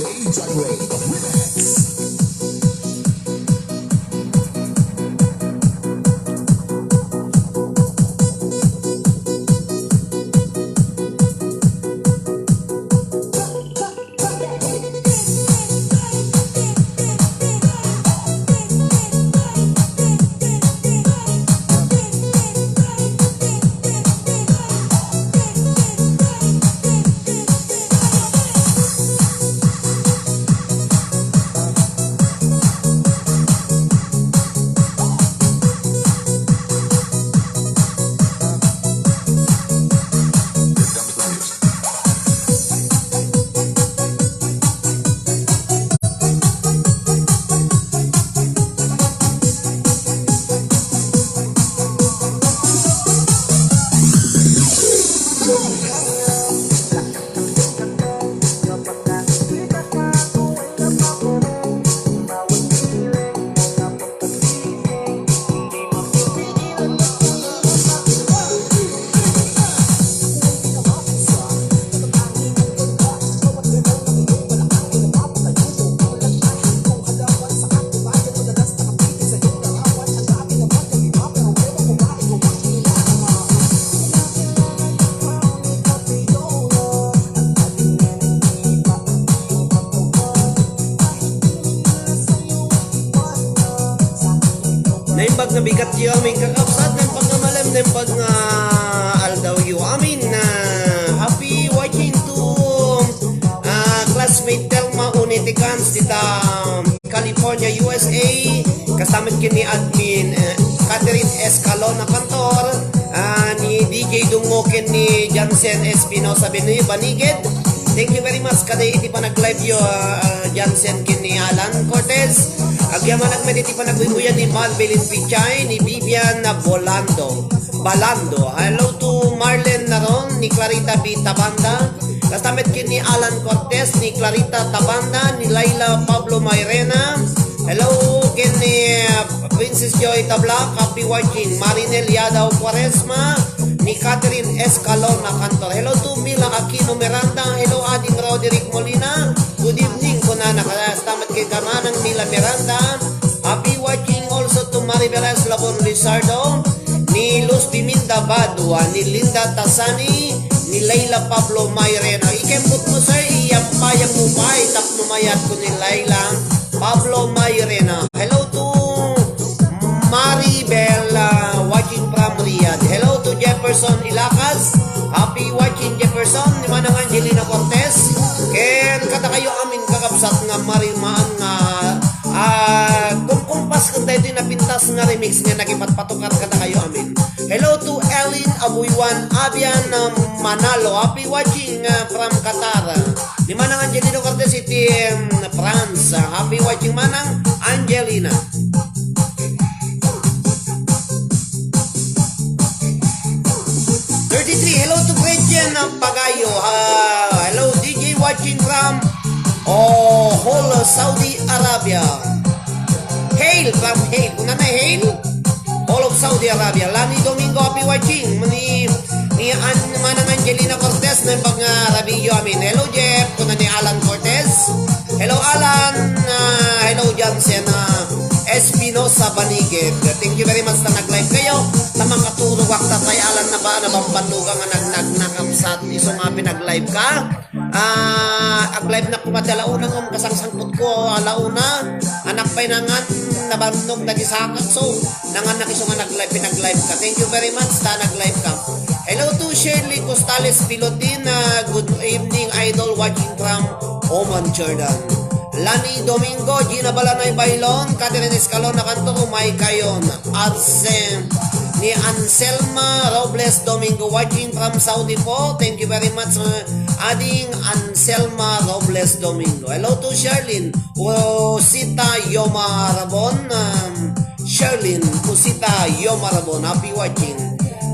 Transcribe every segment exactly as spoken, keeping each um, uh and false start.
January Remix. Naimbag nga bigat yo, aming kakabsat, naimbag nga malem, naimbag nga aldaw yo. Amin, ah, happy watching to, ah, classmate Telma Uniticans dita California, U S A. Kasta met ken ni admin, eh, Catherine Escalona Cantor, ah, ni D J Dungo ken ni Jansen Espinosa Bini-, Baniged. Thank you very much kada iti panag-live yo, ah, Jansen ken ni Alan Cortez. Agyamanak met iti panaguyguyan ni Malvelin Pichay, ni Vivian Bolando. Balando. Hello to Marlen Naron, ni Clarita B. Tabanda. Kasta met ken ni Alan Cortez, ni Clarita Tabanda, ni Laila Pablo Mairena. Hello ken ni, uh, Princess Joy Tablac, happy watching. Marinel Yadaw Cuaresma, ni Catherine Escalona Cantor. Hello to Mila Aquino Miranda. Hello, Ading Roderick Molina. Good evening, kunana. Kasta met ken ka, Manang Mila Miranda. Happy watching also to Maribel Eslabon Lizardo, ni Luz Biminda Badua, ni Linda Tasani, ni Leila Pablo Mairena. Ikembot mo, sir, iyampayam mo pay tapno mayat ko ni Leila Pablo Mairena. Hello to Maribel, uh, watching from Riyadh. Hello to Jefferson Ilacas. Happy watching, Jefferson, ni Manang Angelina Cortez. Ken kadakayo amin, kakabsat, nga marimaan nga, ah, kumkumpas ken daytoy napintas nga remix nga nakipatpatukar kadakayo amin. Hello to Ellen Abuiwan Abian, um, Manalo. Happy watching, uh, from Qatar. Ni Manang Angelino Cortez iti, um, France. Uh, happy watching, Manang Angelina. Thirty-three, hello to Gretchen, uh, Pagayo. Uh, hello, D J watching from, oh, whole Saudi Arabia. Hail from Hail. Kunana, hail? All of Saudi Arabia. Lani Domingo, happy watching. Ni, ni An-, Manang Angelina Cortez, naimbag nga rabiyo amin. Hello, Jeff. Kuna ni Alan Cortez. Hello, Alan. Ah, hello, Jansen. Ah, Espinosa Baniged. Thank you very much ta nag-live kayo. Ta makaturogak ta tay Alan na ba, nabambanduga nga nag-, nag-, nakapsat. Isu nga pinag-live ka. Ah, ag-live na koma ti ala una ngem kasangsangpetko ala una. Anak pay nangan nabannog dagiti saketso. Nangan na isu nga nag-live, pinag-live ka. Thank you very much ta nag-live ka. Hello to Shirley Costales Pilotin. Ah, good evening, idol, watching from Oman, Jordan. Lani Domingo, Gina Balanay Bailon, Catherine Escalona Canto, Umay Kayon, Arsen, ni Anselma Robles Domingo, watching from Saudi po. Thank you very much, uh, Ading Anselma Robles Domingo. Hello to Sherlyn Usita Yoma Rabon, um, Sherlyn Usita Yoma Rabon. Happy watching.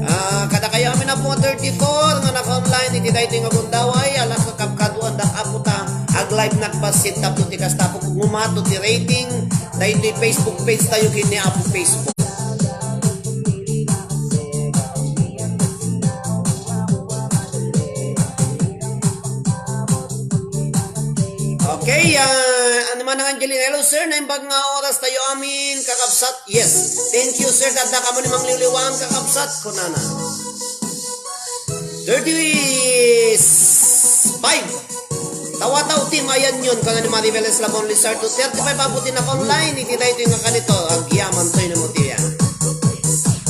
Ah, kadakayo amin a po thirty-four nga naka-online iti daytoy nga gundaway, ala kakabkaduan da Apo ta ag-live nagbassit tapno ti kasta, Apo, ngumato ti rating daytoy Facebook page tayo ken ni Apo Facebook. Okay, ah, ano man ang Angeline? Hello, sir. Naimbag nga oras tayo amin, kakabsat. Yes. Thank you, sir. Tadda ka mo ni Mangliwliwang, kakabsat. Kunana. Thirty-five. Tawataw team, ayan yun. Kana ni Maribel Eslabon Lizardo. Thirty-five abot din ako online. Iti tayo nga kanito. Agyaman to yun mo tiya.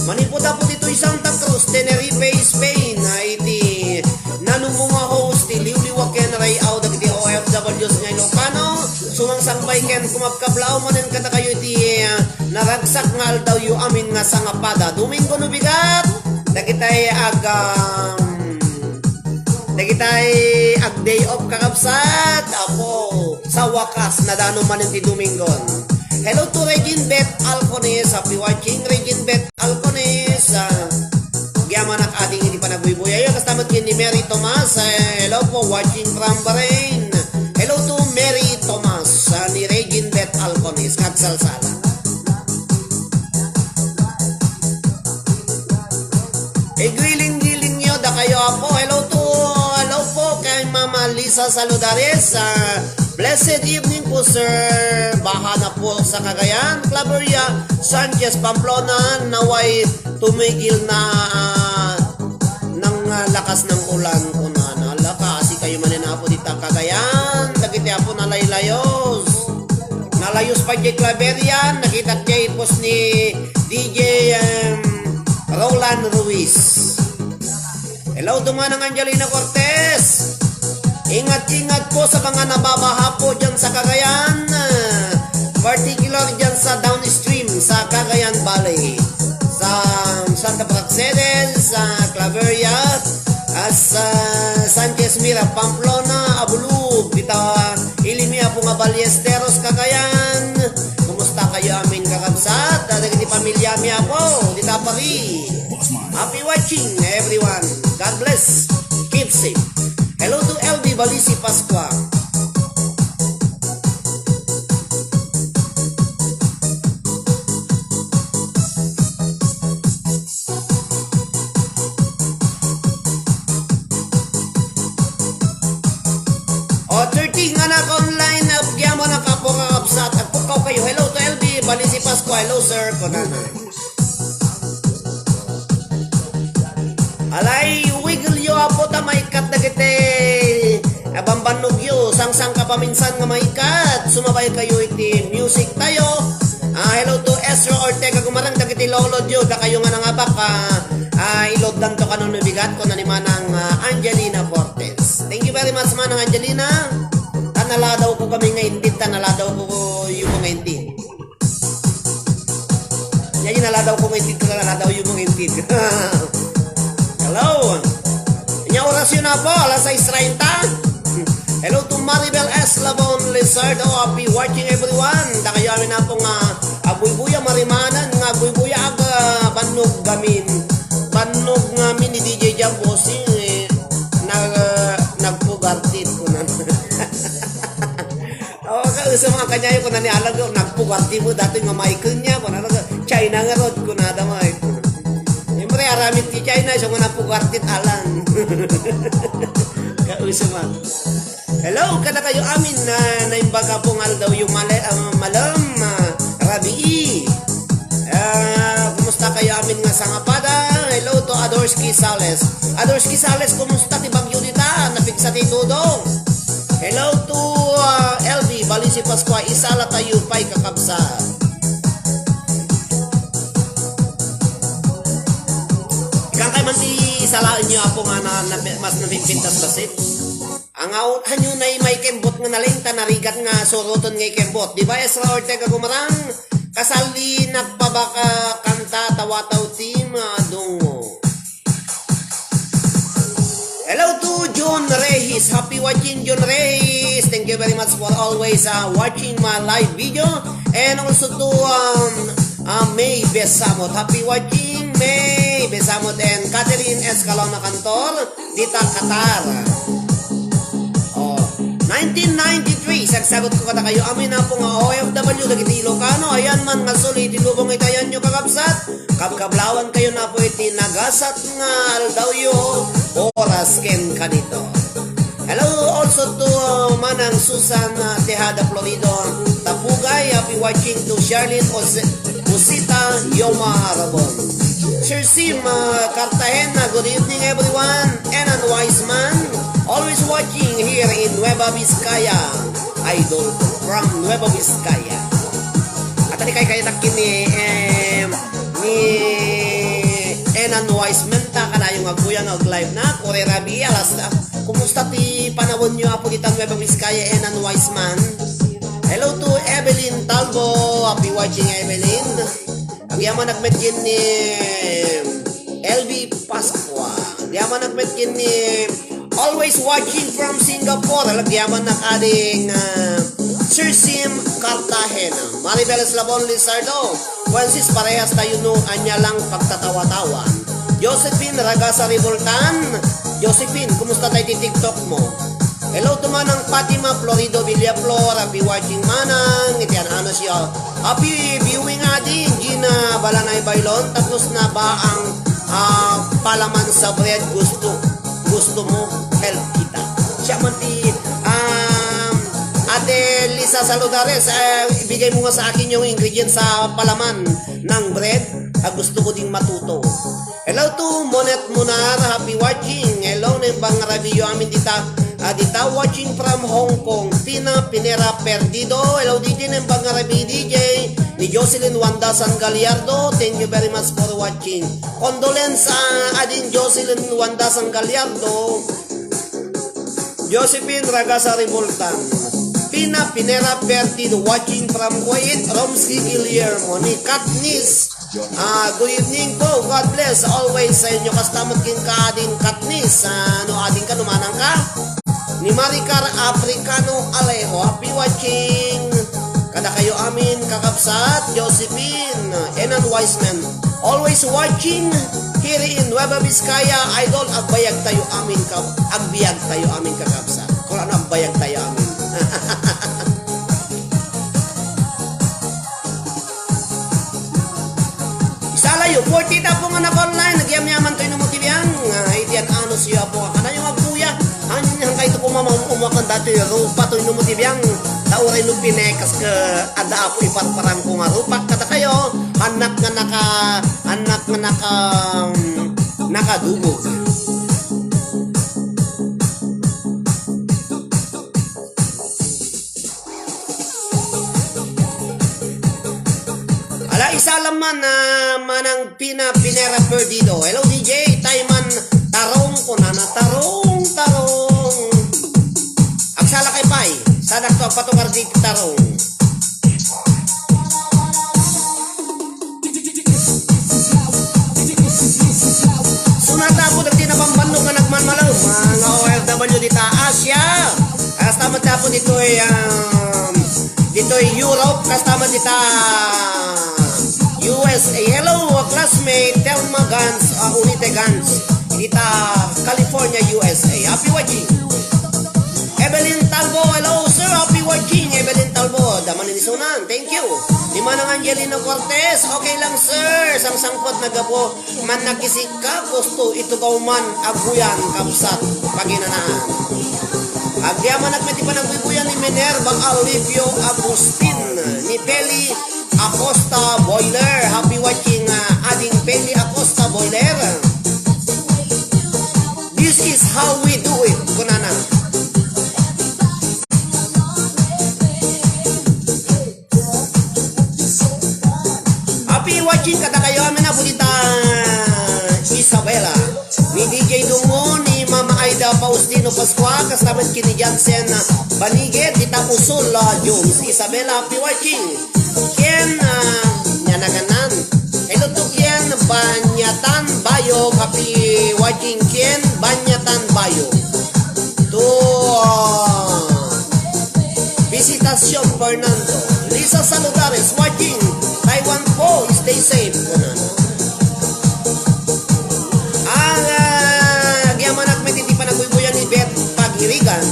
Manipud-apud itoy Santa Cruz, Tenerife, Spain. Ay, iti nanumunga host ti Liwliwa ken Ray Au dagiti O F Ws nga Ilocano. Sumangsangpay ken kumabkablaaw manen kadakayo iti, ah, naragsak nga aldawyo amin nga sangapada. Domingo no bigat, dagitay ag, um, dagitay ag day off, kakabsat. Apo, sa wakas, nadano manen ti Domingon. Hello to Regine Beth Alcones. Happy watching, Regine Beth Alcones. Ah, Gyamanak ading iti panagbuybuyay. Kasta met ken ni Mary Tomas. Eh, hello po, watching from Bahrain. Hello to Mary Tomas, ah, ni Regine Beth Alcones. Agsalsala. Igiling-giling yo, dakayo, apo. Hello to, hello po kay Mama Lisa Saludares. Ah, blessed evening po, sir. Baha na po sa Cagayan. Claveria Sanchez Pamplona, naway tumigil na, ah, ng, ah, lakas ng ulan, kunana. Ala, kaasi kayo manen, apo, dita Cagayan. Dagiti, apo, nalaylayos. Nalayos pa jay Claveria, nakita jay post ni D J, um, Roland Ruiz. Hello to Manang Angelina Cortez. Ingat-ingat po sa mga nababaha po dyan sa Cagayan. Particular dyan sa downstream sa Cagayan Valley. Sa Santa Praxedes, sa Claveria, at sa Sanchez Mira, Pamplona, Abulug, dita Ilimi, apo, nga Ballesteros, Cagayan. Kumusta kayo amin, kakabsat? Dagiti pamilya mi, apo, dita pari. Happy watching, everyone. God bless. Keep safe. Hello to L B Balisi Pascua. O, thirty nga naka-online, agyamanak, apo, kakabsat. Agpukkaw kayo. Hello to L B Balisi Pascua. Hello, sir. Kunana. Alay, wiggle yo, apo, ta maikkat dagiti, ah, bambannog yo. Sangsangka paminsan nga maikkat. Sumabay kayo iti music tayo. Ah, hello to Ezra Ortega Gumarang, dagiti lolo yo. Dakayo nga nangabak, ah, ah, iloddan to kano no bigat, kuna ni Manang, ah, Angelina Cortez. Thank you very much, Manang Angelina. Ta naladaw ko kami nga intit, ta naladaw ko yung mga intit. Nya, inaladaw ko nga intit, inaladaw yung mga intit. Hello. Nya, oras yun na po, alas sais treinta. Hello to Maribel S Labon Lizardo. Happy watching, everyone. Dakayo amin na po nga agbuybuya, marimanan nga agbuybuya, aga bannog gamin. Bannog ngamin ni D J Jam Bossing, eh, nag-, nagpugartit ko na. O, kausam nga kaniayo, kuna ni Alan, "Nagpugarti mo dati nga Michael niya," kuna, "China nga rod," kuna, "Damay." Siyempre, aramid ti China, isu nga nagpugarti ti Alan. Kausam nga. Hello, kadakayo amin na naimbag a pong aldaw yung male-, ah, malam, ah, rabii. Ah, kumusta kayo amin nga sangapada? Hello to Adorsky Sales. Adorsky Sales, kumusta ti bagyo dita? Napigsa ti tudong. Hello to, ah, L B Balisi Pascua, isala tayo pay, kakabsat. Ikan kay man ti isalaen nyo, apo, nga na, na, mas napipintas basit. Ang aw-, hanyo na may kembot nga naleng, ta narigat nga suroton nga ikembot. Di ba, Ezra Ortega Gumarang? Kasali nagpabaka kanta, tawataw ti madungo. Hello to John Reyes. Happy watching, John Reyes. Thank you very much for always, uh, watching my live video. And also to, um, uh, May Besamot. Happy watching, May Besamot and Catherine Escalona Cantor. Dita Qatar. Oh, nineteen ninety-three, sagsagot ko kadakayo, amin na po nga O F W, dagiti Ilocano, ayan man nga suli iti lubong ita, ayan nyo, kakabsat. Kabkablawan kayo na po iti nagasat nga aldawyo, oras ken kanito. Hello also to, uh, Manang Susan, uh, Tejada Florido, Tapugay, happy watching to Charlene Ose-, Osita, Yoma Rabon. Sir Sim, uh, Cartagena, good evening everyone. Enan Wiseman, always watching here in Nueva Vizcaya. Idol from Nueva Vizcaya. At ani kay kayo ni, em, ni Enan Wiseman ta kanayon nga aguyang ag-live na, Kore Rabi, alas, ah, kumusta ti panawenyo, Apo, ditan Nueva Vizcaya, Enan Wiseman? Hello to Evelyn Talbo. Happy watching, Evelyn. Agyamanak met ken ni L B Pascua. Agyamanak met ken ni always watching from Singapore. Agyamanak ading, ah, Sir Sim Cartagena. Maribel Eslabon Lizardo. Francis, parehas tayo no ania lang pagtatawa-tawa. Josephine Ragasa Revoltan. Josephine, kumusta tayo ti TikTok mo? Hello to Manang Fatima Florido Villaflor, happy watching Manang, iti an-ano siya. Happy viewing adi, Gina Balanay Bailon, tapos na ba ang, ah, palaman sa bread gusto, gusto mo, help kita. Siya man ti, um, Ate Lisa Saludares, eh, ibigay mo nga sa akin yung ingredients sa palaman ng bread. Ah, gusto ko ding matuto. Hello to Monet Munar, happy watching. Hello, naimbag nga rabiyo amin dita. Ah, dita watching from Hong Kong. Pina Pinera Perdido. Hello, D J, naimbag nga rabi, D J. Ni Jocelyn Wanda San Gallardo. Thank you very much for watching. Condolence, ah, ading Jocelyn Wanda San Gallardo. Josephine Ragasa Revoltan. Pina Pinera Perdido watching from Kuwait, Romski Guillermo, ni Katniss. Ah, good evening po. God bless always sa inyo. Kasta met ken ka ading Katniss. Ah, no ading ka, no manang ka. Ni Maricar Africano Alejo. Happy watching. Kada kayo amin, kakabsat, Josephine, Enan Wiseman. Always watching here in Nueva Vizcaya, idol, agbayag tayo amin ka, agbiag tayo amin kakabsat. Kung ano agbayag tayo amin. Isalayo, forty ta po nga naka-online, nagyamyaman tayo ng motibiang. Ah, iti an-ano siya po. Ano yung agbuya? Ang, ang kayo po, mama, umakan dati, rupa to yung motibiang. Tauray no pinekas ka, ada ako iparparang ko nga rupa. Kada kayo, anak nga naka, anak nga naka, um, nakadumog. Ala, isa lang man, ah, Manang Pina Pinera Perdido. Hello, D J. Tayman tarong, kunana tarong, tarong. Agsala kay pay. Sadak to, agpatukar di tarong. Sunata po dagiti nabambannog nga nagmanmalem, mga O F W dita Asia. Kasta met po ditoy, um, ditoy Europe, kasta met dita U S A. Hello, classmate, Telma Gans, uh, Unite Gans. Dita California, U S A. Happy watching. Evelyn Talbo, hello, sir. Happy watching, Evelyn Talbo. Daman ni Sunan, thank you. Ni Manang Angelino Cortez, okay lang, sir. Sangsangpot na gapo. Man nakisikka, gusto itugaw man, aguyan, kabsat, paginanaan. Agyaman agmay ti panaguybuyan ni Minerva Alivio Agustin, ni Peli Acosta Boiler. Happy watching, ah, ading Peli Acosta Boiler. This is how we do it, kunana. Happy watching kadakayo amin a budita Isabela. Ni D J Dungo, ni Mama Aida Faustino Pascua, kasta met ken ni Jansen Baniged, dita Usul, ah, Jones. Isabela, happy watching. Ken, ah, nia naganan. Hello to Ken Banyatan Bayo, happy watching Ken Banyatan Bayo. To, ah, Visitacion Fernando. Lisa Saludares watching Taiwan po, stay safe. Kunana. Ang, ah, agyamanak met iti panaguybuyan ni Beth Pagirigan.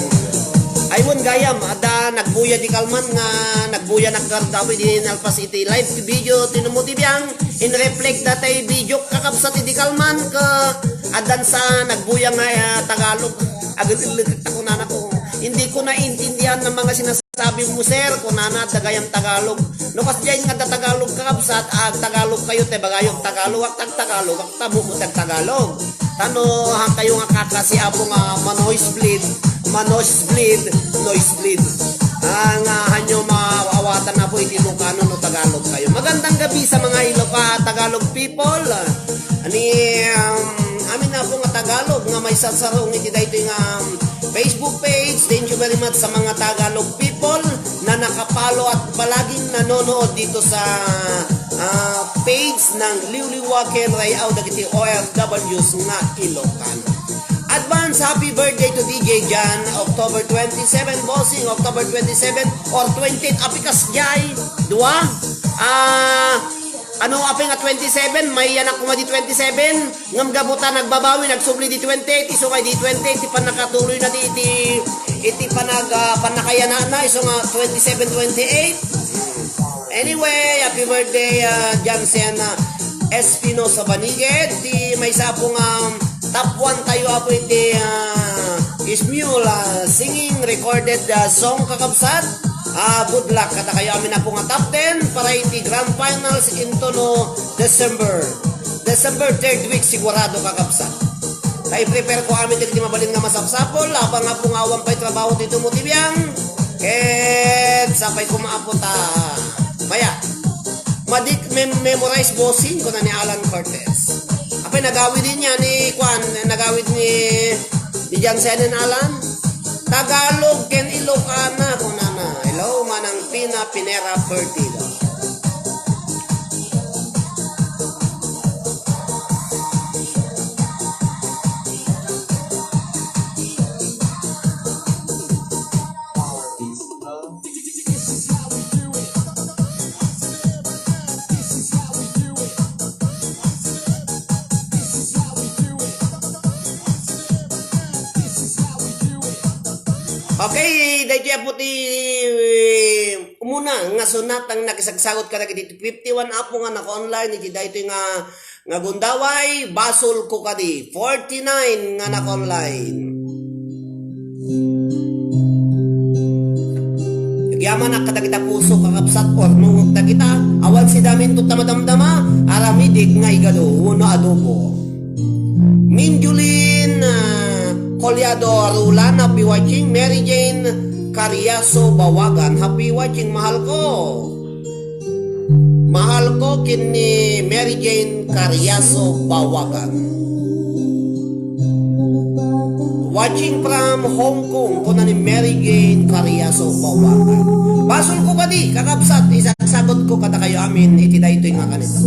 Ay, wen gayam, adda nagbuya di kalman nga nagbuya naggardaw idi nalpas iti live video ti Numo ti Biang. In reflect data video kakabsat idi kalman ka addan sa nagbuya nga, ah, Tagalog. Agilillikek ta kunana ko, "Hindi ko naintindihan ng mga sinasabi mo, sir," kunana, "adda gayam Tagalog." No, kasdiay nga adda Tagalog, kakabsat, agtagalog kayo, te, bagayo agtagalog, agtagtagalog, agtabuko ti agtagalog. Tano, han kayo nga kakasi, apo nga, ma-nosebleed, ma-nosebleed, nosebleed. Ah, nga, hanyo maawatan, apo, iti Ilocano no Tagalog kayo. Magandang gabi sa mga Iloca-, Tagalog people. Ani, um, amin, apo, nga Tagalog nga maisasarung iti daytoy nga, um, Facebook page. Thank you very much sa mga Tagalog people na nakapalo at palaging nanonood dito sa, ah, page ng Liwliwa ken Ray-aw dagiti O F Ws nga Ilocano. Advance happy birthday to D J Jan, October twenty-seven, bossing, October twenty-seven or twenty-eight, apikas jay, dua? Ah, ano, apay nga twenty-seven, may anak ko nga di twenty-seven, ngem gapu ta nagbabawi, nagsubli di twenty-eight, isu nga di twenty-eight, ti pannakatuloy na di iti, iti panag-, ah, pannakayanana, isu nga twenty-seven, twenty-eight. Anyway, happy birthday, ah, Jansen, ah, Espinosa Baniged. Ti maysa apo nga top one tayo, apo, iti, ah, Ismule, ah, singing recorded, ah, song, kakabsat. Ah, good luck kadakayo amin, apo, nga top ten para iti grand finals into no December. December third week, sigurado, kakabsat. Ta i-prepare ko amin dagiti mabalin nga masapsapul, apay nga apo nga awan pay trabaho ti daytoy ti biang. Ket sapay koma, apo, ta maya. Madik mem-, memorize, bossing, kuna ni Alan Cortez. Apay, nagawid niya ni, kuan, nagawid ni, ni Jansen and Alan. Tagalog ken Ilocana, kunana. Hello, Manang Pina Pinera Pertido. Okay, daytoy, apo, ti, eh, umuna nga sonata nga nakisagsagot kadagiti fifty-one, apo, nga naka-online iti daytoy nga, nga gundaway, basolko kadi, forty-nine nga naka-online. Agyamanak kadagita puso, kakabsat, urnongek dagita, awan sidamin to ta madamdama, aramidik nga igado wenno adobo. Minjulin, ah, Collado Arulan, happy watching. Mary Jane Cariaso Bawagan, happy watching, mahal ko. Mahal ko ken ni Mary Jane Cariaso Bawagan. Watching from Hong Kong, kuna ni Mary Jane Cariaso Bawagan. Basolko kadi, kakabsat, isagsagot ko kadakayo amin iti daytoy nga kanita.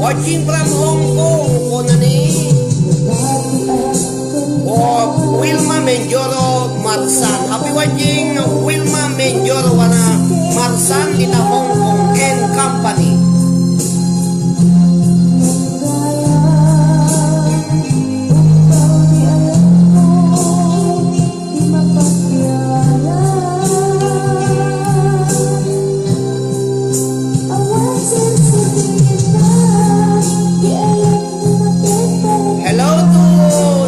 Watching from Hong Kong, kuna ni, o, Wilma Menjoro Marsan. Happy watching, Wilma Menjoro wana Marsan, ita Hong Kong and Company. Hello to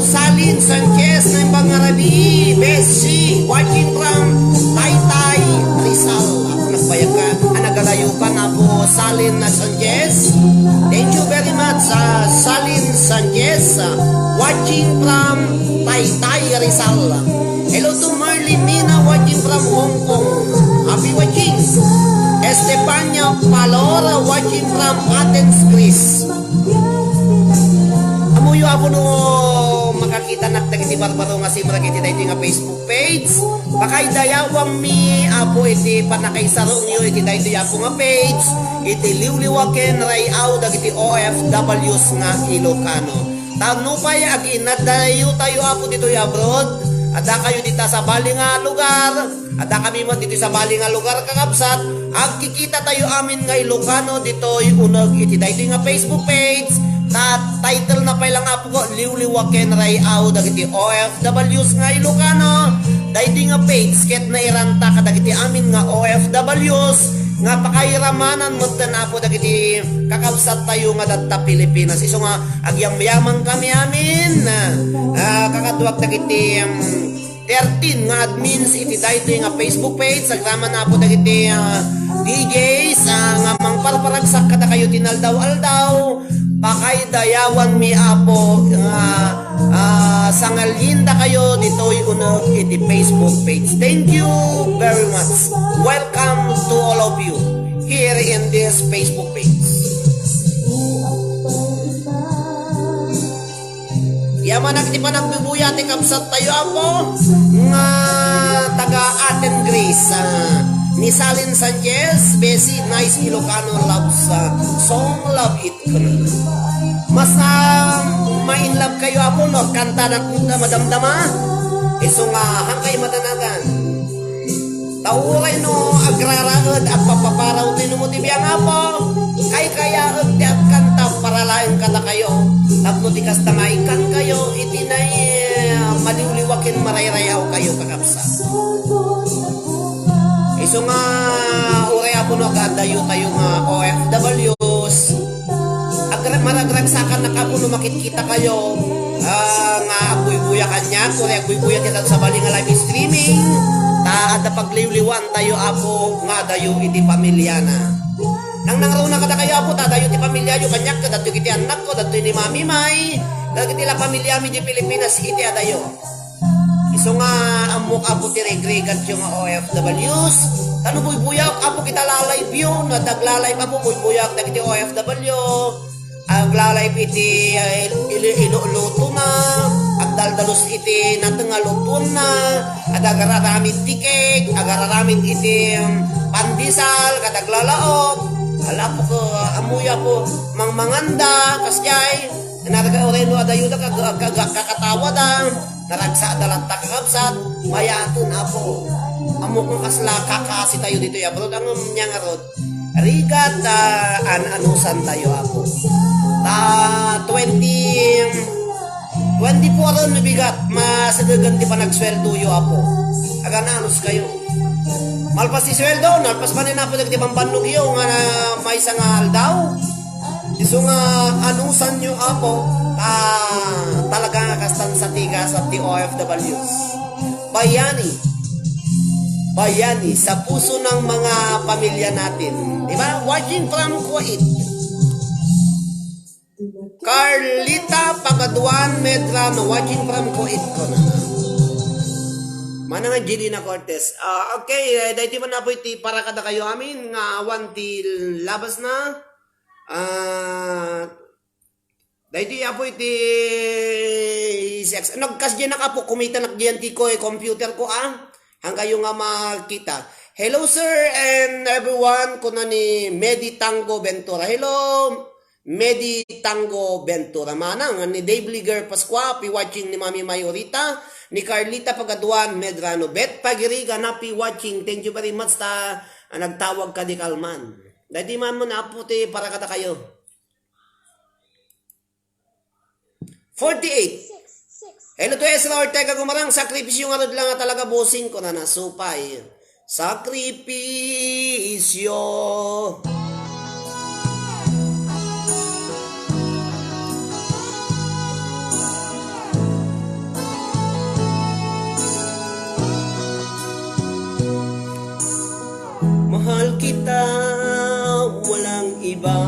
Salin Sanchez, Naimbag nga Rabii, Bessie, watching from Taytay, Rizal. Apo, nagbayag ka, ah, nagalayo ka na po, Salin Sanchez. Thank you very much, ah, Salin Sanchez, ah, watching from Taytay, Rizal. Hello to Marley Mina, watching from Hong Kong. Happy watching. Estefania Palor, watching from Athens, Greece. Ammoyo, Apo, no makakitanak dagiti barbaro nga simrek iti daytoy nga Facebook page. Pakaidayawammi, Apo, iti pannakaisarungyo iti daytoy, Apo, nga page, iti liwliwa ken ray-aw dagiti O F Ws nga Ilocano. Ta nupay aginnadayontayo, Apo, ditoy abroad, adda kayo dita sabali nga lugar, adda kami met ditoy sabali nga lugar, kakabsat, agkikitatayo amin nga Ilocano ditoy uneg iti daytoy nga Facebook page, ta title na pay lang, Apo, ko, liwliwa ken ray-aw dagiti O F Ws nga Ilocano. Daytoy nga page ket nairanta kadagiti amin nga O F Ws nga pakairamanan metten, Apo, dagiti kakabsattayo nga dadta Pilipinas. Isu nga agyamyaman kami amin, ah, kakaduak dagiti, um, thirteen nga admins iti daytoy nga Facebook page, agraman, Apo, dagiti, ah, D Js, ah, nga mangparparagsak kadakayo ti naldaw-aldaw. Pakaidayawanmi, Apo, nga, ah, sangalinda kayo ditoy uneg iti Facebook page. Thank you very much. Welcome to all of you here in this Facebook page. Yamanak ti panagbubuya ti kabsat tayo, Apo, nga taga Aten, Greece. Ah, ni Salin Sanchez, Bessie, nice Ilocano love, ah, song, love it. Mas, ah, ma-in love kayo, Apo, no? Kanta na madamdama. Isu nga, hangkay matanagan. Ta uray no agraraed, agpapaparaw ti numo ti biang, Apo, kaykayaek ti agkanta para laeng kadakayo. Tapno ti kasta nga ikkan kayo, iti nay-, maliwliwa ken marayrayaw kayo, kakabsat. Isu nga, uray, Apo, no, agadayo tayo nga O F Ws. Agra-, maragragsakan na kapo no makitkita kayo, ah, nga agbuybuya kaniak, uray agbuybuya ti sabali nga live streaming. Ta adda pagliwliwan tayo, Apo, nga adayo iti pamiliana. Nangnangruna kadakayo, Apo, ta adayo ti pamiliayo kaniak, kadagitoy iti annakko, dagitoy ni Mami May, dagiti la pamiliami di Pilipinas iti adayo. Isu nga ammok, Apo, ti rigrigatyo nga O F Ws. Ta no buybuyaak, Apo, kita la-live yo, no adda agla-live, Apo, buybuyaak dagiti O F W. Agla-live iti, eh, ilu-, ilulutona, agdaldalus iti nateng a lutuenna, adda agararamid ti cake, agararamid iti, um, pandesal, ket aglalaok. Ala, Apo, ko, ammoyo, Apo, mangmanganda, kasdiay. Narga uray no adayo da, kag-, kag-, kakatawada. Naragsak da latta, kakabsat, mayaten, Apo. Ammok nga kasla kakaasi tayo ditoy abroad, ngem nia ngarud. Rigat, ah, an-anusan tayo, Apo. Ta twenty, twenty-four on bigat, masidegen ti panagsweldo yo, Apo. Agan-anus kayo. Malpas ti sweldo, nalpas manen, Apo, dagiti bambannog yo nga maysa nga aldaw. Isu nga anusan yo, Apo, ah, talaga nga kastan sa tigas at ti O F Ws. Bayani. Bayani sa puso ng mga pamilya natin. Di ba? Watching from Kuwait. Carlita Pagaduan Medrano, watching from Kuwait, ko na. Manang Angelina Cortez. Ah, okay, eh, daytoy man, Apo, iti para kadakayo amin nga awan ti labas na. Ah, daytoy, Apo, iti sex. Nagkasdiay na, Apo, kumitanak diyan ti ko, eh, computer ko, ah. Hanggayo nga makita. Hello, sir, and everyone, kuna ni Medi Tango Ventura. Hello, Medi Tango Ventura. Manang, ni Dave Liger Pascua, happy watching ni Mami Mayorita, ni Carlita Pagaduan Medrano, Bet Pagirigan, happy watching. Thank you very much ta, ah, nagtawag ka di kalman. Daytoy man mo na, Apo, ti para kadakayo. Forty-eight. Hello to Ezra Ortega Gumarang, sakripisyo nga rod lang nga talaga bossing ko na nasupay. Sakripisyo. Mahal kita, walang iba.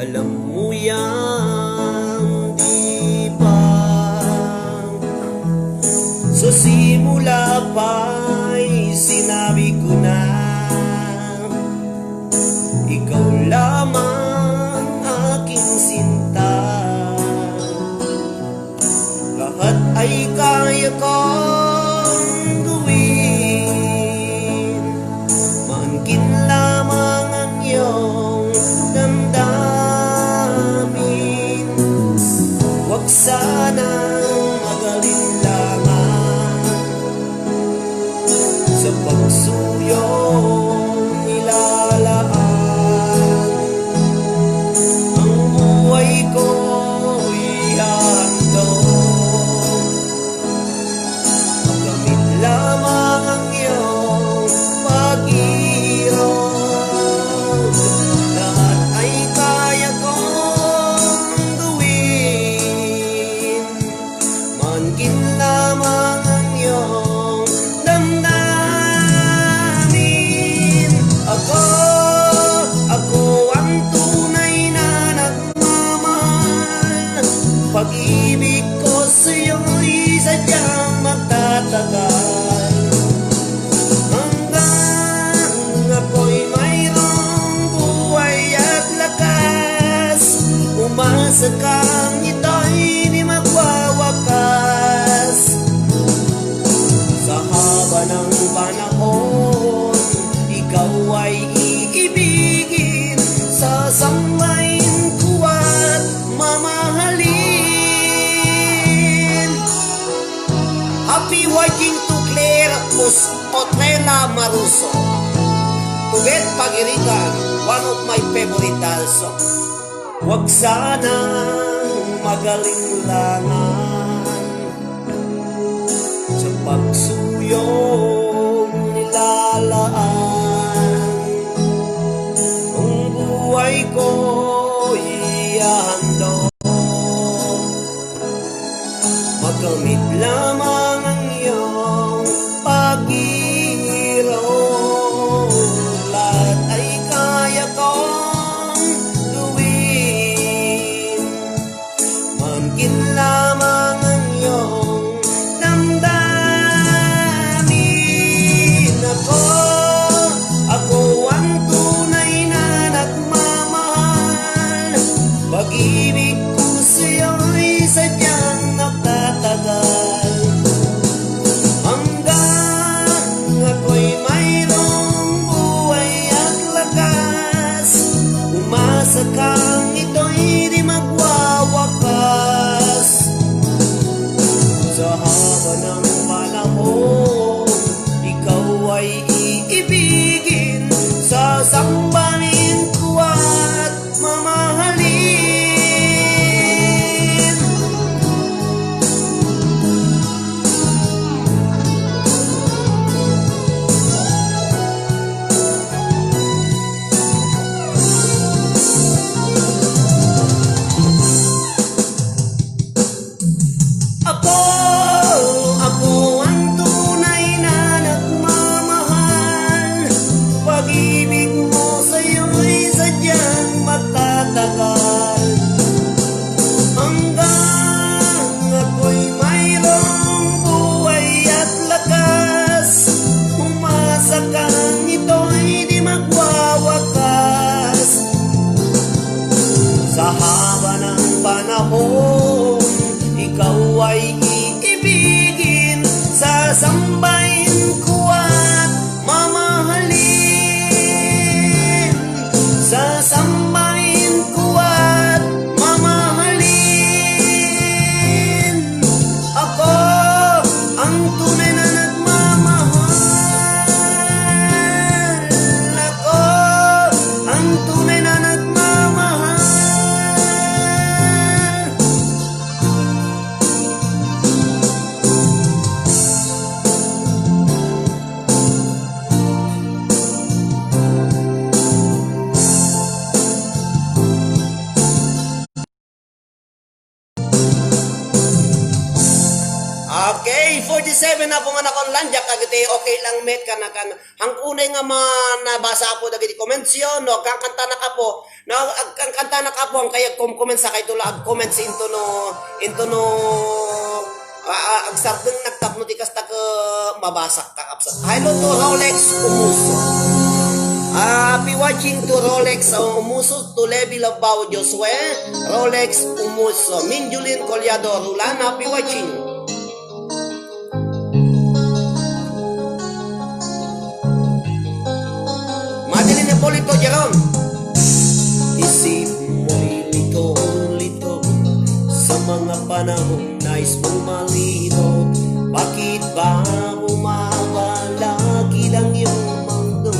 Alam mo yan, di ba? Simula pa'y sinabi ko na, ikaw lamang aking sinta. Lahat ay kaya kong gawin, maangkin lamang ang iyong damdamin. Huwag sanang mag-alinlangan sa pagsuyong ilalaan. Ang buhay ko'y handog, makamit lamang ang iyong pag-irog. Lahat ay kaya kong gawin, maangkin lamang ang iyong damdamin. Ako, ako ang tunay na nagmamahal. Pag-ibig ko sa'yo'y sadyang magtatagal. Hanggang ako'y mayroong buhay at lakas, umasa kang ito'y di magwawakas. Sa haba ng panahon, ikaw ay iibigin, sasambahin ko at mamahalin. Happy wedding to Claire Os-, Otrela Maruso. Tuget Pagirikan, one of my favorite dance song. Huwag sanang mag-alinlangan sa pagsuyong nilalaan. Ang buhay ko'y ihahandog, makamit lamang ang iyong pag-irog. Lahat ay kaya kong gawin, maangkin lamang ang iyong damdamin. Ako, ako ang tunay na nagmamahal. Pag-ibig ko sa'yo'y sadyang magtatagal. Hanggang ako'y mayroong buhay at lakas, umasa kang ito'y di magwawakas. Sa haba ng panahon, ikaw ay iibigin, sasambahin ko at mamahalin. Ako, ako ang tunay na nagmamahal. Pag-ibig mo sa'yo'y sadyang magtatagal. Hanggang ako'y mayroong buhay at lakas, umasa kang ito'y di magwawakas. Sa haba ng panahon, ikaw ay iibigin, sasambahin ko at mamahalin. Sasambahin ko at mamahalin. Ako ang tunay na nagmamahal. Ako ang tunay na nagmamahal. Okay, forty-seven na po nga nakaunlan, diak kagiti okay lang met, kana, kana. Hangkunay nga ma-, nabasa po dagiti comments yo, no, agkankanta na ka po, no, agkankanta na ka po, ang kayag kom-, comments, sakay to la, ag-comments into no, into no, Ah, ah, agsardengnak tapno di kasta ket mabasak, kakabsat. Hello to Rolex Umuso. Ah, happy watching to Rolex, uh, Umuso, to Levi Labao Josue, Rolex Umuso, Minjulin Collado Rulan, happy watching. Madeline Hipólito Jeron. Isip mo'y lito-lito sa mga panahong nais mong malito. Bakit ba bumabalik ang iyong mundo?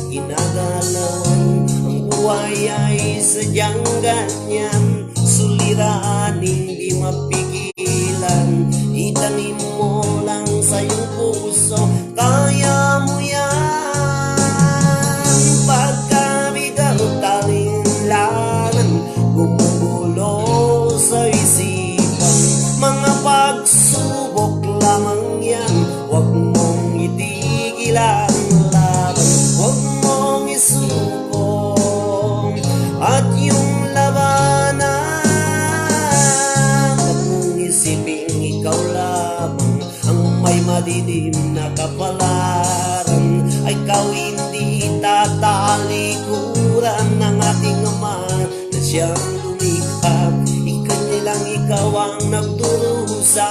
Ginagalawan ang buhay ay sadyang ganyan. Suliranin di mapigilan. Itanim mo lang sa iyong puso. Kaya mo yan. Pagkabigat, alinlangan, gumugulo sa isipan. Mga pagsubok lamang yan. Huwag mong itigil ang laban. Huwag mong isuko at iyong labanan. Huwag mong isiping ikaw lamang ang may madilim na kapalaran. Ikaw hindi tatalikuran ng ating Ama na siyang lumikha. Ikanya lang ikaw ang nagdurusa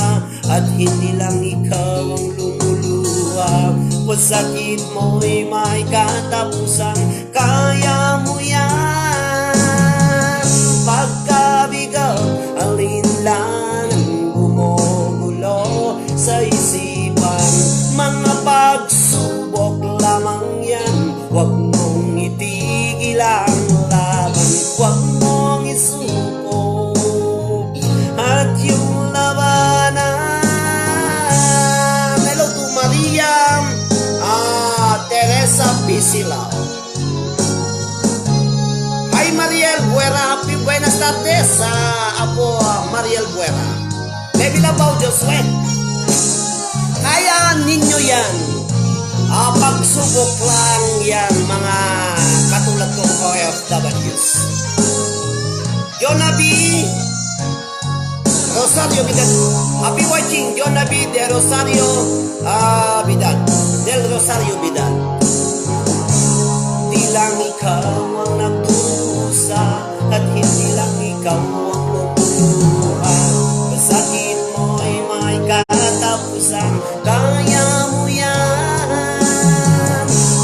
at hindi lang ikaw ang lumuluha. Pasakit mo'y may katapusan, kaya mo yan. Pagkabigat, alinlangan, gumugulo sa isipan. Mga pagsubok lamang yan. Huwag mong itigil ang laban. Huwag mong isuko at iyong labanan. Hello to Maria, ah, Teresa Pisilao. Hi, Mariel Buera. Happy buenas tardes, ah, Apo, ah, Mariel Buera. Levi Labao Josue. Kaya ninyo yan. Ah, pagsubok lang yan, mga katulad kong O F Ws. Jonah B. Rosario Vidal. Happy watching, Jonah B. De Rosario, ah, Vidal. Del Rosario Vidal. Di lang ikaw ang nagdurusa at hindi lang ikaw ang lumuluha. Ang sakit mo'y may katapusan, kaya mo yan.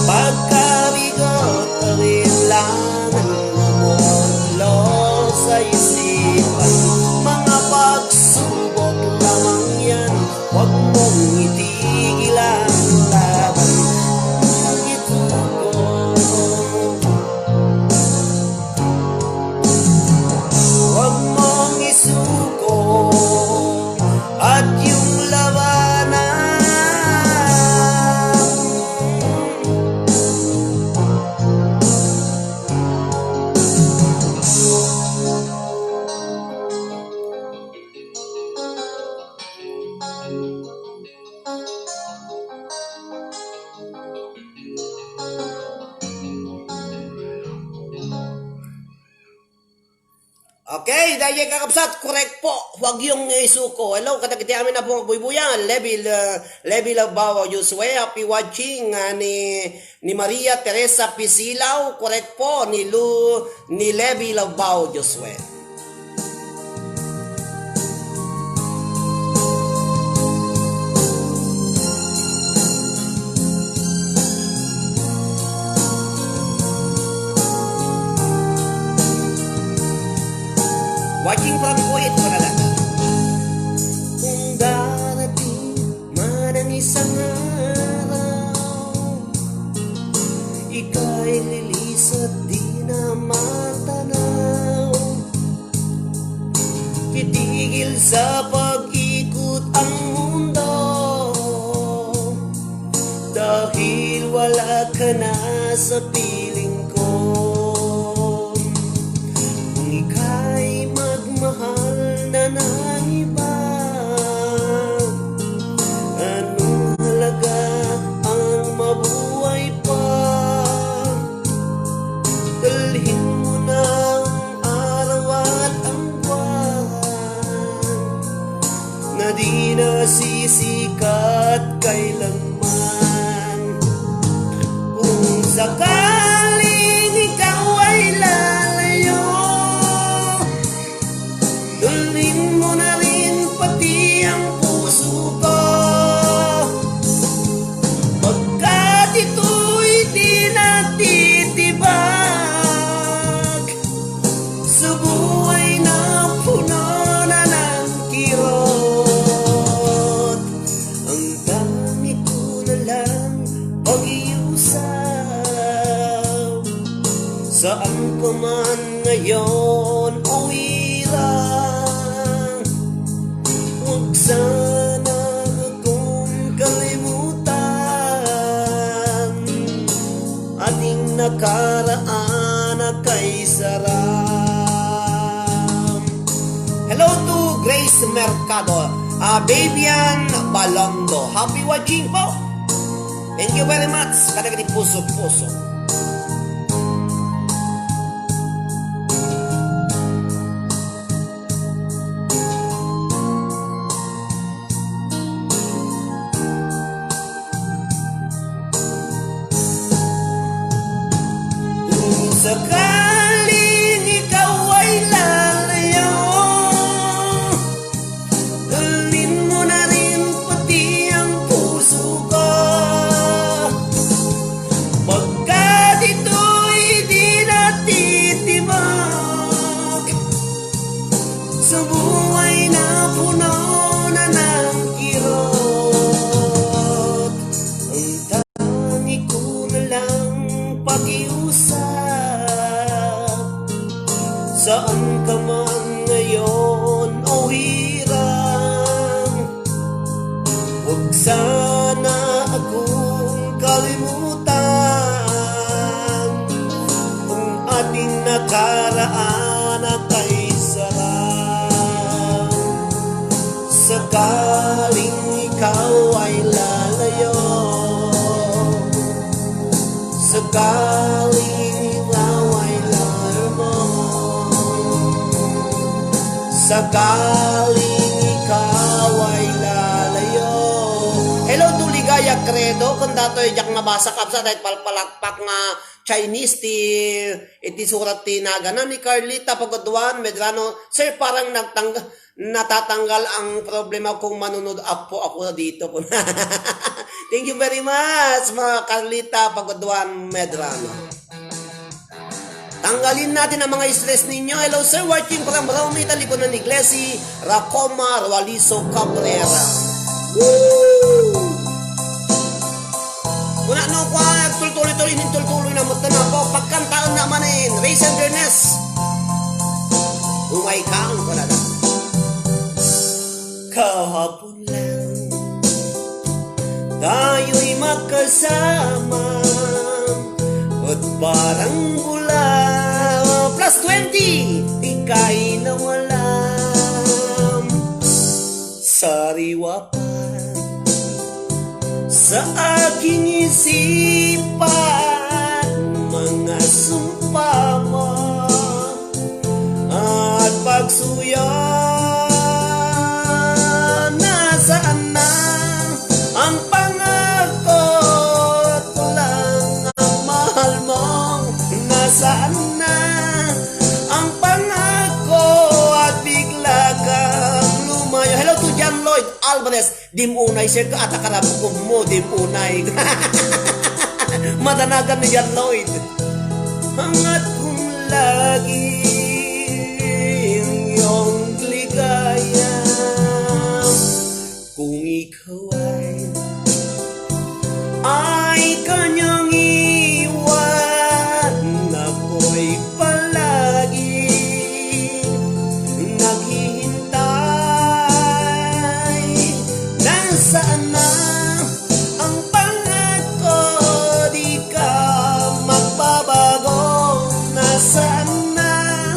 Pagkabigat, alinlangan, gumugulo sa isipan. Mga pagsubok lamang yan, huwag mong itigil ang laban. Itugon. Huwag mong isuko at iyong labanan. Okay, daydiay kakabsat, correct po. Huwag yung isuko. Hello, kadagiti amin a pumagbuybuyag. Levi, uh, Levi Labao Josue, happy watching, uh, ni, ni Maria Teresa Pisilao, correct po, ni Lu, ni Levi Labao Josue. Watching from Kuwait, Canada. Kung darating man ang isang araw, ika'y lilisat, di na matanaw. Titigil sa pag-ikot ang mundo, dahil wala ka na sa piling ko. Kung ika'y magmahal na ng iba, anong halaga ang mabuhay pa? Dalhin mo na ang araw at ang buwan na di na man. Kung sakaling ikaw ay lalayo, dalhin mo na rin pati ang puso ko. Pagkat ito'y di natitibag sa buhay na puno na ng kirot. Ang gamit ko na lang pag-iusap. Saan ka man ngayon o hirang, huwag sana akong kalimutan. Ating nakaraan na kay saram. Hello to Grace Mercado, ah, Babian Balondo. Happy watching po. Thank you very much. Kadagiti puso-puso. Kung sakaling ikaw ay lalayo, dalhin mo na rin pati ang puso ko. Pagkat ito'y di natitibag sa buhay na puno na ng kirot. Ang tangi ko na lang pakiusap. Saan ka man ngayon o hirang, huwag sana akong kalimutan. Ang ating nakaraan na kay saram. Sakaling ikaw ay lalayo, sakaling ikaw ay lalmo, sakaling ikaw ay lalayo. Hello to Ligaya Credo, kun datoy diak mabasa, kabsat, ay palpalakpak nga Chinese ti, iti surat ti nagana ni Carlita Paguduan Medrano. Sir, parang nagtanggal, natatanggal ang problema kung manunod apo ako dito. Thank you very much, mga Carlita Paguduan Medrano. Tanggalin natin ang mga stress ninyo. Hello, sir. Watching from Rome, Italy, Bunan Iglesi, Racoma, Rualiso, Cabrera. Woo! Kuna no kwa, tultuloy-tuloy nin tultuloy na mo, tana po, pagkantaan na manin, Ray Sanderness. Umay ka, ang kulada. Kahapon lang tayo'y magkasama at parang bula. Plus twenty, ika'y nawala. Sariwa pa sa aking isipan, mga sumpa mo at pagsuyo. Nasaan na ang pangako ko lang ang mahal mo? Nasaan na ang pangako at bigla kang lumayo? Hello to John Lloyd Alvarez. Dim unay, sir, ka ata karabukog mo, dim unay. Madanagan ni John Lloyd. Angat kong lagi ang iyong ligaya. Kung ikaw ay, ay kanyang iwan, ako'y palagi naghihintay. Nasaan na ang pangako? Di ka magbabago. Nasaan na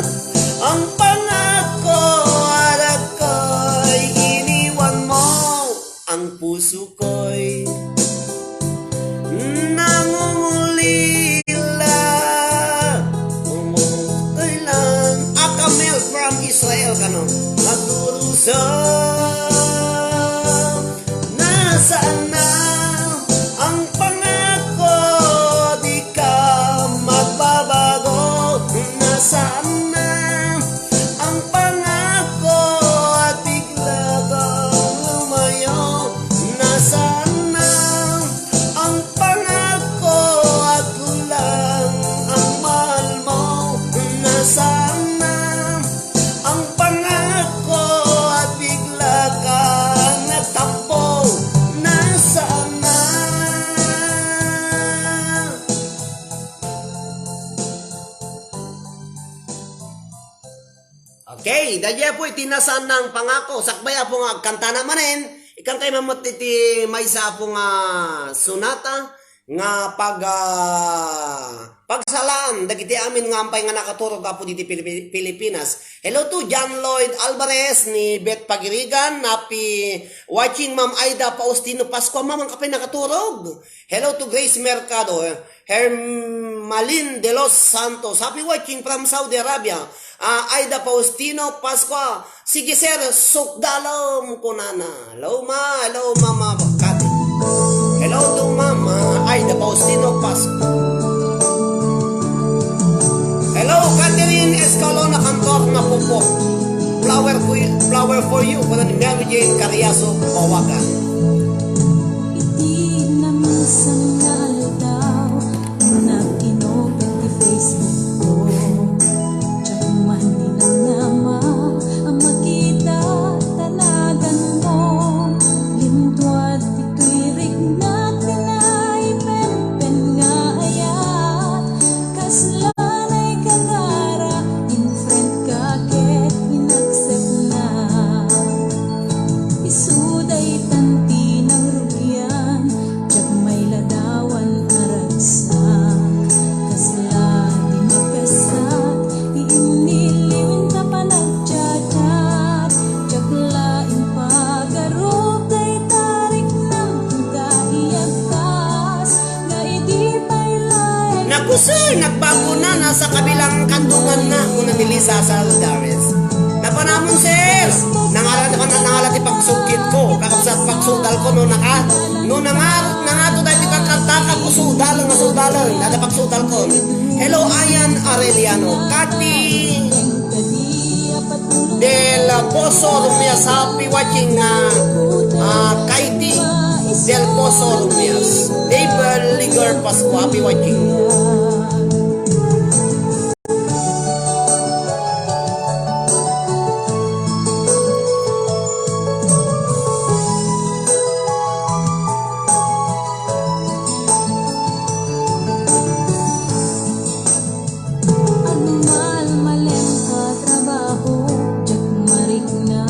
Hey, daydiay Apo iti nasaannang pangako. Sakbay Apo nga agkantana manen, ikkantayo met iti maysa Apo nga sonata nga pag-, ah, pagsalaan dagiti amin nga ampay nga nakaturog Apo diti Pilipi-, Pilipinas. Hello to John Lloyd Alvarez ni Beth Pagirigan, happy watching Ma'am Aida Faustino Pascua, Ma'am, ang kapay nakaturog. Hello to Grace Mercado, Hermalin de los Santos, happy watching from Saudi Arabia. Ah, Aida Faustino Pascua, sige sir, sukdalem kunana. Hello ma, hello mama, Kati. Hello to mama, Aida Faustino Pascua. Hello, Catherine Escalona Cantor na pupok. Flower, for- flower for you, kuna ni Mary Jane Cariaso, Bawagan. Iti namisan nga aldaw, nag-inupit ti Facebook ko. Diak man ninamnama a makita ta naganmo. Lintuad ditoy riknak ti naipenpen nga ayat. Kasla naikagara, in friend ka ket in-accept na. Isu daytan ti nangrugian, diak mailadawan a ragsak. Kasla ti mapessak, ti imni liwen ta panagchat-chat. Diak la impagarup dayta riknam nga iyagkas, nga idi pay laeng. Naku, sir, nagbagona, nasa kabilang kandungan na, kuna ni Liza Saldares. Napanamon, sir. Nangala, nangala, nangala ti pagsugkitko, kakabsat pagsudalko, no naka, no nangar-, nangato daydi kakanta, kapu sudal, nga sudal, nada pagsudalko. Hello, Ayan Arellano. Kati Del Pozo Rumias, happy watching, ah, ah, Kaiti Del Pozo Rumias. Dave Liger Pascua, happy watching. Agmalmalen ka trabaho, diak marikna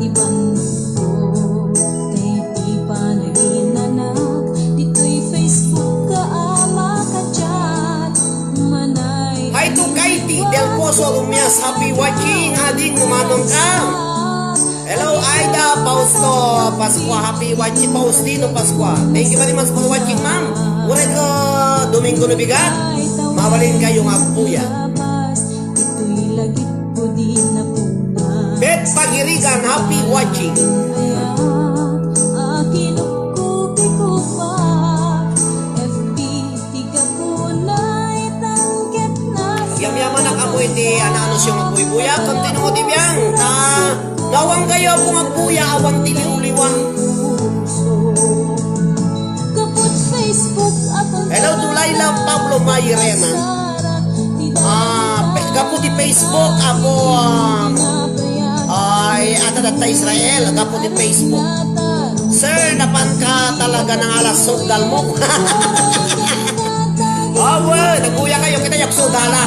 ti bannogko. Tay ti panaginanak, ditoy Facebook ka a makachat. Manay. Hi to Kaiti Del Pozo Rumias, happy watching, ading umanon ka. Hello, Aida Fausto Pascua, happy watching, Faustino Pascua. Thank you very much for watching, ma'am. Uray ka Domingo na bigat, mabalin kayo nga agpuya. Bet Pagirigan, happy watching. Yamyamanak, Apo, iti anaanusyo nga buybuya. Continue ti biang. Ta, nawang kayo, Apo, nga buya, awan ti liwliwa. Hello to Laila Pablo Mayrena. Ah, pe-, gapu ti Facebook, Apo, ah, ay, ata datta Israel, gapu ti Facebook. Sir, napan ka talaga ng alas sundal mo. Awa, nagbuya kayo, kita yung sudala.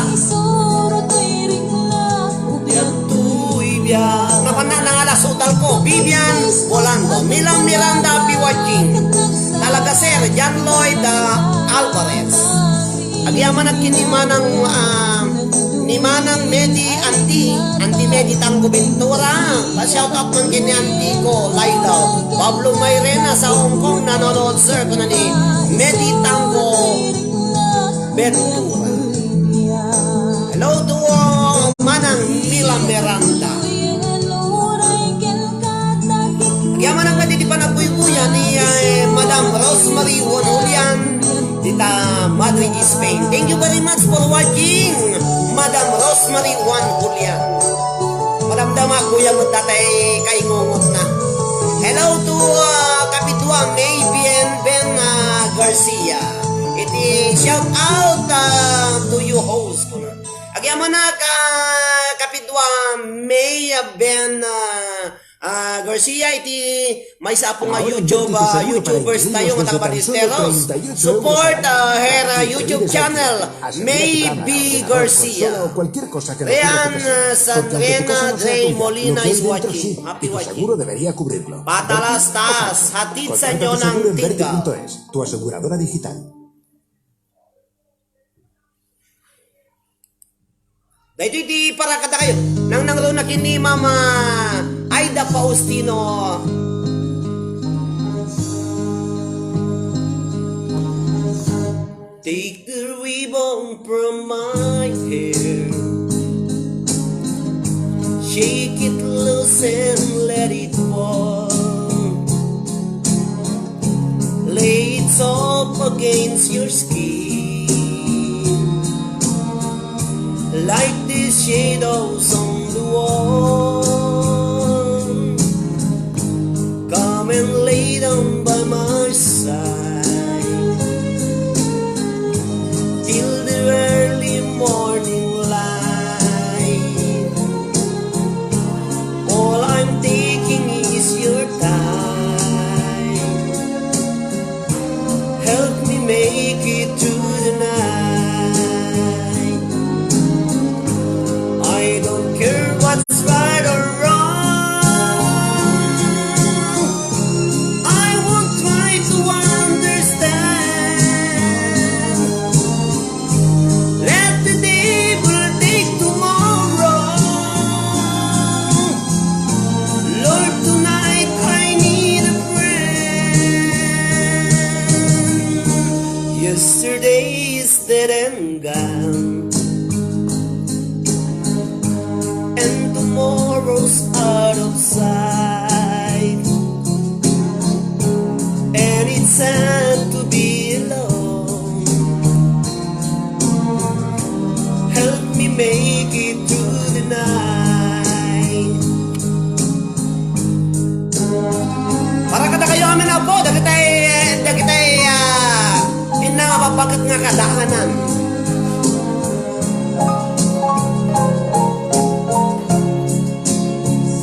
Napan na ng alas sundal ko, Vivian Volando, Milang Miranda, be watching. Talaga, sir, John Lloyd, ah, Alvarez. Agyamanak ken ni Manang, ah, ni Manang Medi Anti, Anti Medi Tango Ventura. Pa-shout out man ken ni Anti ko, Laila. Pablo Mayrena sa Hong Kong nanonood, sir, kuna ni Medi Tango Ventura. Hello to, uh, Manang Mila Miranda. Agyamanak met iti panagbuybuyna ni, eh, Madam Rosemary Juan Julian, dita Madrid, Spain. Thank you very much for watching, Madam Rosemary Juan Julian. Madamdama, kuya, mo tatay kay ngungutna. Hello to, uh, Kapitwa May Bien Ben, uh, Garcia. Iti shout out, uh, to you, host. Agyamanak, ah, Kapitwa May Ben, ah, Ah, Garcia, iti maysa a po nga YouTube, ah, YouTubers tayo nga taga Ballesteros. Support, ah, her, ah, YouTube channel, Maybe Garcia. Rian, ah, Sandrena J Molina is watching. Happy watching. Patalas taas, hatid sa inyo ng Tinga. Tu aseguradora digital. Daytoy ti para kadakayo. Nangnangruna ken ni Mama Aida Faustino. Take the ribbon from my hair. Shake it loose and let it fall. Lay it soft against your skin, like the shadows on the wall. Come and lay down by my side till the early morning light. All I'm taking is your time. Help me make it through the night. I don't care what's right or wrong. I won't try to understand. Let the devil take tomorrow. Lord, tonight I need a friend. Yesterday is dead and gone, and tomorrow's out of sight. And it's sad to be alone. Help me make it through the night. Para kadakayo amin, Apo, dagitay, dagitay, ah, inna nga mapagket nga kadakanan.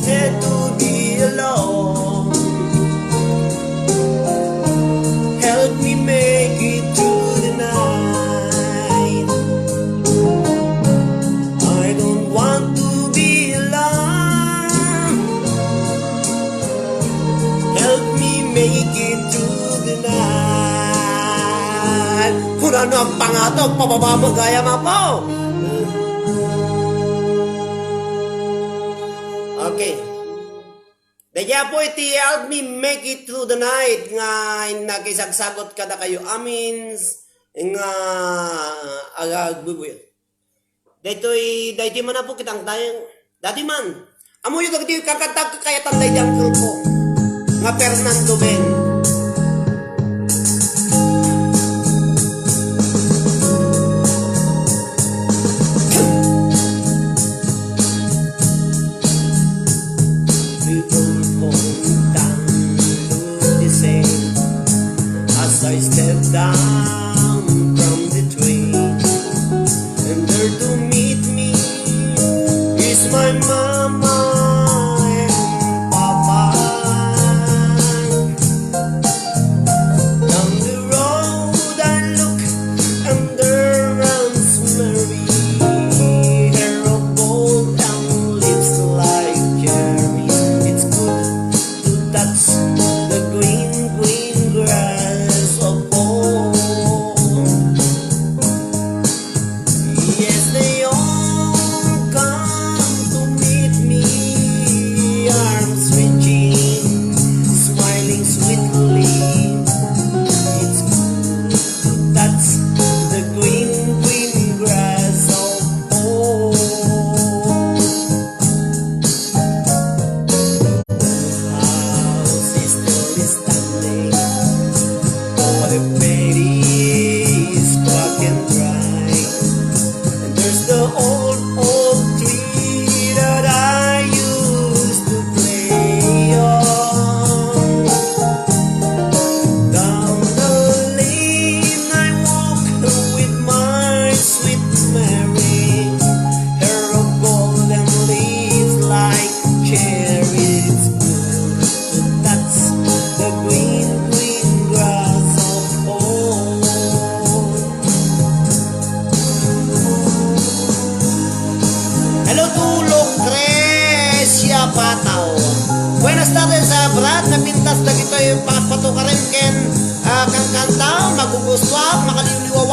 Sad to be alone. Help me make it through the night. I don't want to be alone. Help me make it through the night. Kunano ang pangato, pababa mo gayam, Apo. Okay. Daydi, Apo, iti "Help Me Make It Through the Night" nga nakisagsagot kadakayo amin nga agagbubuya. Daytoy, daytoy man, Apo, kitang dayang. Dati man, amoyo dagiti kakanta kayatan daydi uncle ko nga Fernando Ben. The old home down looked the same as I stepped down from the train. And there to meet me is my mama and papa. Down the road I look, and there runs Mary, hair of gold and lips like cherries. It's good to touch the green, green grass of home.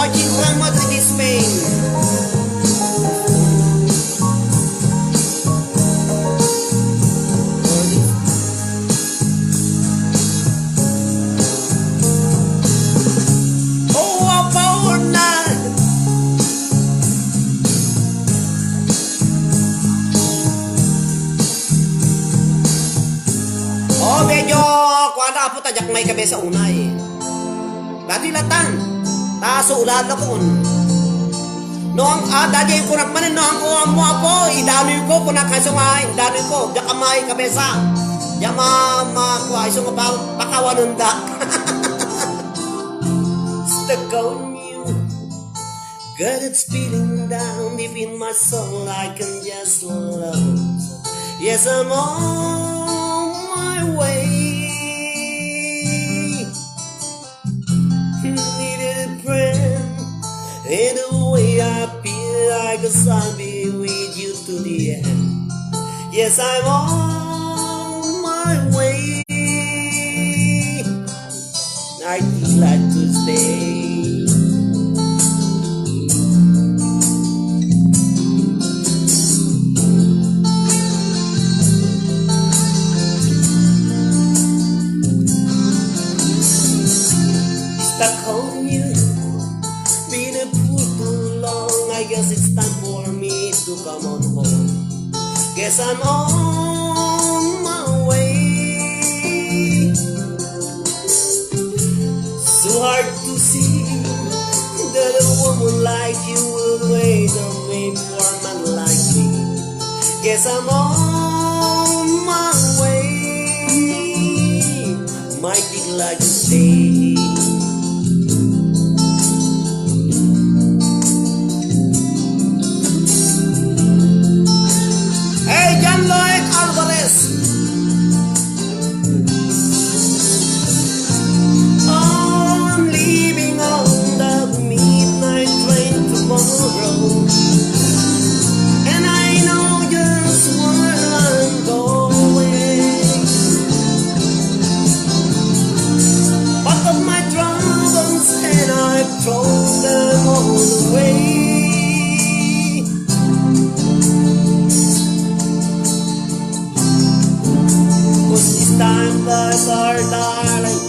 Watching from Madrid, Spain. Oh, a power night. Oh, medyo kuan, Apo, ta diak maikabesa unay. Dati latan. Ta sulat lakon. No ang, ah, dati kunak manen, no ang kuan mo, Apo, idanoy ko, kunak isu nga, idanoy ko, diak maikabesa. Diak ma, ma, kuan, isu nga pa, pakawanenda. Stuck on you. Got it spilling down deep in my soul. I can just lose. Yes, I'm on my way. Needed a friend. And the way I feel, I guess I'll be with you to the end. Yes, I'm on my way. I'd like to stay. Stuck on you, been a fool too long. I guess it's time for me to come on home. Guess I'm on my way. So hard to see that a woman like you will wait on me for a man like me. Guess I'm on my way. Might be glad to stay. Hey, John Lloyd Alvarez. I'm leaving on the midnight train tomorrow, and I know just where I'm going. Pack up my troubles and I throw them all away. 'Cause this time, darling,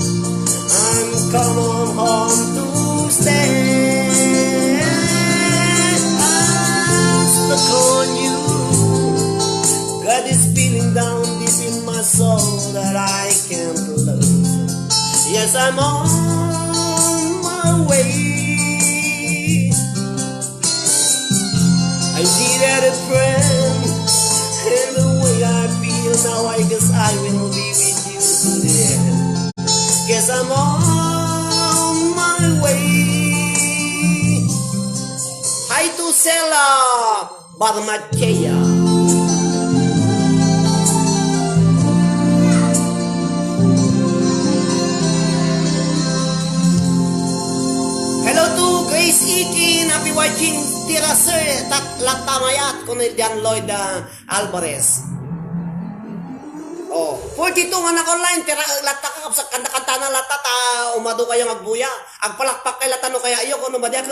I'm coming home to stay. I'm stuck on you. Got this feeling down deep in my soul that I can't lose. Yes, I'm on my way. I needed a friend, and the way I feel now, I guess I will be with you to the end. Guess I'm on my way. Hi to Sela Barmachea. Hello to Grace Ikin, happy watching, ti Raser, tat-, latta mayat, kuno John Lloyd, ah, Alvarez. Oh, forty-two nga naka-online, ti ra-, latta ka, kapsat kanta-kantana latta, ta umadu kayo nga agbuya. Agpalakpak kay latta no kaya iyo, kuno ba diak?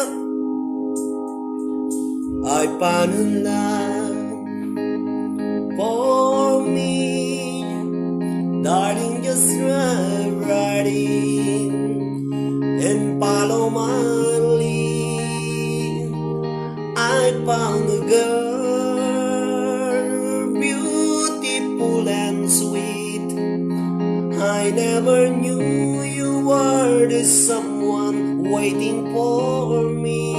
I found a love for me. Darling, just drive right in and follow my lead. I found a girl beautiful and sweet. I never knew you were the someone waiting for me.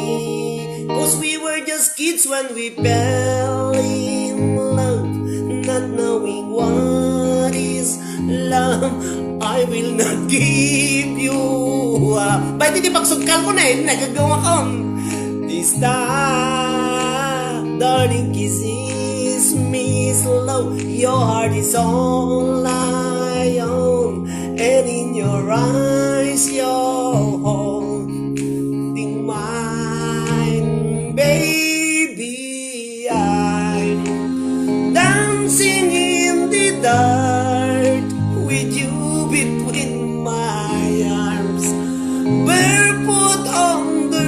'Cause we were just kids when we fell in love, not knowing what is love. I will not give you up. Bay, ti pagsungkal ko na eh, nagagawa ko. This time, darling, kisses me slow. Your heart is all I own, and in your eyes, you're holding mine, baby. I'm dancing in the dark with you between my arms, barefoot on the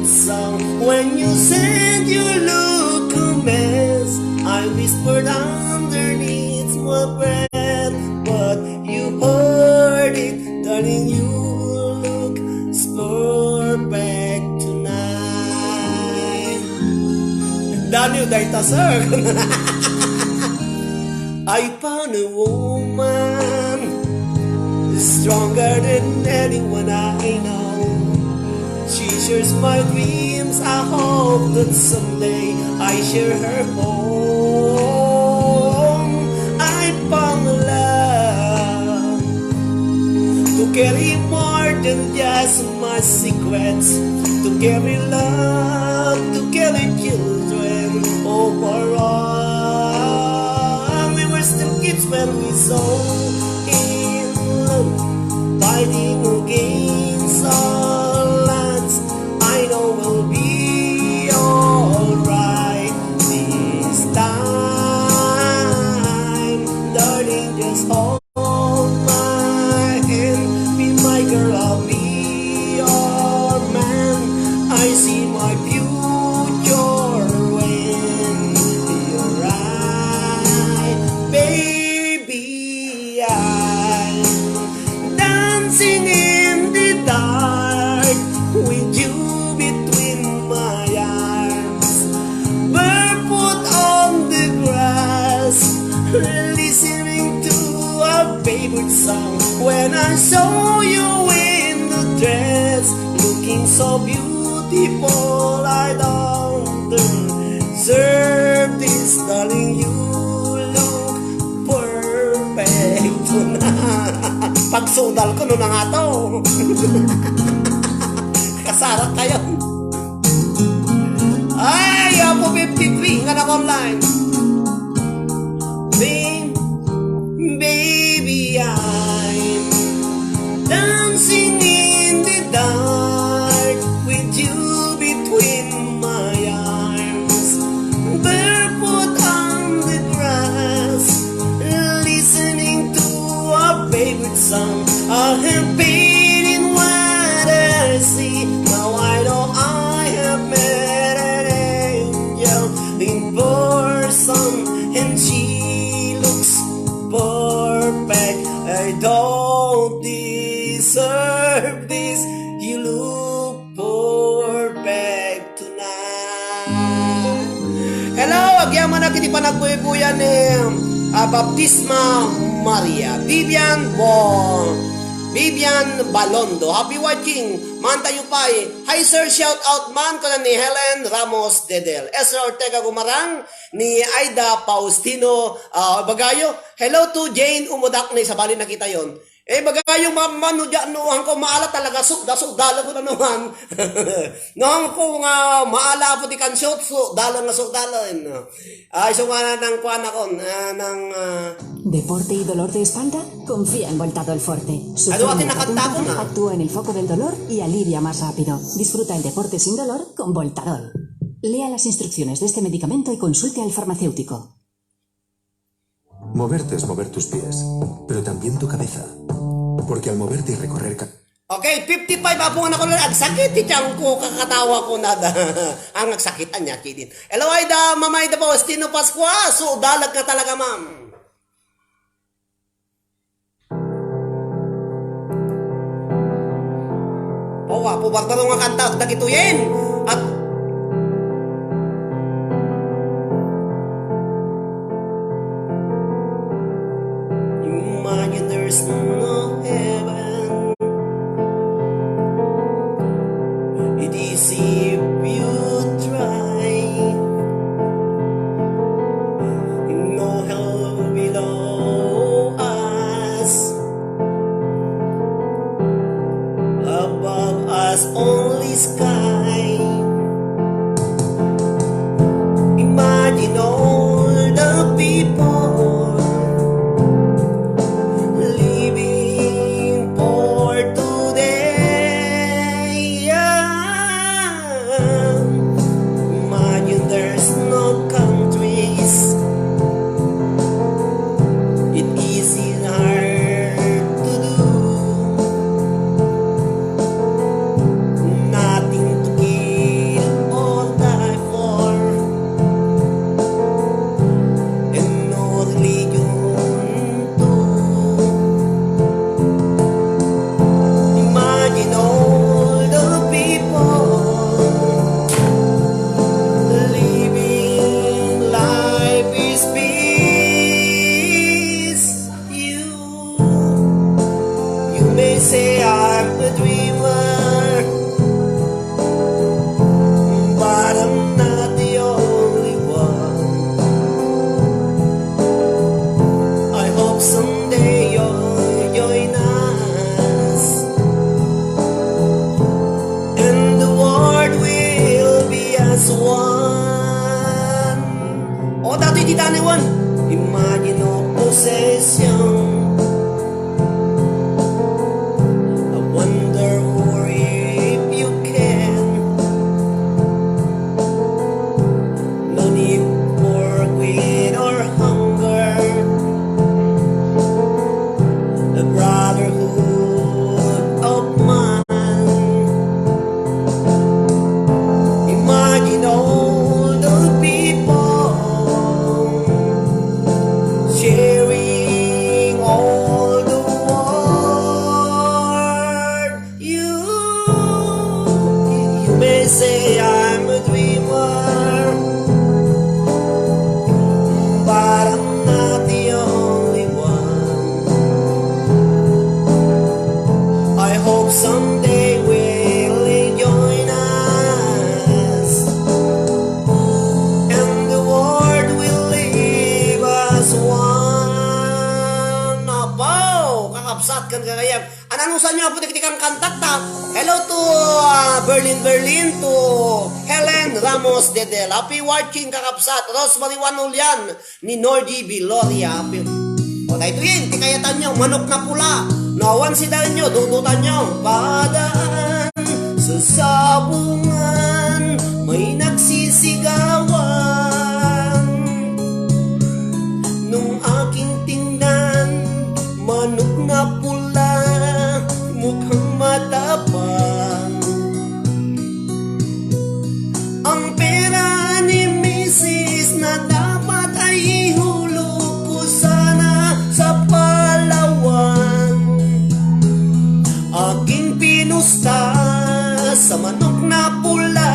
song. When you said you look a mess, I whispered underneath my breath, but you heard it, darling, you look perfect tonight. Daniel, dayta, sir. I found a woman stronger than anyone I know. She shares my dreams. I hope that someday I share her home. I found love to carry more than just my secrets, to carry love, to carry children over all. We were still kids when we saw in love, fighting against all odds. I know we'll be alright this time, darling. Just hold my hand, be my girl, I'll be your man. I see my future when you're right, baby. I'm dancing in the dark with you between my arms, barefoot on the grass, listening to a favorite song. When I saw you in the dress, looking so beautiful, I don't deserve this, darling. You look perfect tonight. Pagsudal ko, no, na nga to. Kasara kayo. Ay, Apo fifty-three, nga naka-online. Babe, baby, I'm dancing in the dark with you between my arms, barefoot on the grass, listening to a favorite song. I have pain in what I see. Now I know I have met an angel in person, and she looks perfect. I don't deserve this. You look perfect tonight. Hello, agyamanak iti panagbuybuyna ni, ah, Baptisma Maria. Vivian Bo-, Vivian Balondo. Happy watching. Mantayo pay. Hi, sir. Shout out man kuna ni Helen Ramos Dedel, Ezra Ortega Gumarang, ni Aida Faustino, ah, Bagayo. Hello to Jane Umudak ni sabali nakitayon. Eh, bagayo, ma'am, no, dia, no, hangko maala talaga, sukda, sukdalen ko na naman. No, hangko nga maala po ti kansyot, sukdalen nga sukdalen. Ay, so nga nang kuan akon, ah, nang, ah, ¿Deporte y dolor de espalda? Confía en Voltadol Forte. Su Ano, ate, fórmula nakanta ko potente na. Actúa en el foco del dolor y alivia más rápido. Disfruta el deporte sin dolor con Voltadol. Lea las instrucciones de este medicamento y consulte al farmacéutico. Moverte es mover tus pies, pero también tu cabeza. Porque al moverte y recorrer ca- Okay, fifty-five, apo nga nakulo, agsakit ti tiyan ko, kakatawa ko na da. Ang agsakit, anya, kidin. Hello, Aida, Mama Aida Faustino Pascua, so, dalag ka talaga, ma'am. Oh, Apo Barbaro nga kanta, dagitoyen. At imagine there's no heaven. It is if you try. No hell below us. Above us, only sky. Imagine all the people living for today. Imagine there's no countries. It isn't hard to do. Nothing a dreamer, but I'm not the only one. I hope someday you'll join us, and the world will be as one. O, datoy ti taniwan. Imagine of possession. I wonder if you can. No need for greed or hunger. A brotherhood of man. Imagine all the people sharing all the world. You, you may say I'm a dreamer, but I'm not the only one. I hope someday will join us, and the world will leave as one. Apaw, kakabsat ken gagayem. Ananusan nyo, Apo, dagiti kankantak ta. Hello to, ah, Berlin, Berlin, to Helen Ramos Dedel. Happy watching, kakabsat. Rosemary Juan Julian, ni Norgy Viloria. O, daytoyen ti kayatanyo, manok na pula. No awan sidaenyo, dudutanyo. Padaan sa sabungan, may nagsisigawan. Nung aking tingnan, manok na pula, mukhang matapang. Ang pera ni misis na dapat ay ihulog ko sana sa Palawan. Aking pinusta sa manok na pula,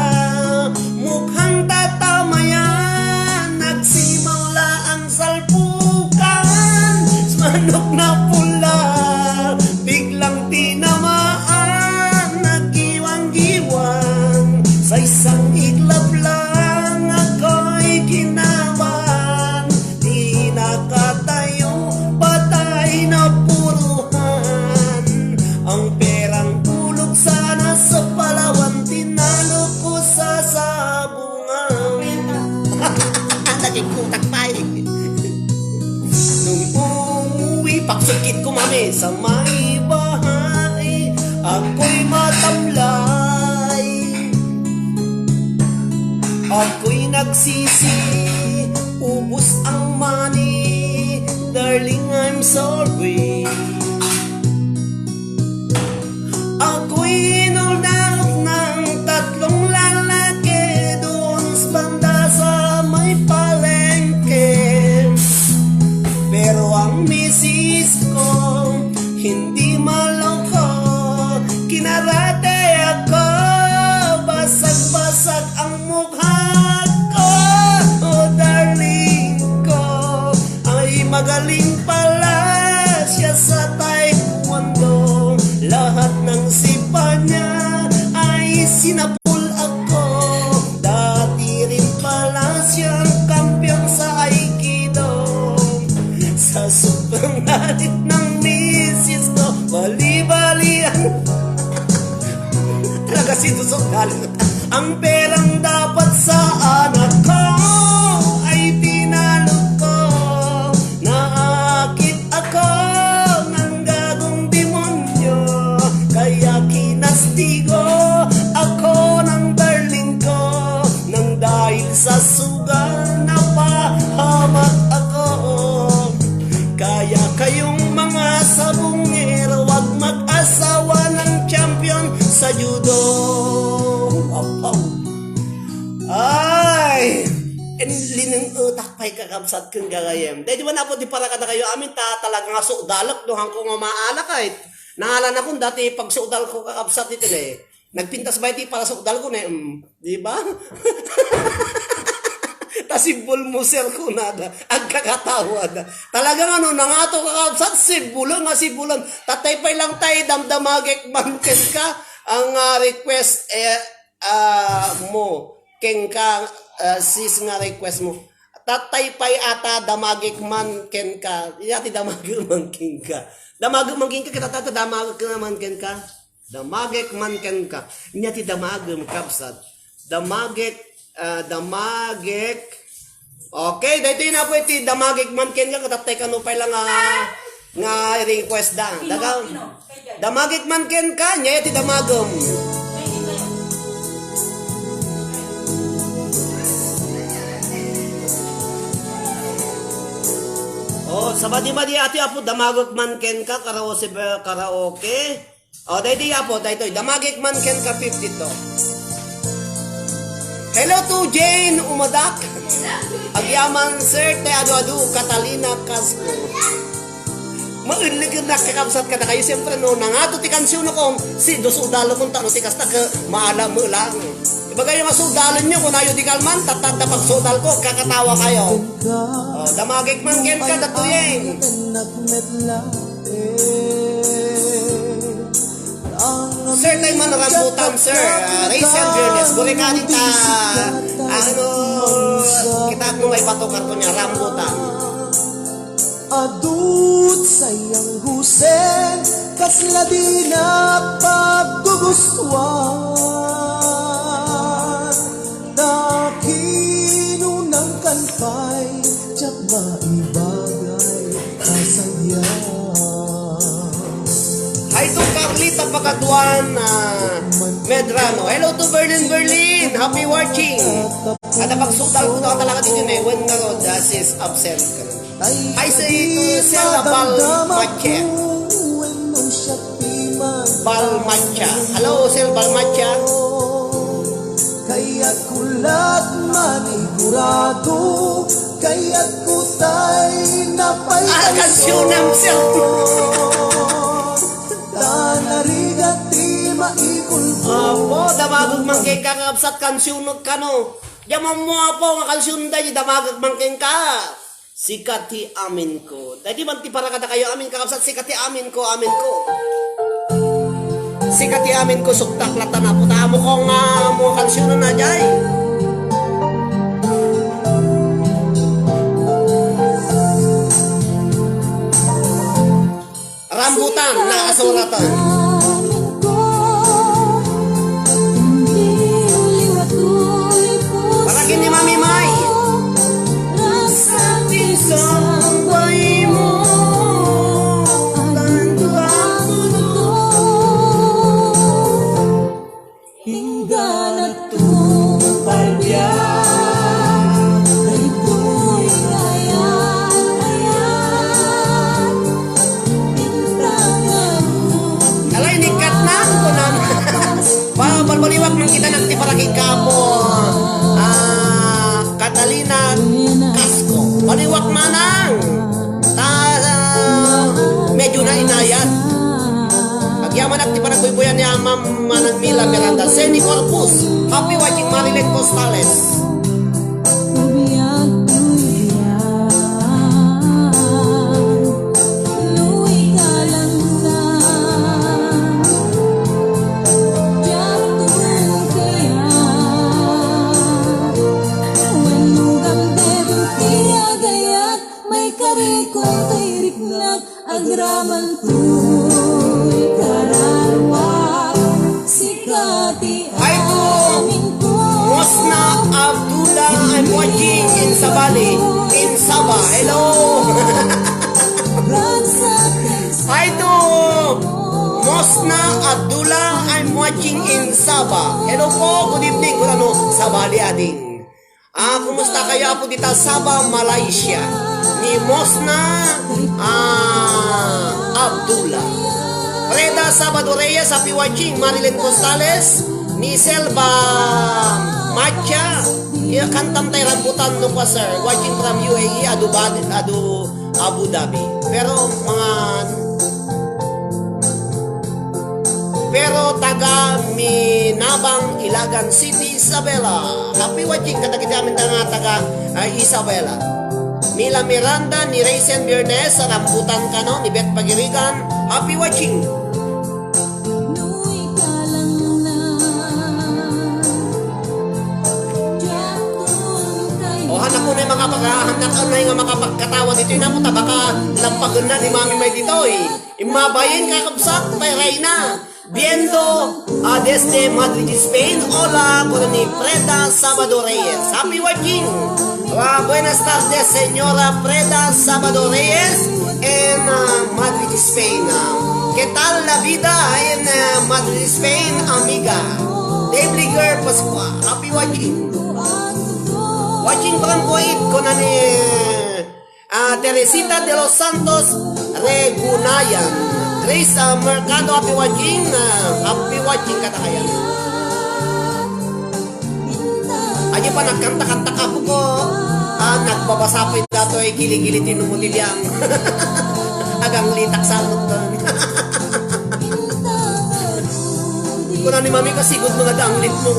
mukhang tatamayan. Nagsimula ang salpukan sa manok na pula, biglang tinamaan, naggiwang-giwang. Sa isang iglap lang ako'y kinabahan. Di nakatayo, patay na puruhan. Ang perang hulog sana sa Palawan, tinalo ko sa sabungan. Naging kutak pa eh. Nung umuwi, pagsukit ko, mami, sa may bahay, ako'y matamlay. Ako'y nagsisi, ubos ang money, darling, I'm sorry. Ako'y inuldaw ng tatlong lalaki doon sa banda sa may palengke. Pero ang misis ko, hindi maloko, kinarate ako, basag-basag ang mukha ko. Oh, darling ko, ay magaling pala siya sa taekwondo. Lahat ng sipa niya ay sinapul ako. Dati rin pala siyang kampiyon sa Aikido. Sa sobrang galit ng misis ko, bali-bali ang talaga si Dusok galit. Ang perang dapat sa anak ko ay tinalo ko. Naakit ako ng gagong demonyo, kaya kinastigo ako ng darling ko. Nang dahil sa sugal, napahamak ako. Kaya kayong mga sabungero, wag mag-asawa ng champion sa judo. Apaw. Ay! Lineng utak pay, kakabsat ken gagayem. Daydi man, Apo, ti para kadakayo amin, ta talaga nga sukdalek no haanko nga maala kay. Nangalan ako dati pagsukdal ko, kakabsat, iti ne. Nagpintas ba iti parasukdal ko ne? Mm, di ba? Ta sibbul mo, sir, kunada. Agkakatawada. Talaga nga no, nangato ka, kabsat, sibbulan nga sibbulan. Tatay pay lang tay, damdamagek man kenka. Ang, ah, request, eh, ah, mo. Kenka, ah, sis nga request mo. Tatay pay ata, damagek man kenka. Nya ti damagek man kenka. Damagek man kenka, kita tata, damagek man kenka. Damagek man kenka. Nya ti damagem, kabsat. Damagek, ah, damagek. Okay, daytoy na po iti damagek man kenka, katattay kano pay lang nga, nga request da. Daga, damagek man kenka, nya ti damagem. Oh, sabadi-madi ati apo, damagek man kenka, karaoke, karaoke. Oh, daydi apo, daytoy. Damagek man kenka, fifty-two. Hello to Jane Umadak. Agyaman, sir, te adu-adu, Catalina Casco. Mailligennak, kakabsat, kadakayo. Siyempre, no, nangato ti kansiyon ko, si, do sudalo kon tano ti kasta, ke, maala mo lang. Ibagayo nga sudalen nyo, kunayo di kalman, tatta da pagsudal ko, kakatawa kayo. Oh, damagek man kenka, datuyeng. Sir, tay man rambutan, sir. Ah, Rachel Bernes, guri ka din ta, ano, kita mo may patukar ko niya, rambutan. Adut sayang Jose, kasla di na paggugustuan. Nakinunang kalpay, tiyak maibagay, kasaya. Hi to Carlita Pagaduan, ah, Medrano. Hello to Berlin, Berlin. Happy watching. Kada pagsudal ko talaga dito, eh. When the Lord, ah, is absent. Hi, say to Sir Balmache. Balmacha. Hello, Sir Balmacha. Kayat kulat manigurado, kayat kutay napay. Ah, kansyonam, sir. Tanarigat ti maikulko. Apo, damagek man kenka, kakabsat, kansyon kano. Diyan mo, apo, nga kansyon da, di damagek man kenka. Sika ti amin ko. Daydi man ti para kadakayo amin, kakabsat, sika ti amin ko, amin ko. Sika ti amin ko, suktak latan apo ta amo ko nga, amo nga kansyonanna jay. Rambutan na asuratan. Para ken ni Mami May. Inggana tungpal biag, daytoy kayat-ayat, pintangan. Alay, nikkat na, kunan. Ba-, balbaliwak man kita nagtiparakig ka po. Ah, Catalina Casco. Baliwak manang. Ta, ah, medyo na inayat. Agyamanak ti panagbuybuyag ni Ama Manang Mila Miranda. Seni Corpus. Happy watching, Marilyn Costales. May karikong kay riknak, agraman to'y kararua. Sika ti Hi to amin ko. Mosna Abdullah, I'm watching in Sabali, in Sabah. Hello. Hi to Mosna Abdullah, I'm watching in Sabah. Hello po, good evening. Kung ano, Sabali ading. Ah, kumusta kayo apo dita Sabah, Malaysia? Ni Mosna, ah, Abdullah. Reda Sabado Reyes, happy watching. Marilyn Costales, ni Selva Macha. Iya, kantam tay rambutan no pa, sir. Watching from U A E, adu, adu Abu Dhabi. Pero mga Pero taga Minabang, Ilagan City, Isabela. Happy watching kadagiti amin nga taga, ah, Isabela. Mila Miranda, ni Raisin Biernes, Rambutan kano, ni Beth Pagirigan. Happy watching. O, hanak ko na yung mga paghahandak, ano yung mga pagkatawa dito, yung naku, tabaka, lampagan na ni Mami May dito, eh. Imabayin, kakabsat, pay Reyna. Viendo, ah, desde Madrid, Spain. Hola, kuna ni Freda Sabado Reyes. Happy watching. Ah, buenas tardes, Señora Freda Sabado Reyes en, ah, Madrid, Spain. Ah, ¿qué tal la vida en, ah, Madrid, Spain, amiga? Daily Girl Pascua. Happy watching. Watching from Kuwait, kuna ni Ah, Teresita de los Santos Regunayan. Grace, ah, Mercado, happy watching. Ah, happy watching kadakayo. Adi pa nagkanta-kanta ka buko. Ah, nagbabasa pa yung dato ay gili-gili tinumuti biyang. Agang litak sa amot ko. Kuna ni Mami, kasigod mga danglit mo.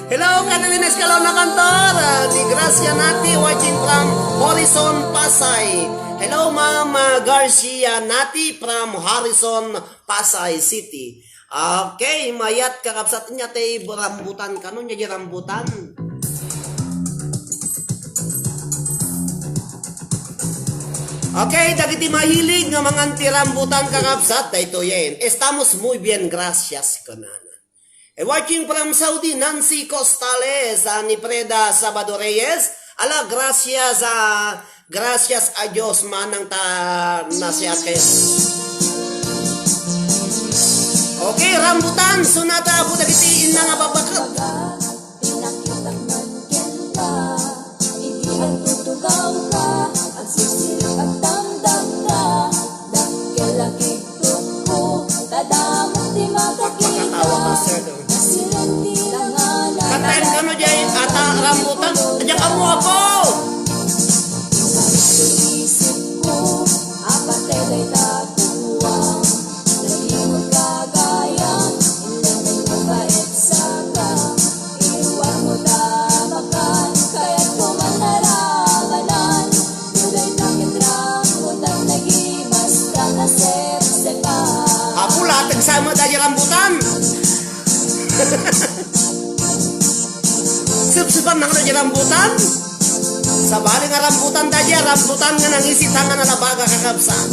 Hello, Catalina Escalona Cantor, ah, ni Gracia Nati, watching from Horizon, Pasay. Hello, Ma'am, ah, Garcia Nati from Horizon, Pasay City. Okay, mayat kakabsat niya tay rambutan. Kano niya di rambutan? Okay, dagiti mahilig nga mangan ti rambutan kakabsat, daytoyen. Estamos muy bien, gracias, kunana. Eh, watching from Saudi, Nancy Costales, ah, ni Freda Sabado Reyes. Ala, gracias, ah, gracias a Dios, manang ta nasiaken. Okay, rambutan, sunata, apo dagiti inna nga babbaket. Pagpakatawa ka, sir, no? Kantaen kano jay ata rambutan. Diak ammo, apo! Apo, latag sa met a di rambutan. Sepsepan na kano di rambutan. Sabali nga rambutan da di, rambutan nga nangisita nga nalabaga kakabsat.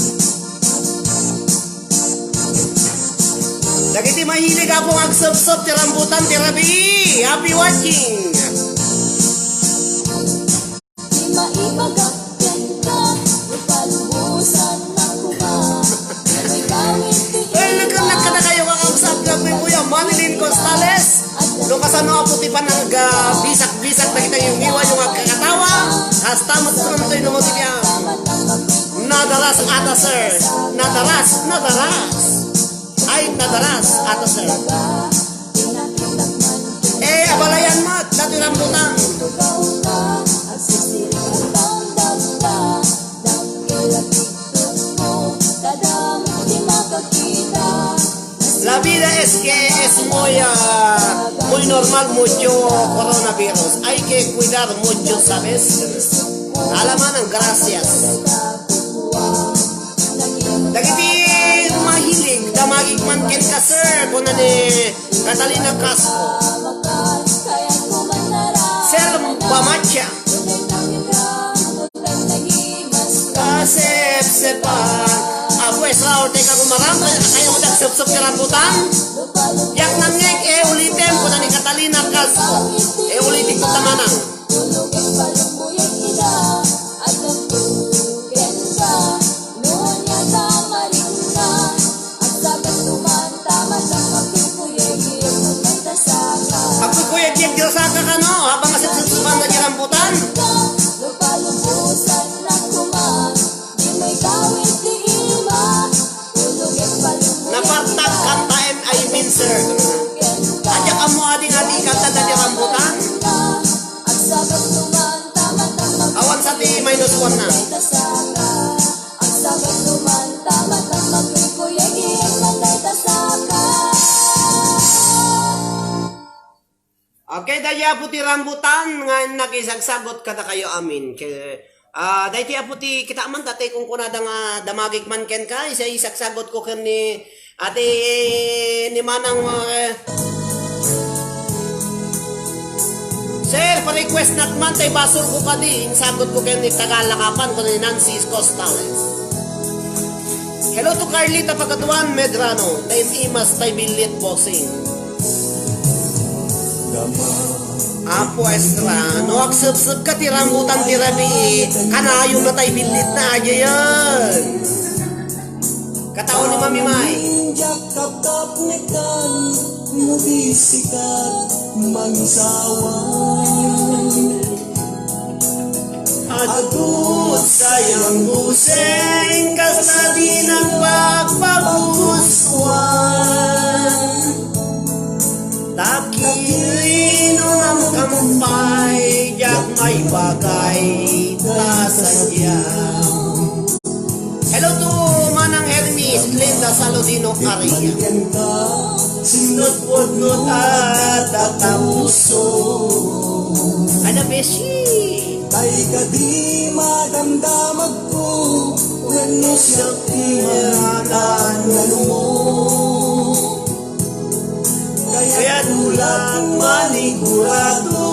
Dagiti mahilig, apo, nga agsepsep ti rambutan ti rabii. Happy watching. Di maibaga kenka, no palubosan na koma. Welcome na kadakayo, kakabsat, nga Kuya Manilyn Costales. No kasano, apo, ti panag, ah, bisak-bisak dagiti ngiwat nga agkakatawa, kasta met pronto no mo ti biang. Nadaras ata, sir. Nadaras, nadaras. Ay, nadaras ata, sir. Eh, abalayan met, dati rambutan. La vida es que es muy, ah, muy normal, mucho coronavirus. Hay que cuidar mucho, ¿sabes? Ala manang, gracias. Dagiti mahilig, damagik man kenka, sir, kuna ni Catalina Castro. Sir Bamacha. Kasepsepan. Apo, Esra Ortega Gumaran, kaya mo dagsepsep ti rambutan? Yak nangngeg, eh, ulitem, kuna ni Catalina Castro. Eh, ulitik ko ta manang. Agkukuyag ti saka kano, habang asipsipsipan na di rambutan. Napartak kanta, I mean, sir. Ajak amo ading adi kanta da di rambutan. Awan sa ti minus one na. Okay, daydi Apo ti rambutan nga nakisagsagot kadakayo amin. Ke-, ah, daydi Apo ti kita man, tatay, kunkunada nga damagik man kenka, isa isagsagot ko ken ni, ati, ni Manang, eh, Sir, pa-request nak man, tay basol ko kadi, insagot ko ken ni Tagalakapan, ko ni Nancy Costales. Hello to Carlita Pagatuan Medrano, tay imas, tay billit, bossing. Apo Estra, no agsepsep ka ti rambutan ti rabii, kanayon na tay billit na, ajayan. Katao ni Mami May. Diak kapkapnekan, no di sikat mansawan. Adut sayang guseng, kasla dinak pagpagustuan. Takinulam kampay, diak maibagay ta sadiam. Hello to Manang Hermes, Glenda Saludino Aria. Sinutput no tatapuso. Ano, beshi? Tay kadi madamdamag ko, wenno siak ti mananalo mo. Kayat ko lang manigurado,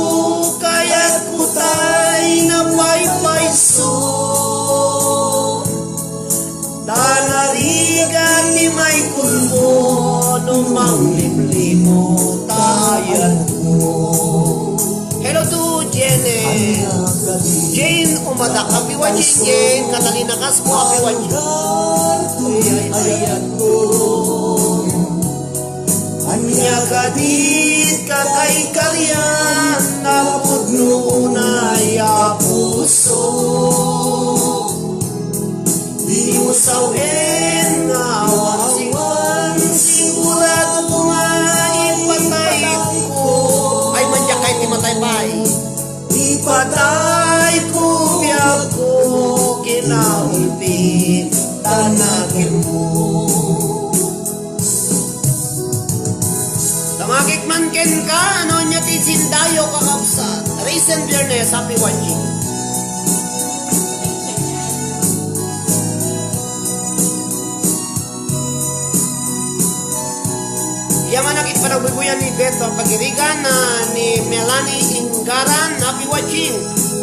kayat ko tay napaypayso. Tanarigan ni Michael mo, no mangliplimo tayat mo. Hello to Jane. Jane Umadak, happy watching, Jane. Catalina Casco, happy watching. Ay, ay, ay, ay. Ania kadit kakaykarian, napudno unay a puso. Di mo sawen nga awan, sigurado nga ipatay ko. Ay, mandiak kay ti matay pay. Ipatay ko biag ko, kinaulpit ta nakem mo. Damagik man kenka, ano nia ti sindayo, kakabsat? Risen Biernes, happy watching. Yaman a ket panaguygoyan ni Beto Pagirigan, ah, ni Melanie Inggaran, happy watching.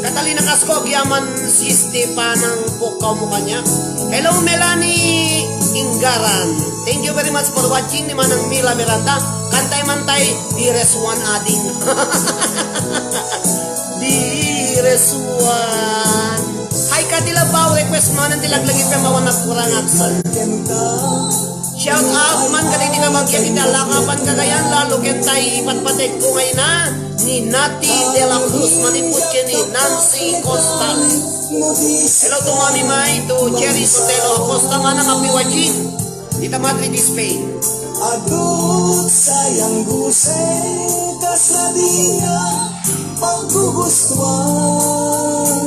Catalina Casco, yaman si Stefan ang pukaw mo kanya. Hello, Melanie Inggaran. Thank you very much for watching ni Manang Mila Miranda. Kantay man tay, Dires One Ading. Dires One. Hi, Kati Labaw. Request mo nan ti laglagi pa mawan at kurang at sal. Shout out man kadagiti kabagian iti Alakapan, Cagayan, lalo ken tay ipatpategko nga ina ni Nati de la Cruz, manipud ken ni Nancy Costales. Hello to Mami May, to Cherry Sotelo Acosta, manang happy watching. Dita Madrid, Spain. Adut sayang guseng, kasla di nga paggugustuan.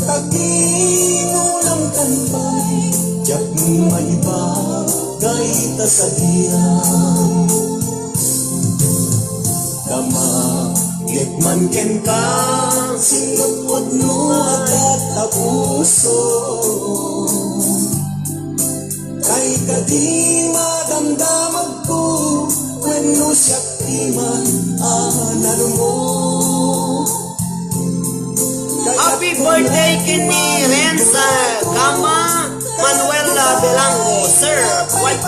Takinulam kan pay, diak maibagay ta sadiam. Damagek man kenka, sinutputno a tattapuso. Kay kadi madamdamagko, wenno siak ti man a nalumo. Happy birthday ken ni Renza Gama, Manuel Belango, sir. Wife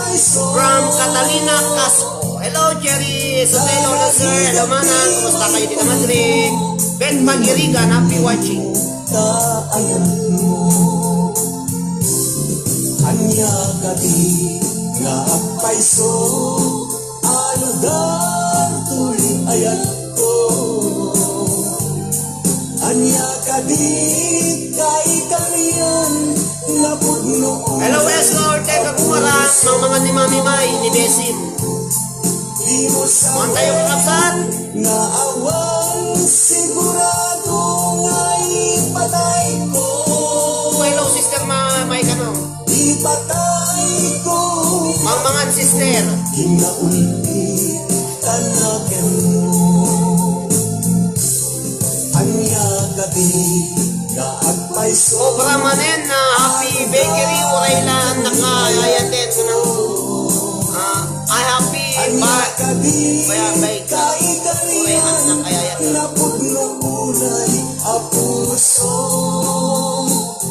from Catalina Casco. Hello, Jerry Sotelo, sir. Hello, manang. Kumusta kayo dito, Madrid? Ben Magirigan, happy watching. Ta ayan mo. Ania kadi nga agpayso, ano dartuli ayat ko. Ania kadi kaykarian, napudno. Hello, Escort. Teka, kumarang. Mangmangan ni Mami May, ni Besim. Di mo sa Kuman tayo, kakabsat. Nga awan sigurado nga ipatay ko. Hello, Sister Ma-, May Kano. Ipatay ko. Mangmangan, Sister. Kinaulpi. Ania kadi nga agpayso? Obra manen na Happy Bakery, uray la nakayayaten ko na. Ah, ay, Happy Ania ba-, kadi ba-, Bakery, uray la nakayayaten. Napudno unay a puso.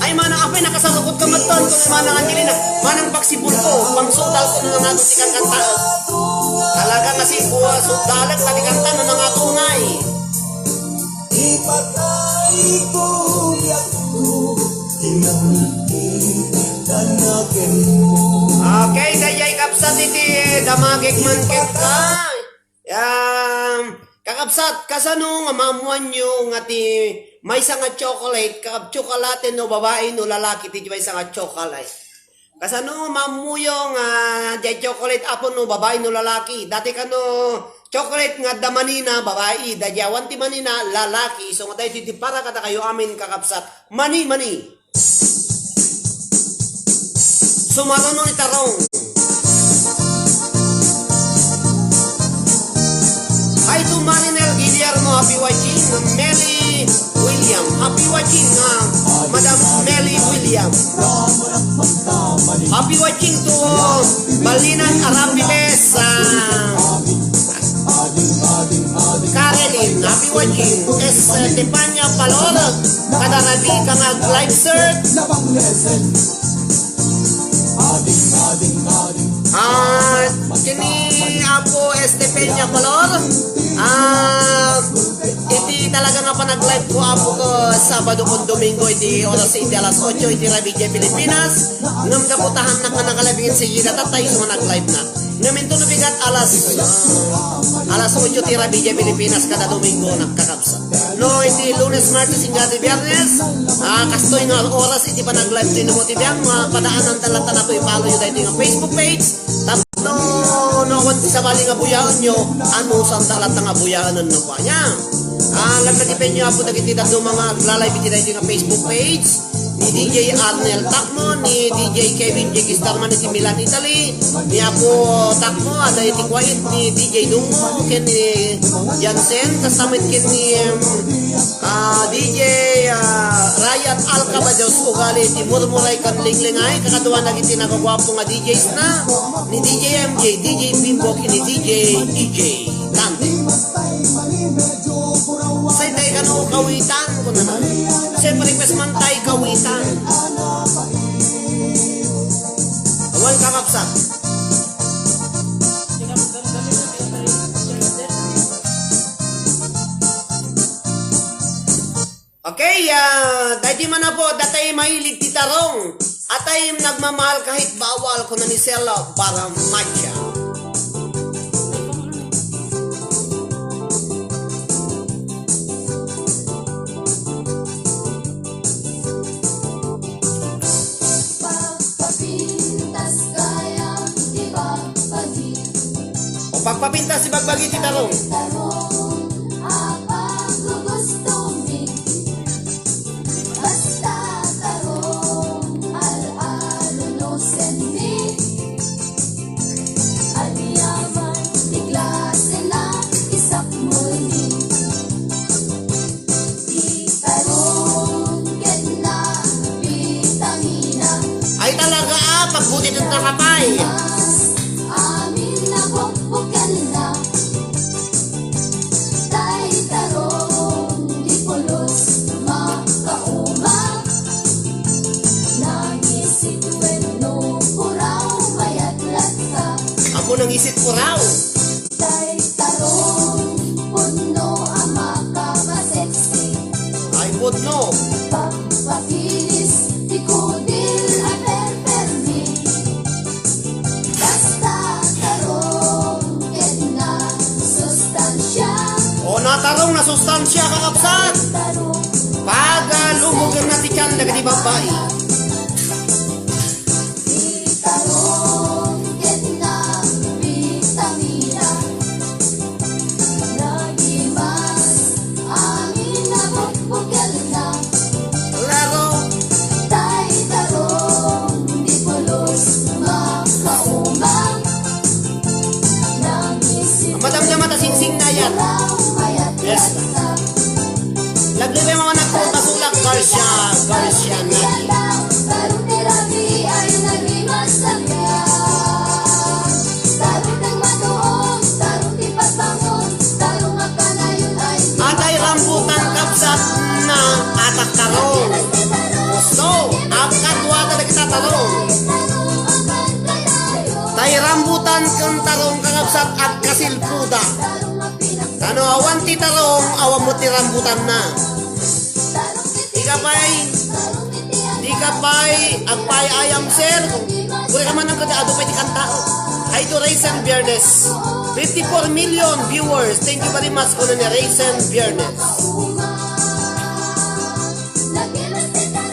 Ay, manang apay, nakasarukot ka met ton, kun manang Angelina, manang pagsibulko, pangsudalko no nangato ti kankanta. Talaga nga si buwa, sudalek, ta ti kanta no nangato ngay. Ipatay ko biagko, kinamti, tanakenmo. Okay, dayay kabsat iti damagek man kenka. Yan. Kakabsat, kasano nga maammuanyo nga ti maysa nga chocolate, kakab-, tsokolate no babai no lalaki ti maysa nga chocolate? Kasano nga maammuyo nga diay chocolate apo no babai no lalaki? Dati kano chocolate nga adda manina, babai, daydi awan ti manina, lalaki. So, nga daytoy ti para kadakayo amin, kakabsat. Mani, mani. Sumaruno ni Tarong. Hi to Marinel Guillermo, happy watching. Mary William, happy watching, ah, Madam Mary William. Happy watching to, uh, Balinan Arapiles, ah, Caroline, happy watching. Estefania Palor, kada rabii ka nga ag-live, sir. Ah, kini Apo Estefania Palor, ah, iti talaga nga panag-live ko, Apo, ko Sabado kon Domingo iti oras iti alas otso iti rabii diay Pilipinas. Ngem gapu ta haannak nga naka-live, insigida, tatay, isu nga nag-live na. Ngem inton no bigat alas, ah, alas otso ti rabii diay Pilipinas kada Domingo, kakabsat. No, iti Lunes, Martes, inggana ti Biernes, ah, kastoy nga oras iti panag-live ti inmo ti biag, mapadaanan ta latta nga i-follow yo daytoy nga Facebook page. Tapno, no, awan ti sabali nga buyaenyo, anusanta latta nga buyaenenno pay. Ania? Ah, laglagipenyo, Apo, dagiti dadduma nga agla-live iti daytoy nga Facebook page. Ni D J Arnel Takmo, ni D J Kevin J. Gistarman iti Milan, Italy, ni Apo Takmo, adda iti kuwait, ni D J Dungo, ken ni Jansen, kasta met ken ni, em, ah, D J, ah, Rayat Alcabadios, ugali iti Murmuray ken Linglingay, kakaduana dagiti nagaguapo nga D Js na, ni D J M J, D J Bimbo, ken ni D J, D J Dante. Say, tay kano kawitan, kunana. Say, pa-request man tay kawitan. Awan, kakabsat. Okay, ah, daydi man, Apo, datay mailid ti Tarong. Atay nagmamahal kahit bawal, kuna ni Sel Baramacha. Pagpapintas gayam ti bagbagi. O pagpapintas ti bagbagi ti Tarong. Tarong, apaggugustomi. Basta Tarong, al-alo no senmi. Aniaman ti klasena, isakmulni. Ti Tarong ket na bitamina. Ay talaga, ah, pagbutit na kapay. Mas amin a bukbukenna. Tay Tarong, di pulos makauma. Nangisit wenno puraw, mayat latta. Apo nangisit puraw. Tay Tarong, pudno a makapasexy. Ay, pudno. Pagpakilis ti kudil a perpermi. Basta Tarong ket nasustansia. O, natarong, nasustansia, kakabsat. Tarong. Pagalumogenna ti tian dagiti babbai. Ti Tarong ket na bitamina. Nagimas amin a bukbukelna. Klaro. Tay Tarong, di pulos makauma. Nangisit. Madam, madam, Rambutan ken tarong, kakabsat, agkasilpuda. Ano, awan ti tarong, awan met ti rambutanna. Di ka pay, di ka pay, agpayayam, sir. Kuri ka man ang kada adu pay ti kanta. Hi to Raisin Biernes. Fifty-four million viewers. Thank you very much, kuno ni Raisin Biernes.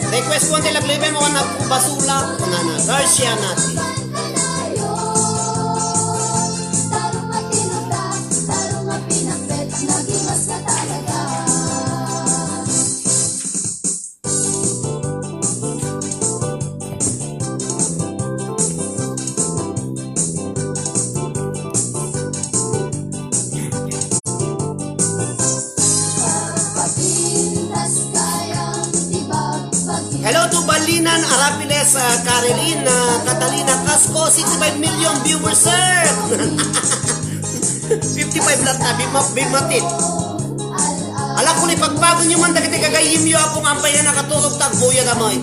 Request ko ang tilaglibem o anak ko, basula, kunana, Garcia Nati. Hello to Balinan Arapiles, ah, Caroline, ah, Catalina Casco, sixty-five million viewers, sir! Fifty-five lang ta, bima-, bimatit. Ala, kung ipagbago nyo man dagiti gagayyemyo, Apo, nga ampay nga nakaturog, tagbuya gamay.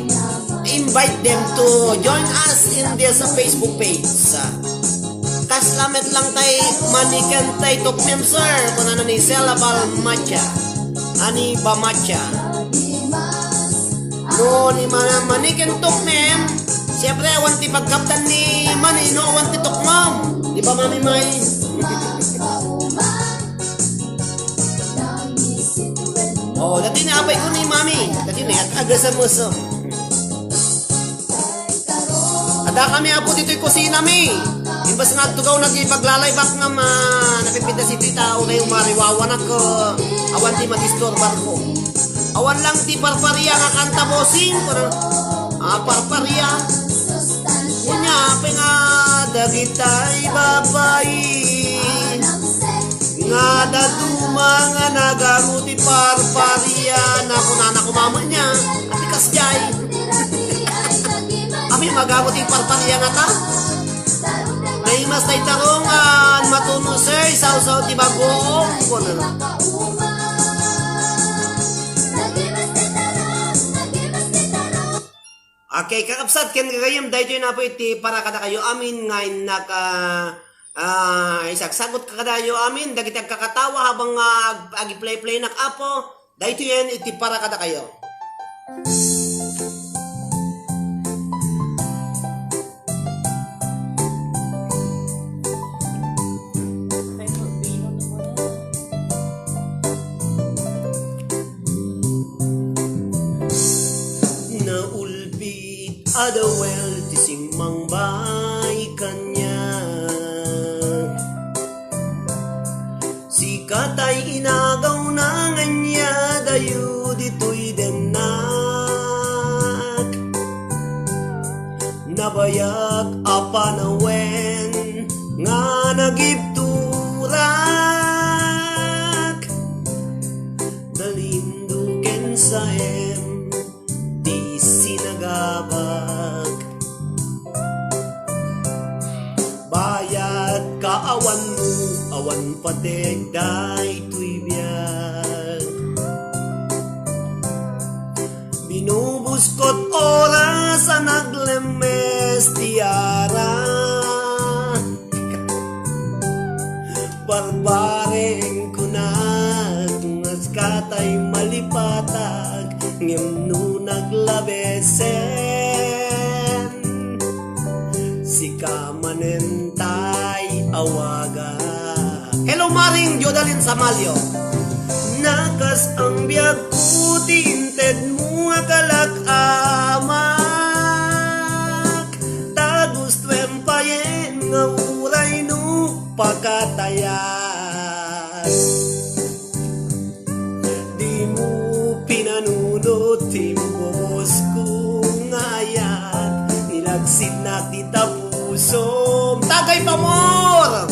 Invite them to join us in this Facebook page. Kasla met lang tay maniken tay tukmem, sir, kunana ni Sela Balmacha. Ani Bamacha. No, ni mana maniken tukmem, siyempre, awan ti pagkaptan ni mani, no, awan ti tukmam. Di ba, Mami May? Oh, dati ni apay ko ni Mami. Dati ni, ag-, agasam-asam. Adda kami, Apo, ditoy kusina mi. Imbes nga agtugaw nagipaglalay bak nga ma-, napipintas iti tao na yung mariwawanak, uh, awan ti madisturbar ko. Awan lang ti parparia nga kanta, bossing. Parang, ah, parparia. Unya, apay nga dagitay babai. Nga dadduma nga nagago ti parparia, na kunana ko mama niya, ati kasjay. Amin magago ti parparia nga ta. Naimas tay tarungan, matuno, sir, isawsaw ti bagoong, kunana. Okay, kakabsat, ken gagayyem, daytoy napo iti para kadakayo amin nga innak, ah, ah, isagsagot kadakayo amin, dagiti agkakatawa habang, ah, ag-, agi-play-play nak, Apo, daytoyen iti para kadakayo. Naulbit a dawel ti simmangbay kaniak. Sika tay inagaw na nga ania dayo ditoy dennak. Nabayag a panawen nga nagibturak. Nalindo ken saem ti sinagabak. Bayat ka awanmo, awan pateg daytoy biag. Binubuskot oras a naglemmes ti ara. Barbareng kunak, nga sika tay malipatag, ngem no naglabesen, sika manen tay awagak. Hello, Maring Jodalyn Samalio. Nakas-ang biagko ti intedmo a kalak-amak. Ta gustoem payen nga uray no pakatayan. Dimo pinanunot ti bubosko nga ayat, nilagsidnak dita pusom. Tagay pamor!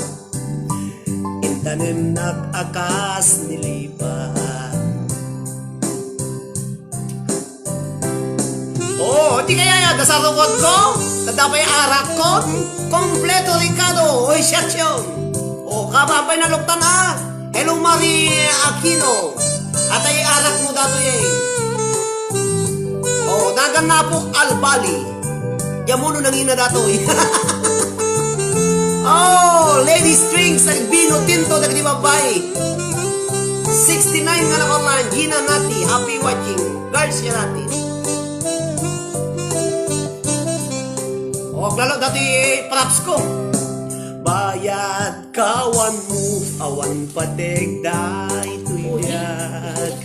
Intanemnak a kas ni lipa. Oh, di kaya ya, dasarukot ko? Tadda pay arak ko? Kompleto Ricardo, oy, siya, siya. Oh, kaba pay naluktan, ah. Hello, Marie Aquino. Atay arak mo datoy, eh. Oh, dagan na po, Albali. Diyan mo no nangina datoy. Oh, ladies drinks, ag-, vino tinto dagiti babbai. Sixty-nine nga naka-online, Gina Nati, happy watching. Garcia Nati. Oh, lalo dati props ko. Bayad kawanmo, awan pateg daytoy biag.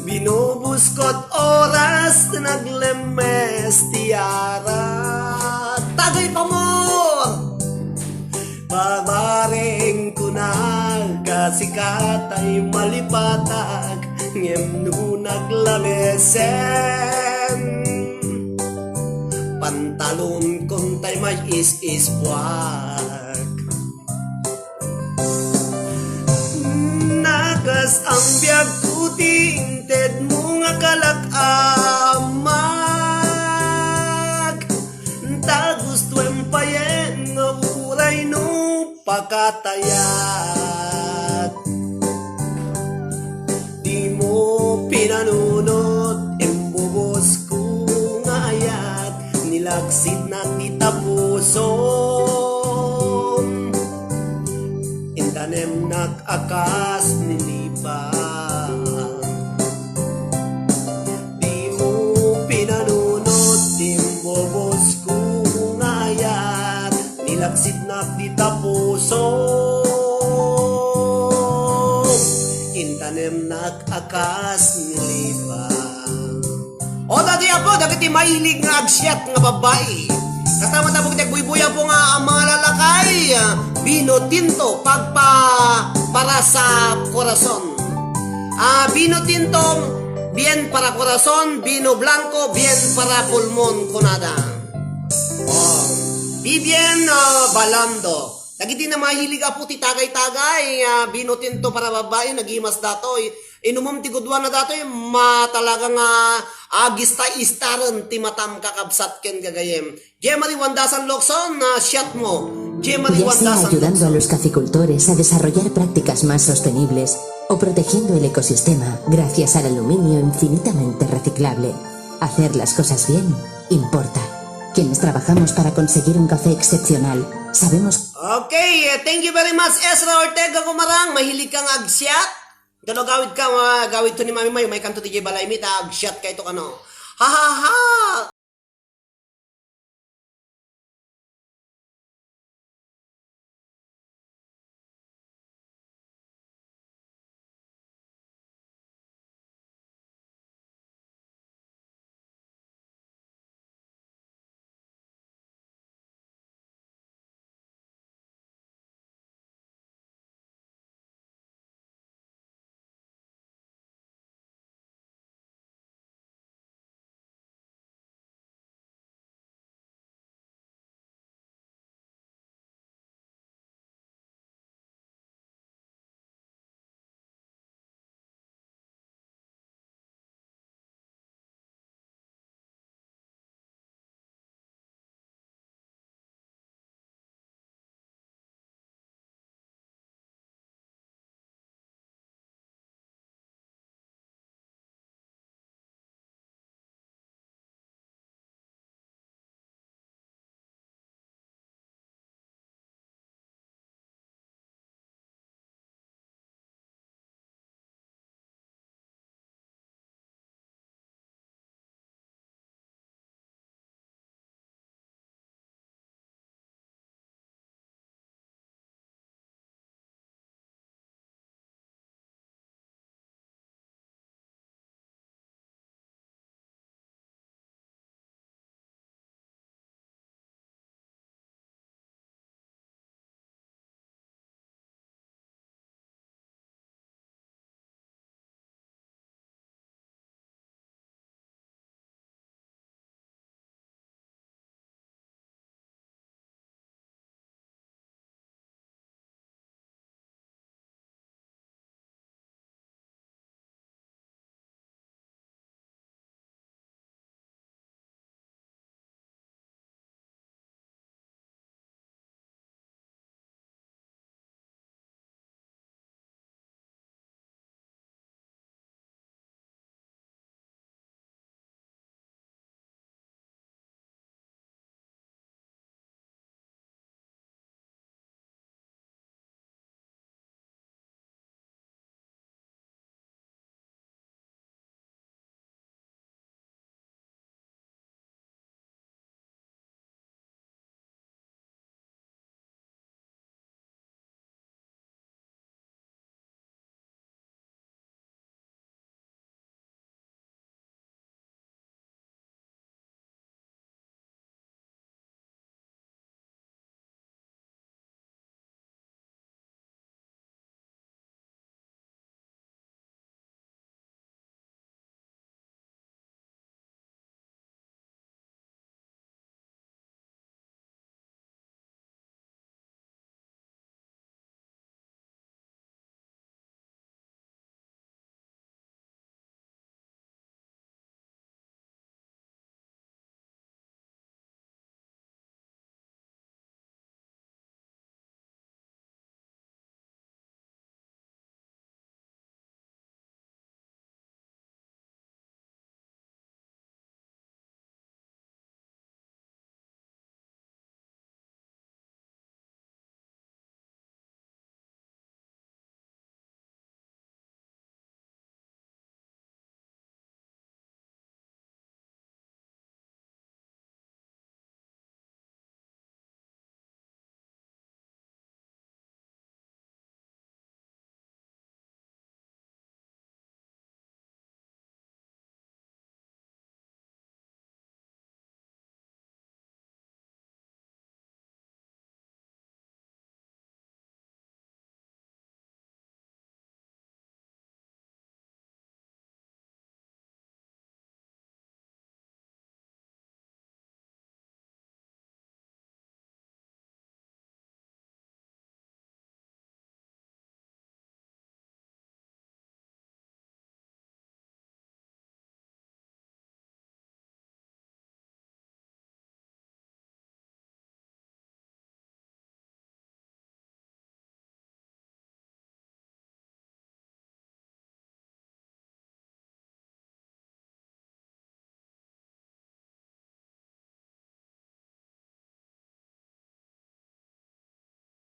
Binubuskot oras, naglemmes ti arak. Tagay pamor! Babareng kunag a sikatay malipatak, ngem no naglamesen, pantalon kontay may is-isbuak. Nakas ang biag ko ti intedmo nga kalak-amag. Ta gustuem payen nga uray no pakatayat. Dimo pinanunot, imbubos ko nga ayat, nilaksitnak ti tapusom, intanemnak a kas ni lipa. Dimo pinanunot, imbubos ko nga ayat, nilaksitnak ti tapusom, intanemnak a kas ni lipa. O, dati, apo, dagiti mahilig nga agsiat nga babbai. Kasta met, apo, iti agbuybuy, apo, nga, a, mga lalakay, a, vino tinto, pagpa-, para sa korason. A, vino tinto, bien para korason, vino blanco, bien para pulmon, kunada. O, Vivian, a, Balando. Dagiti na mahilig, apo, ti tagay-tagay, a, vino tinto para babbai, nagimas datoy. Inumom ti gudua na datoy, ma-, talaga nga agista-istaren ti matam, kakabsat ken gagayem. Jemari Wandasan Locson, a, siatmo. Jemari Ya sea Wandasan ayudando a Locson. Los caficultores a desarrollar prácticas más sostenibles o protegiendo el ecosistema gracias al aluminio infinitamente reciclable. Hacer las cosas bien importa. Quienes trabajamos para conseguir un café excepcional, sabemos Okay, eh, thank you very much, Ezra Ortega Gumarang. Mahilig kang agsiat? Dano gawid ka, ma-, gawid to ni Mami Mayo, may kanto ti balay mi, ta agsiat kay to kano. Ha, ha, ha!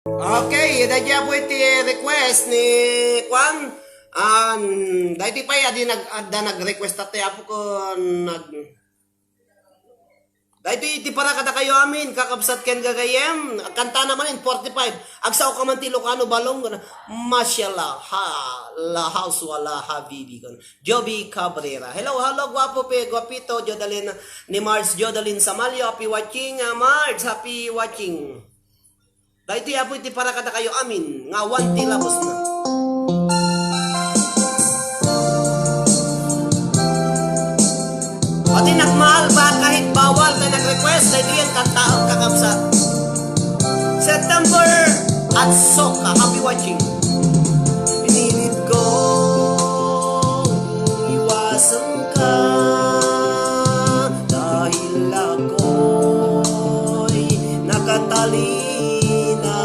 Okay, daydi, Apo, iti request ni kuan. An, daydi pay, adi nag-, adda nag-request, tatay, Apo, ko nag-, daydi iti para kadakayo amin, kakabsat ken gagayyem, kantana man in forty-five. Agsao ka man ti Ilocano balong, gana, mashallah, ha, la hawla wala habibi, gana. Joby Cabrera. Hello, hello, guapo pe, guapito, Jodalyn, ni Marge Jodalyn Samalio. Happy watching, ah, Marge, happy watching. Daytoy, Apo, iti para kadakayo amin nga awan ti labosna. Pati nagmahal ba kahit bawal, may nag-request, daytoy ang kantaak, kakabsat. September at Soka, happy watching. Pinilit ko iwasan ka dahil ako'y nakatalina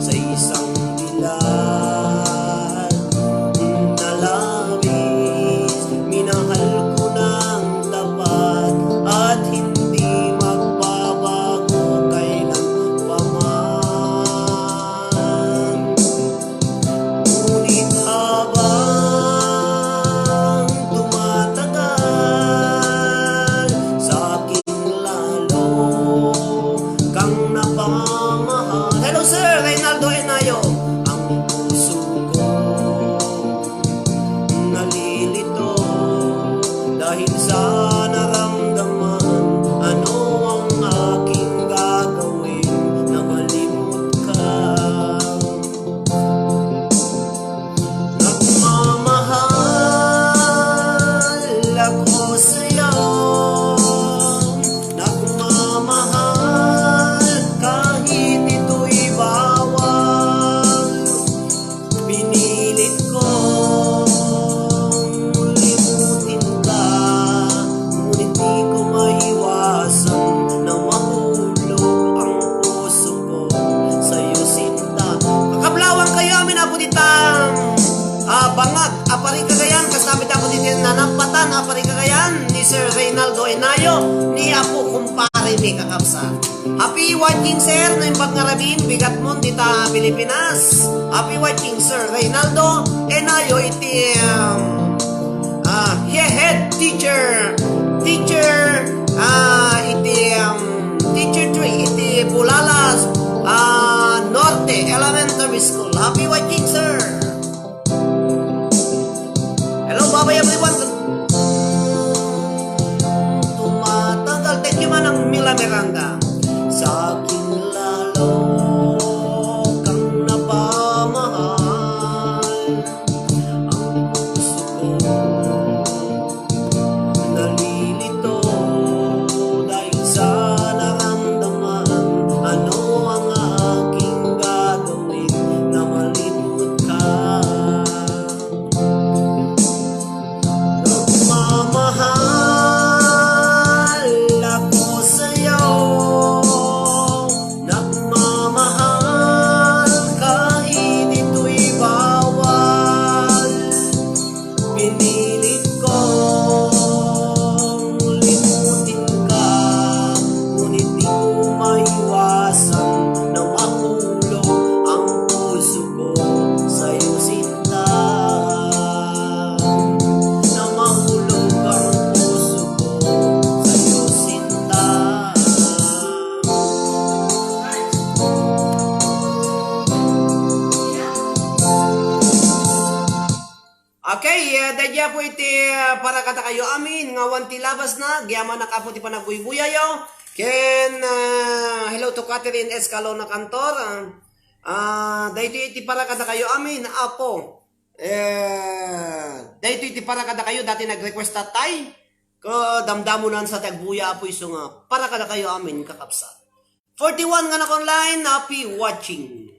sa isang dilag na labis. Minahal ko ng tapat at hindi magbabago kailan pa man. Ngunit habang tumatagal, sa akin lalo kang napamahal. Hello, Sir Reynaldo Enayo. Ang puso ko nalilito dahil sa naramdaman. Ano ang aking gagawin na malimot ka? Nagmamahal ako sa'yo. Nagmamahal kahit ito'y bawal. Pinilit kong limutin ka, ngunit di ko maiwasan na mahulog ang puso ko sa'yo, sinta. Kakablawang kayo amin, Apo, ditang, ah, bangag a parikagayan, kastamit, Apo, diti nanapatan a parikagayan ni Sir Reynaldo Enayo, ni Apo, kumpare ni kakabsat. Happy watching, sir. Naimbag nga rabin, bigat mon dita Pilipinas. Happy watching, Sir Reynaldo Enayo, iti, um, ah, he-, head teacher, teacher, ah, iti, um, teacher three, iti Bulalas, ah, Norte Elementary School. Happy watching, sir. Hello, bye-bye, everyone. Tumatagal. Thank you, Manang Mila Miranda. Sa akin lalo kang napamahal. Ang puso ko nalilito dahil sa naramdaman. Ano ang aking gagawin na malimot ka? Nagmamahal ako sa'yo. Nagmamahal kahit ito'y bawal. Pinilit kong limutin ka, ngunit di ko maiwasan na mahulog ang puso ko sa'yo, sinta. Na mahulog ang puso ko sa'yo, sinta. Okay, eh, daydi, Apo, iti, eh, para kadakayo amin nga awan ti labasna, agyamanak, Apo, ti panagbuybuyayo. Ken, ah, hello to Catherine Escalona Cantor. Ah, ah, daytoy iti para kadakayo amin, Apo. Eh, daytoy iti para kadakayo, dati nag-request, tatay. Kadamdamonan sa ti agbuya, Apo, isu nga para kadakayo amin, kakabsat. Forty-one nga naka-online, happy watching.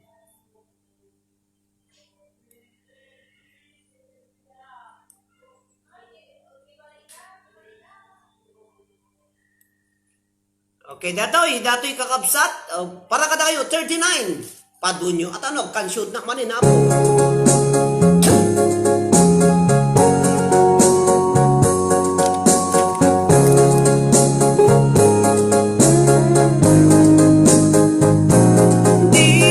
Okay, datoy, datoy, kakabsat. Oh, para kadakayo, thirty-nine. Padunyo, at ano, kansyod na manin, Apo. Di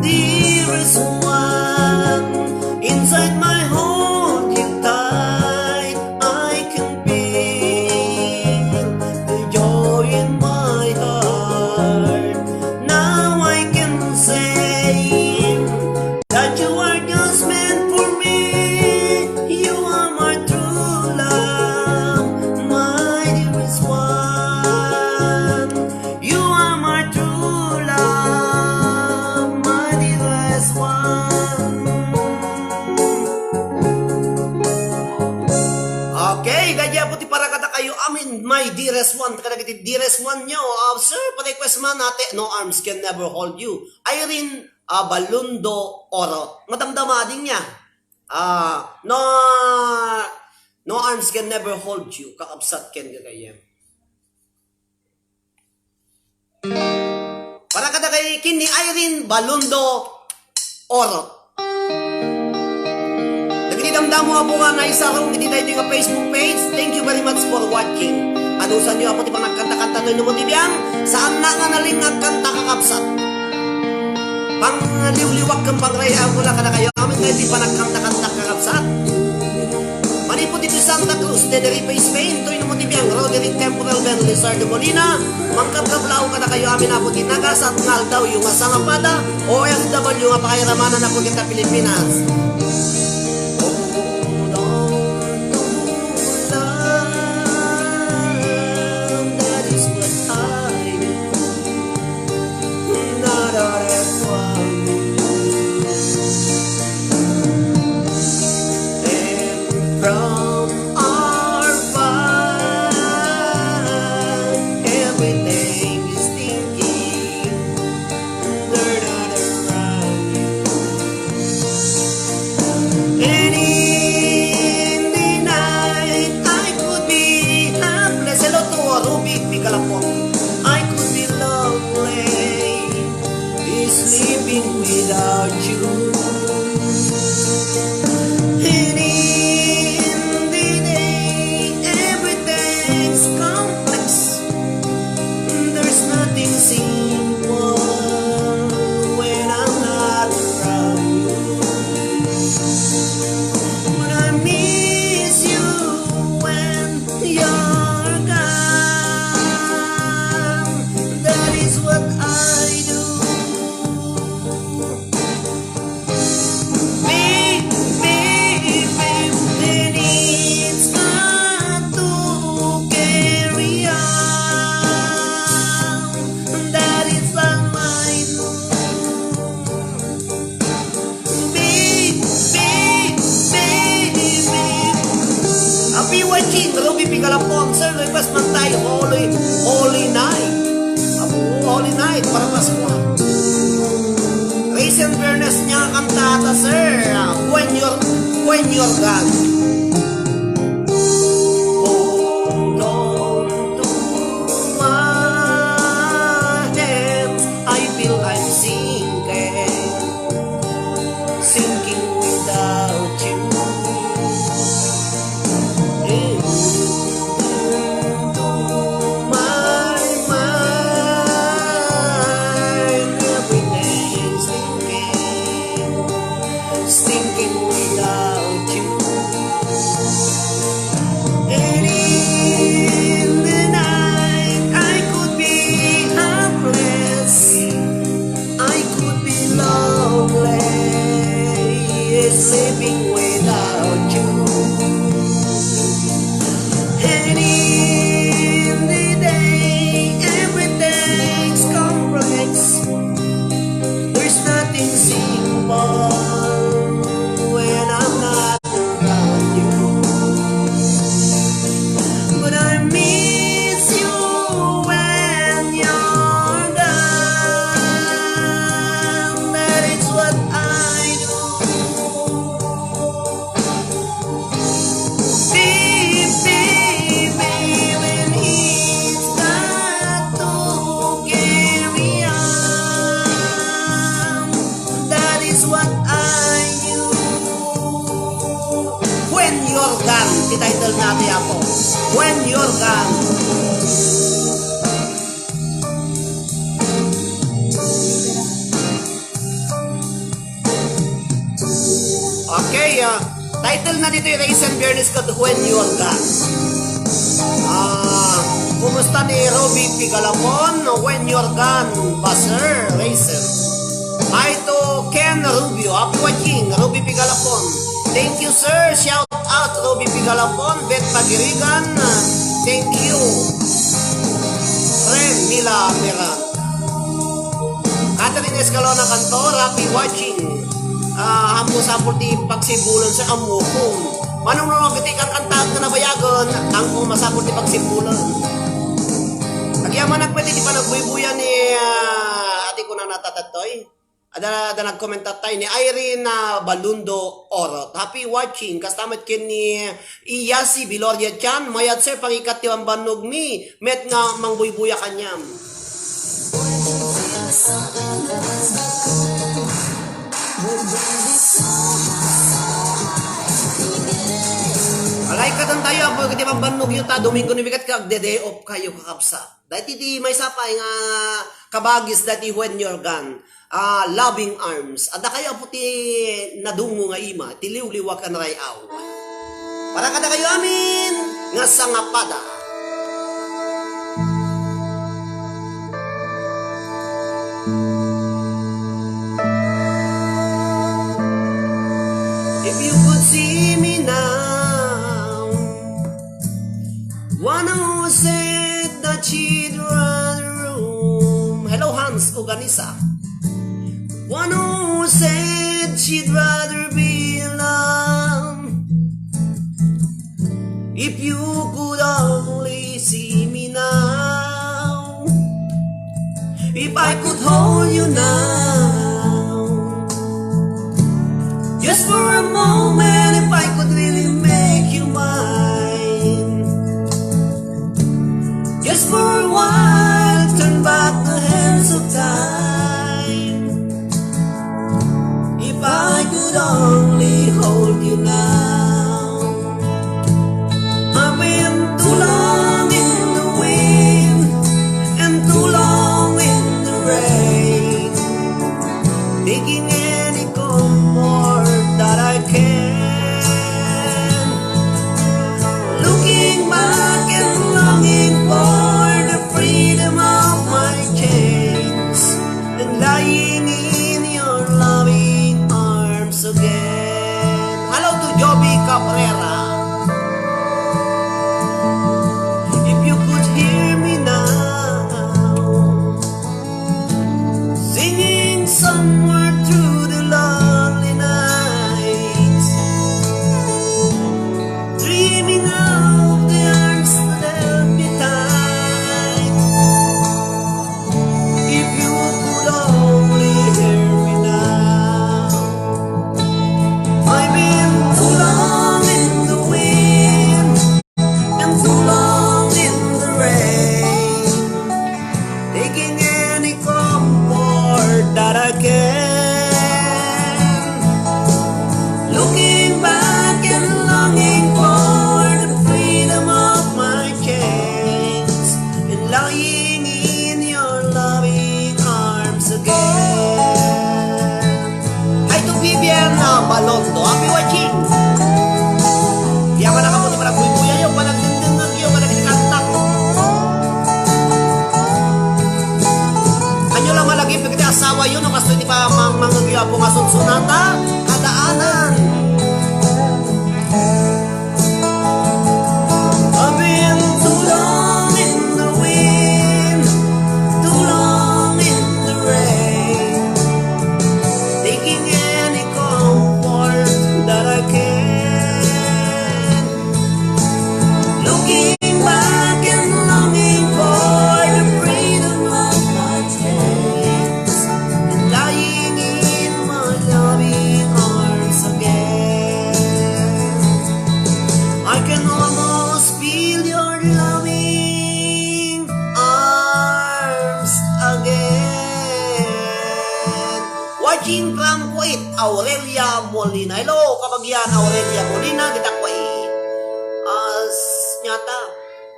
Dearest one, inside my heart you tight, I can feel the joy in my heart. Now I can say that you are just meant for me. You are my true love, my dearest one. You are my true love, my dearest one. Okay, gayam ti para kadakayo amin, my dearest one, kadagiti dearest one nyo. Uh, sir, pa-request man, ate, No Arms Can Never Hold You. Irene, uh, Balundo Oro. Madamdama din niya. Ah, no, no arms can never hold you, kakabsat ken gagayyem. Para kadagay ken ni Irene Balundo Oro. Dagiti damdamo a bunga nga isarong iti daytoy nga Facebook page. Thank you very much for watching. Anusanyo, Apo, ti panagkanta-kanta toy no mo ti biang? Saanna nga nalin nga agkanta, kakabsat. Pangliwliwak ken pangrayaw ko la kadakayo amin nga iti panagkanta-kanta, kakabsat. Manipud iti Santa Cruz, Tenerife, Spain, toy no mo ti biang, Roderick Temporal Ben Lizardo Molina, mangkabkablaw kadakayo amin, Apo, ti nagasat nga aldawyo nga sangapada, O F W nga pakairamanan, Apo, ita Pilipinas. Hold on to love, that is what I do. Not a requirement. And from our fight, everything is thinking. And in the night, I could be helpless. Hello to Ruby Pigalapon. I could be lonely, sleeping without you. And in the day, everything's complex. There's nothing simple when I'm not around you. But I miss you when you're gone. That is what I do. Babe, babe, babe, then it's hard to carry on. That is all I know. Babe, babe, babe, babe. Happy watching, Ruby Pigalapon. Sir, request man tayo, Holy, Holy Night. Apo, Holy Night, para Paskua. Raisin Bernes niya kanta ata, sir. Ah, when you're, when you're gone. Hold on to my hands, I feel I'm sinking, sinking without you. Into my mind, everything's sinking, sinking without you. And in the night, I could be helpless. I could be lonely, sleeping without you. And in the day, everything's complex. There's nothing simple when I'm not around you. But I miss you when you're gone. That is what I do. Baby, baby, it's got to carry on. That is what I do. When you're gone, ti title na ti Apo. When you're gone. ah, title na ditoy Raisin Biernes ket When You're Gone. Ah, kumusta ni Ruby Pigalapon? When You're Gone ba, sir? Raisin. Hi to Ken Rubio. Happy watching, Ruby Pigalapon. Thank you, sir. Shout out, Ruby Pigalapon, Beth Pagirigan. Thank you. Friend Mila Miranda. Catherine Escalona Cantor, happy watching. Ah, ammo sapul ti pagsibulen, sir, ammo ko. Manong no, agiti kankanta nga nabayagen, ammo masapul ti pagsibulen. Agyamanak met iti panagbuybuya ni, ah, ati ko na natatatoy. Ada, ada nagkomenta tayo ni Irene, ah, Balundo Orot. Happy watching. Kasta met ken ni Iyasi Biloria Chan. Mayat, sir, pangikat ti bambannog mi. Met nga mangbuybuya kaniam. Alay, katan tayo, apo, iti bambannog yu ta, Domingo ni bigat ka, agde-day off kayo, kakabsat. Dati di may sapay nga kabagis dati When You're Gone. Ah, Loving Arms. Adda kayo, apo, ti nadungo nga ima, ti liwliwa ken ray-aw. Para kadakayo amin nga sangapada. If you could see me now, one who said that she'd rather room. Hello, Hans Uganisa. One who said she'd rather be alone. If you could only see me now, if I could hold you now, just for a moment, if I could really make you mine, just for a while, turn back the hands of time. If I could only hold you now. I've been too long in the wind and too long in the rain, taking any comfort that I can. Looking back and longing for the freedom of my chains and lying in your loving arms again. Hello to Joby Cabrera. If you could hear me now, singing somewhere through the lonely nights, dreaming of the arms that held me tight. If you could only hear me now. I've been too long in the wind and too long in the rain, taking any comfort that I can. Looking back and longing for the freedom of my chains and lying in your loving arms again. Hi to Vivian, uh, Balondo. Happy watching. Yaman na kamo, di ba, nagbuybuya yo, panagdengdengeg yo, panagkantak. Anyo lang malagip dagiti asawa yo, no, kastoy ti pa-, mang-, mangngeg yo, Apo, nga sunsunata, kadaanan. I've been too long in the wind, too long in the rain, taking any comfort that I can. Looking back and longing for the freedom of my chains, lying in my loving arms again. I can almost feel your loving arms again. Watching from Kuwait, Aurelia Molina. Hello, kabagian Aurelia Molina, dita Kuwait. As, nyata,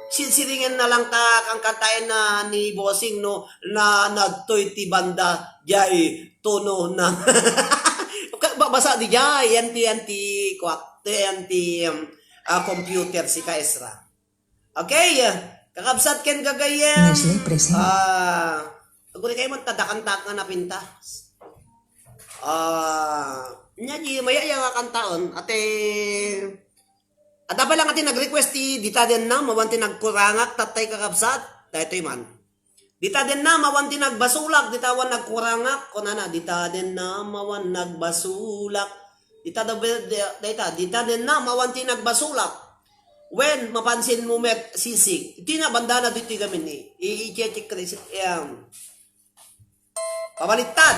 sinsiringen na lang ta kangkantaen na ni Bossing, no, na nagtoy ti banda, jay, tono na. Ka-, ba-, basa di jay, yan ti, yan ti, kuak, ti, ti, um, ah, computer, sika, Ezra. Okay, kakabsat ken gagayyem. Nestle present. Ah, aguri kayo man tadakantak nga napinta. Ah, nya di maya iya nga kantaon, ate, adda pay lang ati nag-request ti Dita Denna, mawan ti nagkurangak, tattay kakabsat, daytoy man. Dita Denna, mawan ti nagbasolak, dita awan nagkurangak, kunana, Dita Denna, mawan nagbasolak. Dita da, da, dita, Dita Denna, mawan ti nagbasolak. Wen, mapansin mo met, sisig. Iti na, bandana ditoy gamin ni. I, i, check, check, check, em. Pabaliktad.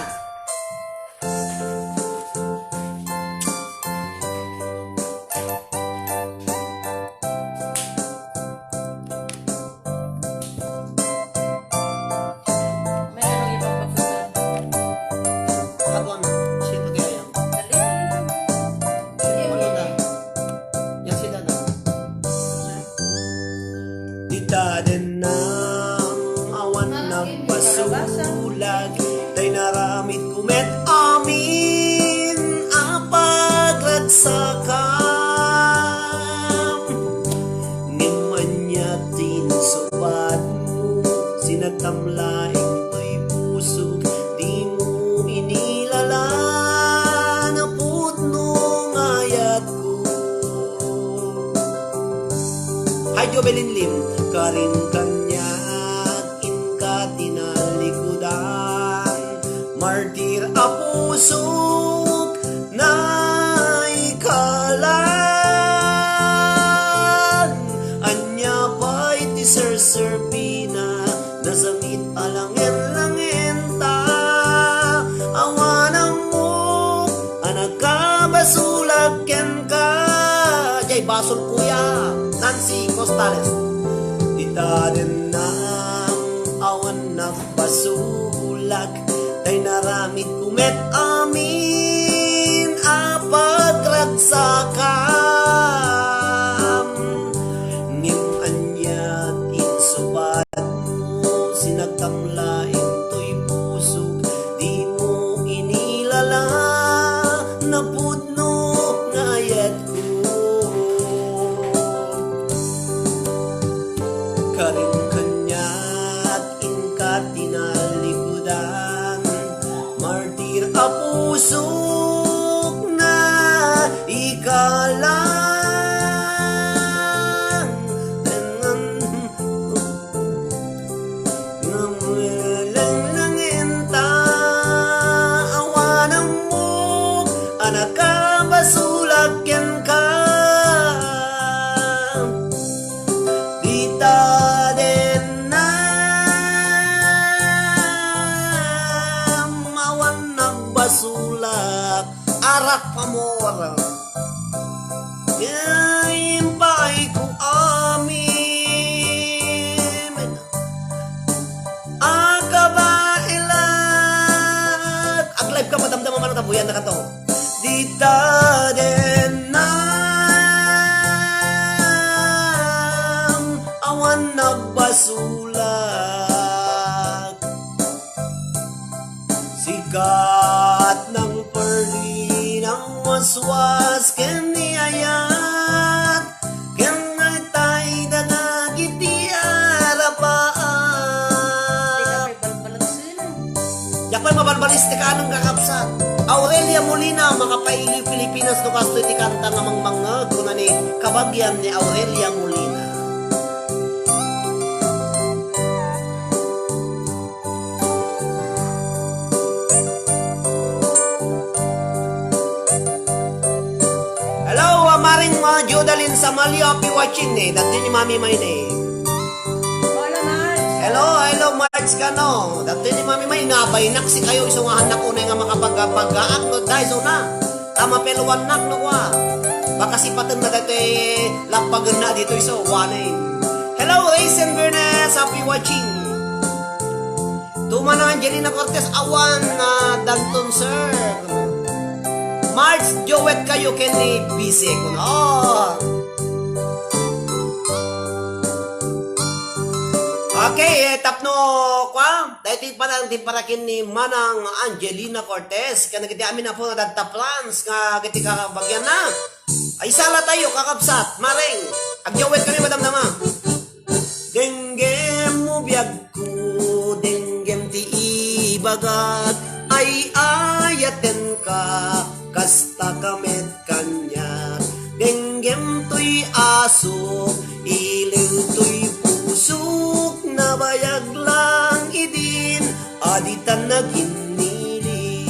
May ano ibang pagkakas? Ako na. Sino kaya yan? Dali. Ano na? Yan si Dada. Dita Denna, awan nagbasolak, tay naramidko met amin a pagragsakam. Ngem ania ti insubadmo, sinagtam laeng toy pusok, dimo inilala, napudno nga ayatko. Hi, Jovelyn Lim. Karin kaniak, inka ti nalikudan. Martir a pusok, naikalan. Ania pay ti serserbina, nasamit a langen-langenta. Awan ammok a nakabasolak kenka. Jay basol, kuya. Nancy Costales. Dita Denna, awan nagbasolak, tay naramidko met amin a pagragsakam. Ngem ania ti insubadmo, sinagtam laeng toy pusok, dimo inilala, napudno nga ayatko. Karin kaniak, inka ti nalikudan. Martir a pusok, naikalan. Ngem langenta, awan ammok a nakabasolak kenka. Dita Denna, awan nagbasolak, arak pamor. Impaayko amin a kabaelan. Ag-live ka, madamdama man, tabuyan na ka to. Dita Denna, awan nagbasolak. Sikat nang perdi, nang waswas ken ni ayat, ken nagtayda dagiti arapaak. Diak pay mabalbalistik, anong kakabsat? Aurelia Molina, makapailiw Pilipinas, no kastoy ti kanta nga mangmangngeg, kunani, kabagian ni Aurelia Molina. Hello, ah, Maring, ah, Jodalyn Samalio, happy watching, eh. Dati ni Mami May, eh. Hola, Marge. Hello, hello, Marge Cano. Dati ni Mami May, nabaynak si kayo, isungahan na ko na nga makapag-, pag-aak, no, dahil so na. Tama, peluan nak, no, kwa. Baka sipaten na dati, lapagen na dito, iso, wanay. Hello, Raisin Bernes, happy watching. Tumana Angelina Cortez, awan na Danton, sir. Marge, duet kayo ken ni Bise, kuno. Oh. Okay, eh, tapno, kwa, daytoy pala ang timparakin ni Manang Angelina Cortez, ken dagiti amin a puro adda France nga dagiti kabagianna. Ay, sala tayo, kakabsat, maring. Agyawen kami, madamdama. Denggem mo biagko, denggem ti ibagak, ay ayaten ka, kasta ka met kaniak. Denggem toy asok, iliw toy pusok, nabayag lang idin, a ditan naginnili.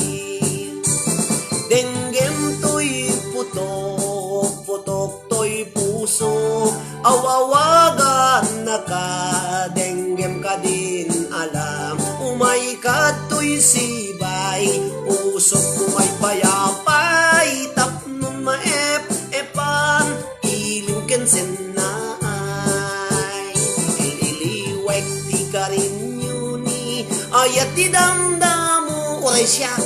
Denggem toy putok, putok toy pusok, awawagan naka, denggem kadin alam. Umay kadtoy sibay, pusok umay payapay, tapnon maep-epan, iliw ken sennaay. Ililiwek ti karinyo ni ayat ti damdamo, uray siak.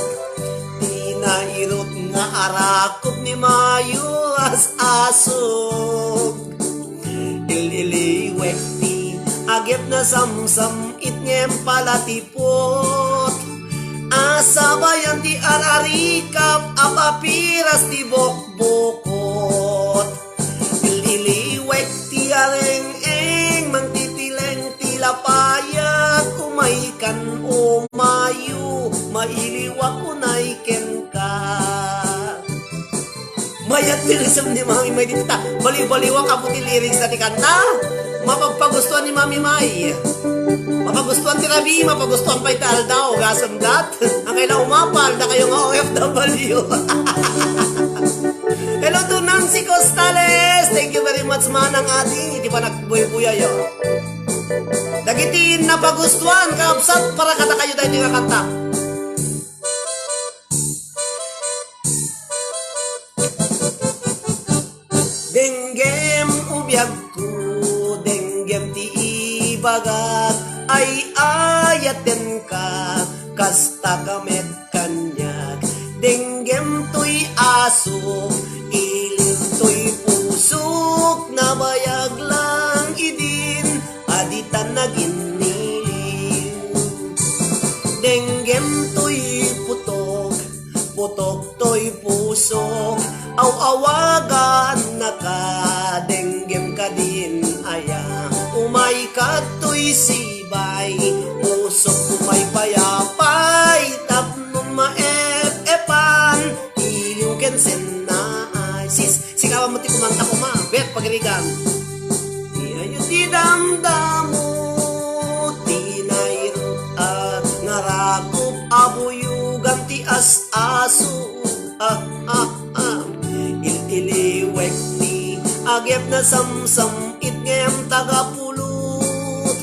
Ti nairut nga arakop ni Mayo as-asog. Ililiwek ti agep na samsam-it ngem palatipot. Asabayan ti ararikap, apapiras ti bokbokot. Ililiwek ti areng-eng, mangtitileng ti lapayag, umay kan o Mayo, mailiwak unay kenka. Mayat ti reason ni Mami May dita. Baliw-baliwak apo ti lyrics na ti kanta. Mapagpagustuhan ni Mami May. Mapagustuhan ti rabii, mapagustuhan pay ti aldaw. Gasem dat. Ang kailan umapal, da kayo nga O F W. Hello to Nancy Costales. Thank you very much, manang adi. Iti panagbuybuyay, oh. Dagiti napagustuhan, kaabsat, para kada kayo daytoy nga kanta. Denggem o biagko, denggem ti ibagak, ay ayaten ka, kasta ka met kaniak. Denggem toy asok, iliw toy pusok, nabayag lang idin, a ditan naginniliw. Denggem toy putok, putok toy pusok, aw-awagan naka, denggem kadin aya. Umay kadtoy sibay, pusok umay payapay, tapnon maep-epan, iliw ken sennaay. Sis, sikawan mo ti kumanta koma, bet pagirigan. Ti ayo ti damdamo, ti nairut-at nga rakop a buyogan ti as-aso. Ah, ah, ah. Il-iliwek ti agep na samsam-it ngem tagapulot.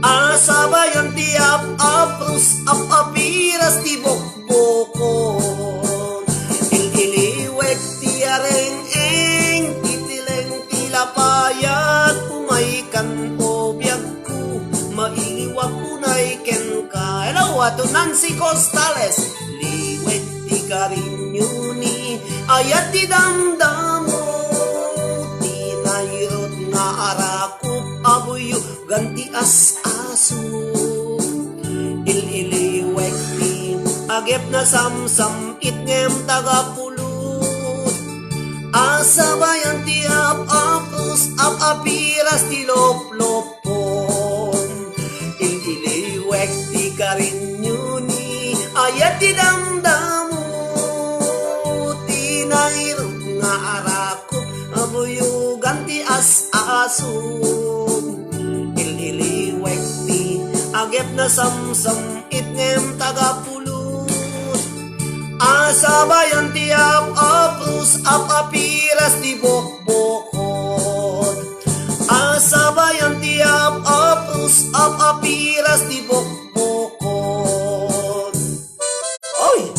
Asabayan ti ap-aprus, ap-apiras ti bokbokon. Il-iliwek ti areng-eng, titileng ti lapayag, umay kan o biagko, mailiwak unay kenka. Hello, ato Nancy Costales. Liwek ti karinyo ni ayat ti damdamo, ti nairut nga arakop a buyogan ti as-aso. Il-iliwek ti agep na samsam-it ngem tagapulot. Asabayan ti ap-aprus, ap-apiras ti loplopon. Il-iliwek ti karinyo ni ayat ti damdamo, ti nairut nga arakop a buyogan ti as-aso. Il-iliwek ti agep na samsam-it ngem tagapulot. Asabayan ti ap-aprus, ap-apiras ti bokbokot. Asabayan ti ap-aprus, ap-apiras ti bokbokot. Oy!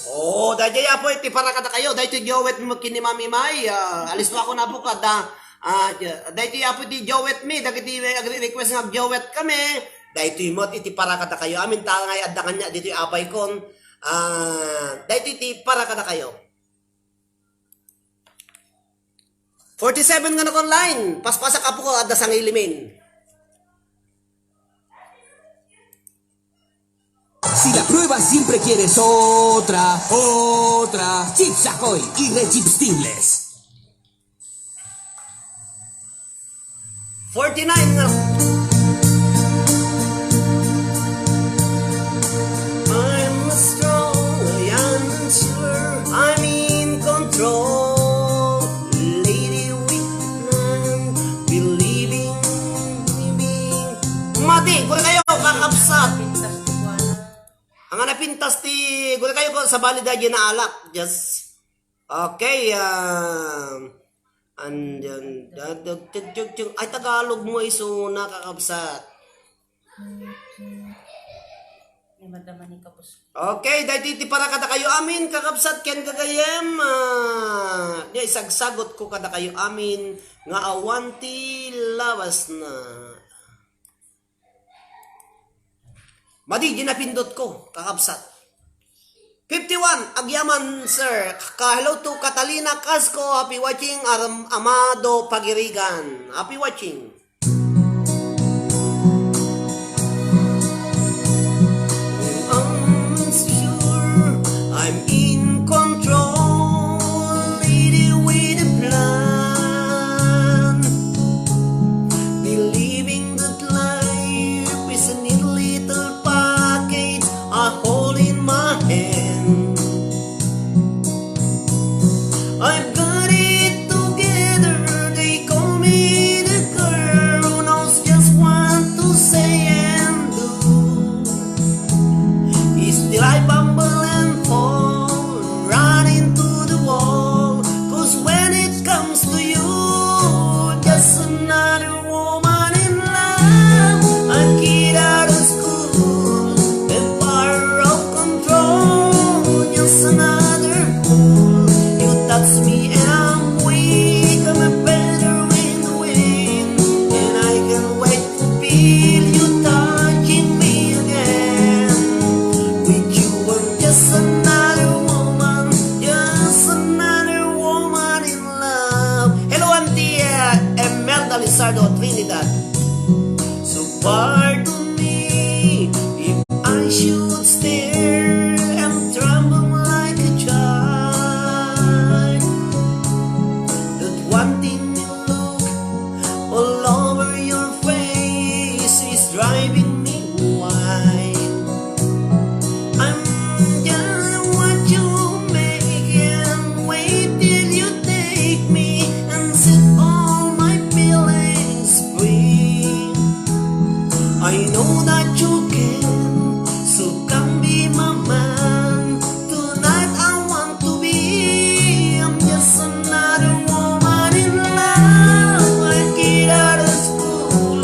Oh, daytoy, apo, iti para kadakayo. Daytoy duet mi ken ni Mami May. Ah, aliswakon, apo, kada, ah, daytoy, apo, iti duet mi. Dagiti agri-request nga duet kami. Daytoy met iti para kadakayo. Amin ta nga adda kaniak ditoy apaykon. Ah, daytoy iti para kadakayo. Forty-seven nga naka-online. Paspasak, apo ko, adda sangilimin. Si la prueba siempre quieres otra, otra. Chips Ahoy y Red Chips Stingless. Forty-nine nga. I'm strong, I am sure, I'm in control. Lady with none, believing, believing. Madi, guri kayo, kakabsat. Ang napintas ti, guri kayo ko, sabali da dyan na alak. Just, okay, ah, and then, da- da- tug- tug- tug- ay, Tagalog mo, iso na, kakabsat. Ni madama ni kapus. Okay, dahil ti para kadakayo amin, kakabsat, ken gagayem, ah, di, isagsagot ko kadakayo amin, nga awan ti labas na. Madi, di napindot ko, kakabsat. Fifty-one, agyaman, sir. Ka-, hello to Catalina Casco, happy watching, Arm-, Amado Pagirigan. Happy watching. I'm sure I'm in control, leading with a plan, believing that life is a neat little package I hold in my hand. I've got it together, they call me the girl who knows just what to say and do. Still I bumble and fall, run into the wall, 'cause when it comes to you, just another woman in love, a kid out of school, a power of control, just another fool. You touch me and I'm weak, I'm a feather in the wind, and I can't wait to feel you touching me again. With you, I'm just another woman, just another woman in love. Hello, Auntie, uh, Imelda Lizardo, Trinidad. So pardon me if I should stare and tremble like a child. That wanting look all over your face is driving me wild. I'm just what you make and wait till you take me and set all my feelings free. I know that you can, so come be my man. Tonight I want to be. I'm just another woman in love. I get out of school,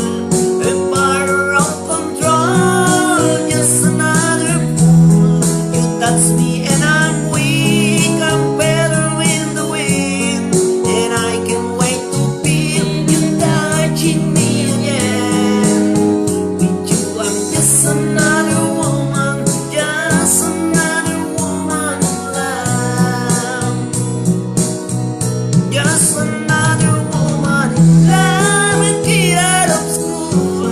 a power of control. Just another fool. You touch me and I'm weak. I'm feather in the wind, and I can't wait to feel you touching me again. With you, I'm just another woman, just another woman in love. Just another woman in love, a kid out of school,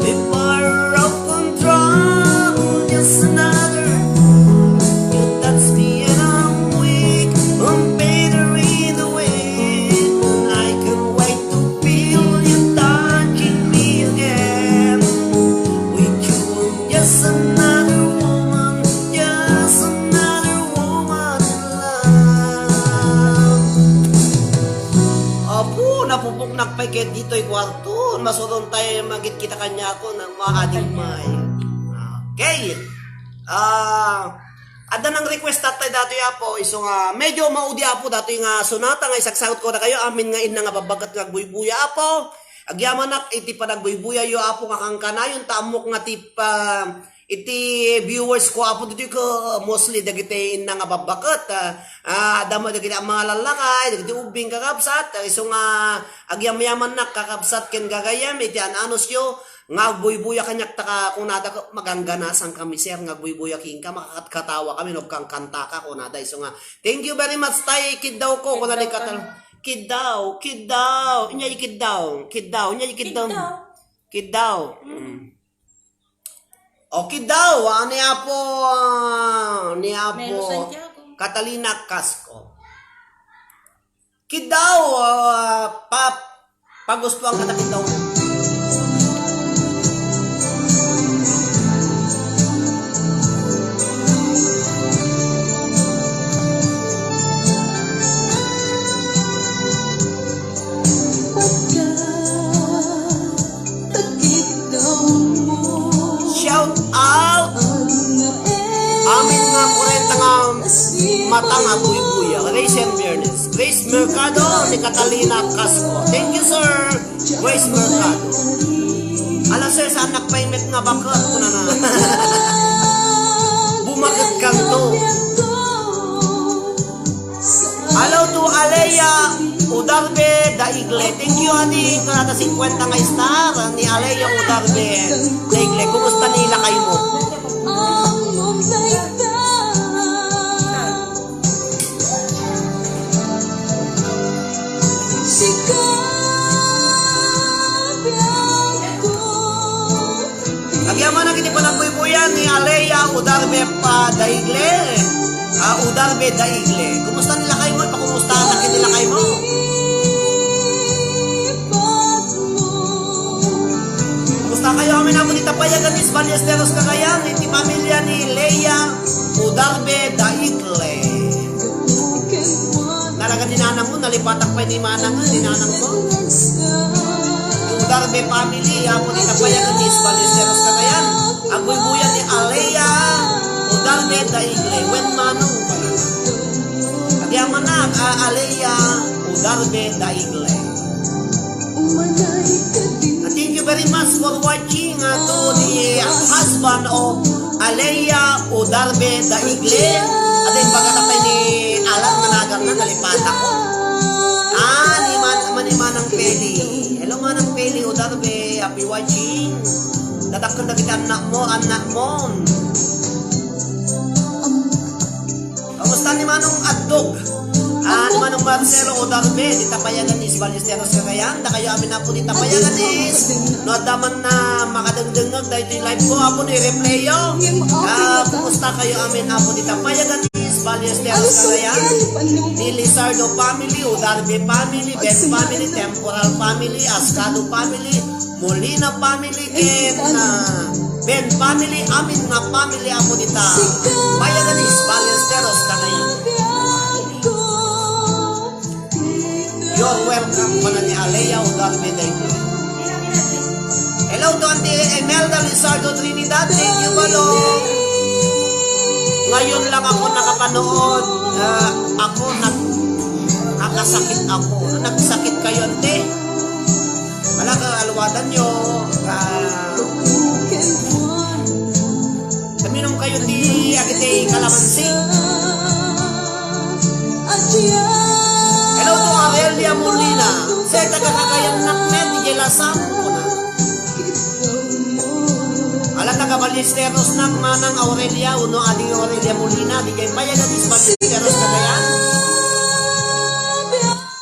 a power of control. Just another fool. You touch me and I'm weak, I'm feather in the wind, and I can't wait to feel you touching me again. With you, I'm just another woman, just another woman in love. Apo, napupuknak pay ket ditoy kwarto. Masuron tayo magit kita kanya ako ng mga adik may. Okay. Ah, adda nang request tattay datoy, apo. Isu nga, medyo maudi, apo, datoy nga sonata nga isagsagot ko na kayo. Amin nga inna nga babbaket nga agbuybuya, apo. Agyamanak iti panagbuybuya yo, apo, nga kankanayon, ta ammok nga ti pa, iti viewers ko, apo, ditoy ko, mostly dagiti inna nga babbaket, ah, ah, adda met dagiti a mga lallakay, dagiti ubbing, kakabsat, ah, isu nga agyamyamannak, kakabsat, ken gagayem, iti an-anusyo, nga agbuybuya kaniak, ta ka, kunada, magangganasan kami, sir, nga agbuybuya kenka, makakatkatawa kami, no, kankantaka, kunada, isu nga, thank you very much, tay, kiddaw ko, kuna ni Katal-, Kiddaw, kiddaw. Inya di kiddaw, kiddaw. Inya di kiddaw. Kiddaw. Kiddaw. Mm. O, kiddaw, ah, ni Apo, ah, ni Apo Melo Santiago. Catalina Casco. Kiddaw, ah, pa-, pagustuhan ka na kiddaw. Shout out! Amin nga kwarenta nga mata nga buybuya. Rachel Bernes. Grace Mercado ni Catalina Casco. Thank you, sir. Grace Mercado. Ala, sir, saan nagpaimet nga bakit? Kuna na. Bumakit kanto. Hello to Alea Udarbe Daigle. Thank you, adi. Ito nata singkwenta nga star ni Alea Udarbe Daigle. Kumusta ni lakay mo? Agyamanak iti panagbuybuyan ni Alea Udarbe pa Daigle. Ah, Udarbe Daigle. Kumusta ni lakay mo? Ipakumusta na kini lakay mo. Kumusta kayo amin, Apo, dita payagan ni Ballesteros Cagayan, iti pamilya ni Lea Udarbe Daigle. Nalaga ni nanang mo, nalipatak pa ni manang, ni nanang mo. Udarbe family, Apo, dita payagan ni Ballesteros Cagayan. Agbuybuyan ni Alea Udarbe Daigle. Wen manong. Agyamanak, a, Alea Udarbe Daigle. Thank you very much for watching, uh, to the husband of Alea Udarbe Daigle. At then, pagkatapay ni Alan, managan na, nalipat ako. Ah, ni Man-, ni Manang Peli. Hello, Manang Peli Udarbe. Happy watching. Tatak ka dagiti anak mo, anak mo. Kamusta ni Manong Addog? Ah, ni Manong Marcelo Odarbe, dita payagan is Ballesteros Cagayan. Dakayo amin, Apo, dita payagan is. No, adda man na makadengdengngeg daytoy live ko, Apo, ni replayo. Ah, kumusta kayo amin, Apo, dita payagan is Ballesteros Cagayan. Ni Lizardo family, Odarbe family, Ben family, Temporal family, Ascado family, Molina family, ken, ah, Ben family, amin nga family, Apo, dita payagan is Ballesteros Cagayan. You're welcome, kuna ni Alea Udarbe daytoy. Hello to Auntie Imelda Lizardo Trinidad. Thank you, Balo. Ngayon lang ako nakapanood. Ah, ako nag-, nakasakit ako. Nagsakit kayo, Auntie? Ala, kaaluwatanyo, ka-, uminom kayo ti, agiti kalamansi. Hello to Aurelia Molina. Sir, taga Cagayan nak met, diay lasam, kuna. Ala, taga Ballesteros nak, Manang Aurelia, wenno Adi Aurelia Molina, diay payagan is Ballesteros Cagayan.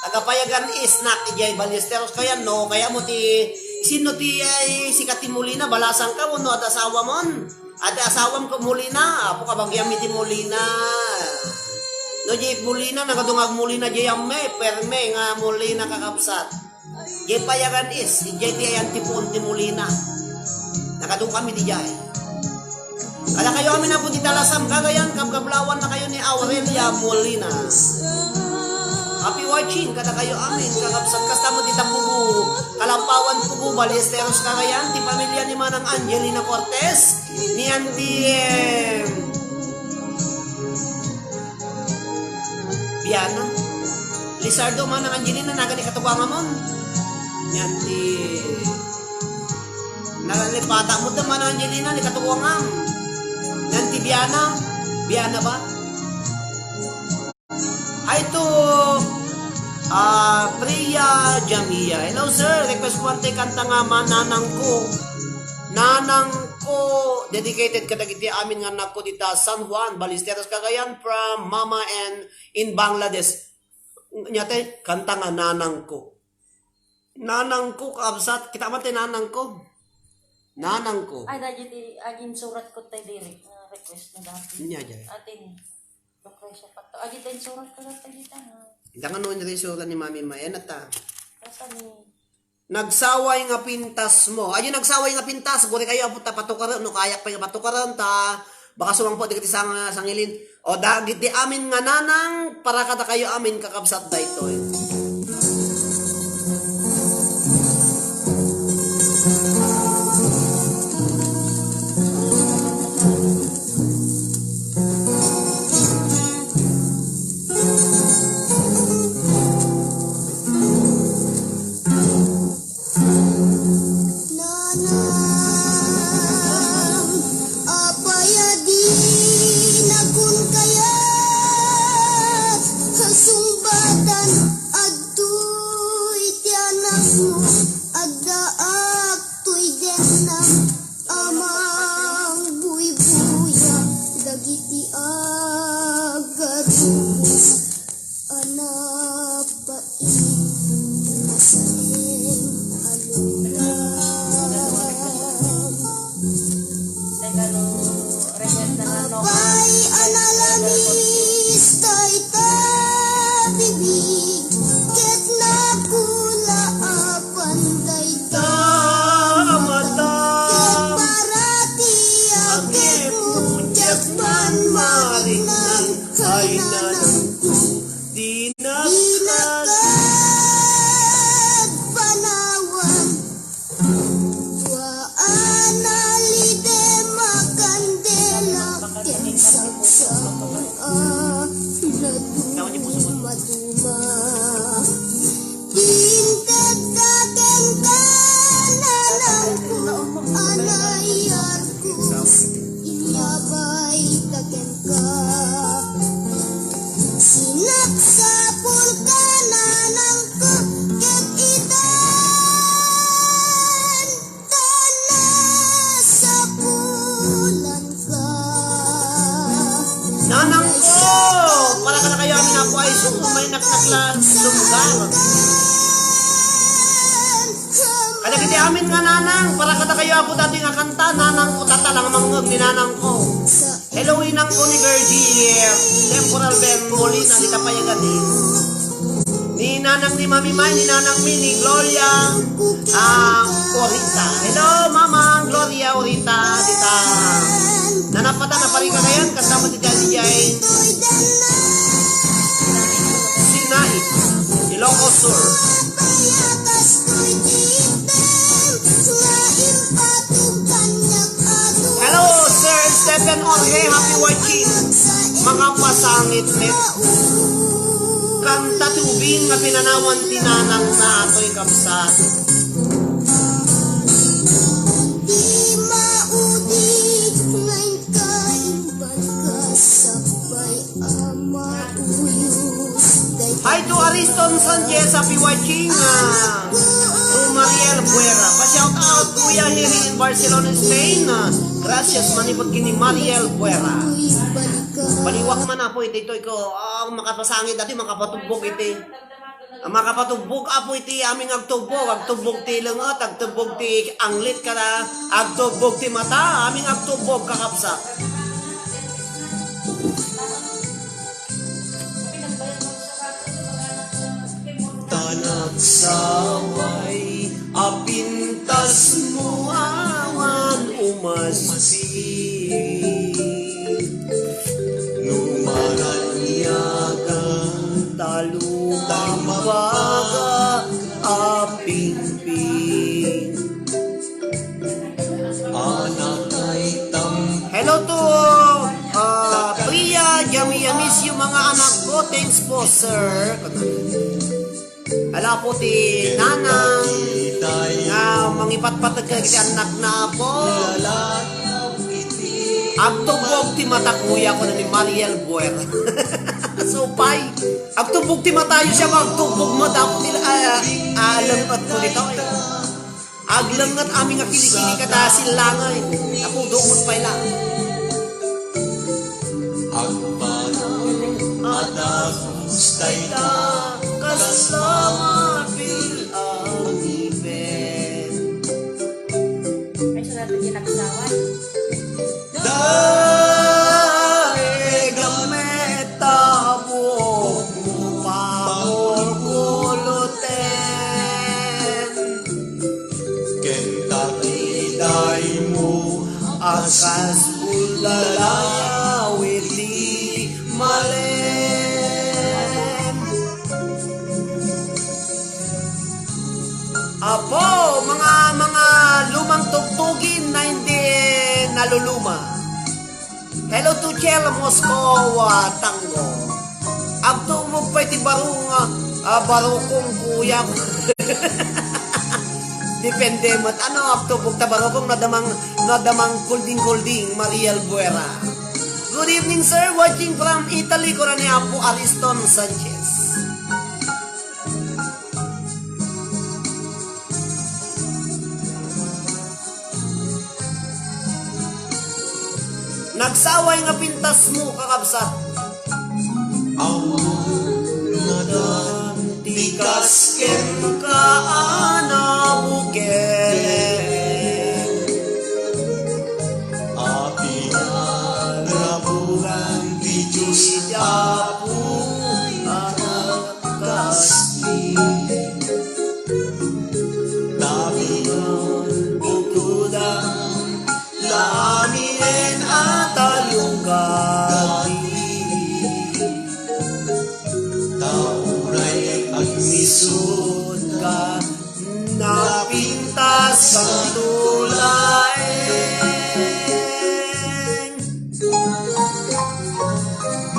Taga payagan is nak, diay Ballesteros Cagayan, no? Kaya mo ti, sino ti, ay, sika ti Molina, balasang ka, wenno adda asawa mon? Adda asawam ko Molina, Apo, kabagiam iti Molina. No, diay Molina, nakadungag Molina, diay amme, perme nga Molina, kakabsat. Diay payagan is, diay ti ayan ti puon ti Molina. Nakadungag kami diay. Kada kayo amin, Apo, dita lasam, Cagayan, kabkablawan na kayo ni Aurelia Molina. Happy watching, kada kayo amin, kakabsat, kasta mo dita Pugo, Kalampawan, Pugo, Ballesteros, Cagayan, ti pamilya ni Manang Angelina Cortez, ni Auntie, em, Biana. Lizardo, Manang Angelina, nagan ni katugangamon. Yan ti, nagan ni bata mo, Manang Angelina, ni katugangan. Yan ti Biana. Biana ba? Hi to, ah, Priya Jamia. Hello, sir. Request ko ti kanta nga Mananangko. Nanangko. Dedicated kadagiti amin nga anak ko dita San Juan, Ballesteros, Cagayan, from Mama and in Bangladesh. Nya ti kanta nga Nanangko. Nanangko, kabsat. Kita man ti Nanangko. Nanangko. Ay, dagiti aginsurat ko tay diri nga request na dati. Nya, jay. Atin. Lucrecia Pato. Agi tay insurat ko dati dita nga. Ita nga no, ita insurat ni Mami Mayan, ata. Kasa ni Nagsaway nga pintas mo. Ay, nagsaway nga pintas. Guri kayo, apo, ta patukaren. No, kayak pa nga patukaren, ta baka sumangpo, di ka ti sang-, sangilin. O, dagiti amin nga nanang, para kada kayo amin, kakabsat daytoy. Nanang, apay a di nakon kayat sa sungbatan, adtoy ti anakmo, addaak toy dennam, amang buybuya, dagiti agarbo. Anapa iti masem a lungam. Apay a nalamis dayta bibig, ket nakula a panday ta mata. Ket parati a kekmo, diak man mariknan, ay nanangko. Dinak kad panawan, dua a nalidem a kandela, ken sagsang a nadumaduma. Inted ka kenka, nanangko, anayarko, inyabay ka kenka. Sinaksapulka, nanangko, ket itan ta nasapulanka. Nanangko, para kadakayo amin, Apo, ay sumay naknakla, sumgal. Kadagiti amin nga nanang, para kadakayo, Apo, dati nga kanta, Nanangko, tata lang mangngeg ni nanangko. Hello, inangko ni Virgie, Temporal Ben Molina, dita Payagan ni, ni nanang ni Mami May, ni nanang mi, ni Gloria, ah, Orita. Hello, Mama Gloria Orita, dita. Nanapatan na pari kagayan, kasama ti Daddy Jay. Sinait, Ilocos Sur. Hello, Sir Stephen Jorge, happy watching. Makapasangit met. Kanta ti ubing nga pinanawan ti nanang na atoy kabsat. Di maudi nga inkay bagas sakbay. Hi to Ariston Sanchez, happy watching, ah, to Mariel Buera. Pa-shout out, Kuya Henry in Barcelona, Spain. Ah, gracias, manipod kini Mariel Buera. Baliwak man, Apo, iti, ito, iko, ah, makapasangit, dati makapatugbok iti. Ah, makapatugbok, Apo, iti aming agtugbok, agtugbok ti lenget, agtugbok ti anglit, kada agtugbok ti mata, aming agtugbok, kakabsat. Ta nagsaway a pintas mo awan umaspi. No maraniagan ta lupang baga a pingping. Hello to, ah, Priya, Jamia, miss you, mga anak ko. Thanks po, sir. Ala po ti nanang nga mangipatpateg kadagiti annakna, Apo. Agtubbog ti mata, kuya, kuna ni Mariel Buer. Supay. Agtubbog ti matayo siya, agtubbog mata, Apo, ti, ah, ah, lengpet ko dito, eh. Aglengnget amin nga kilikili kada silangen. Napudokon pay la. Agpanaw a dagus dayta. Kasla marfil a ngipin. Ay, sulat lagi nagsaway. Dayta met ta buokmo pakulkuloten. Ken ta kidaymo a kas bullalayaw iti malen. Apo, mga, mga lumang tugtugin na hindi naluluma. Hello to Chel Moscow, ah, Tango. Agtumog pay ti baro nga, ah, barokong kuya. Depende met. Ano, agtumog ta barokong nadamang, nadamang kulding-kulding, Mariel Buera. Good evening, sir. Watching from Italy, kuna ni Apo Ariston Sanchez. Nagsaway nga pintasmo, kakabsat. Awan nadan ti kas kenka a nabukel. A pinarabugan ti Dios Apo a nagkasdi. Tabi non bukodan la aminen a talugati. Ta uray agmisut ka, napintas ka tulaeng.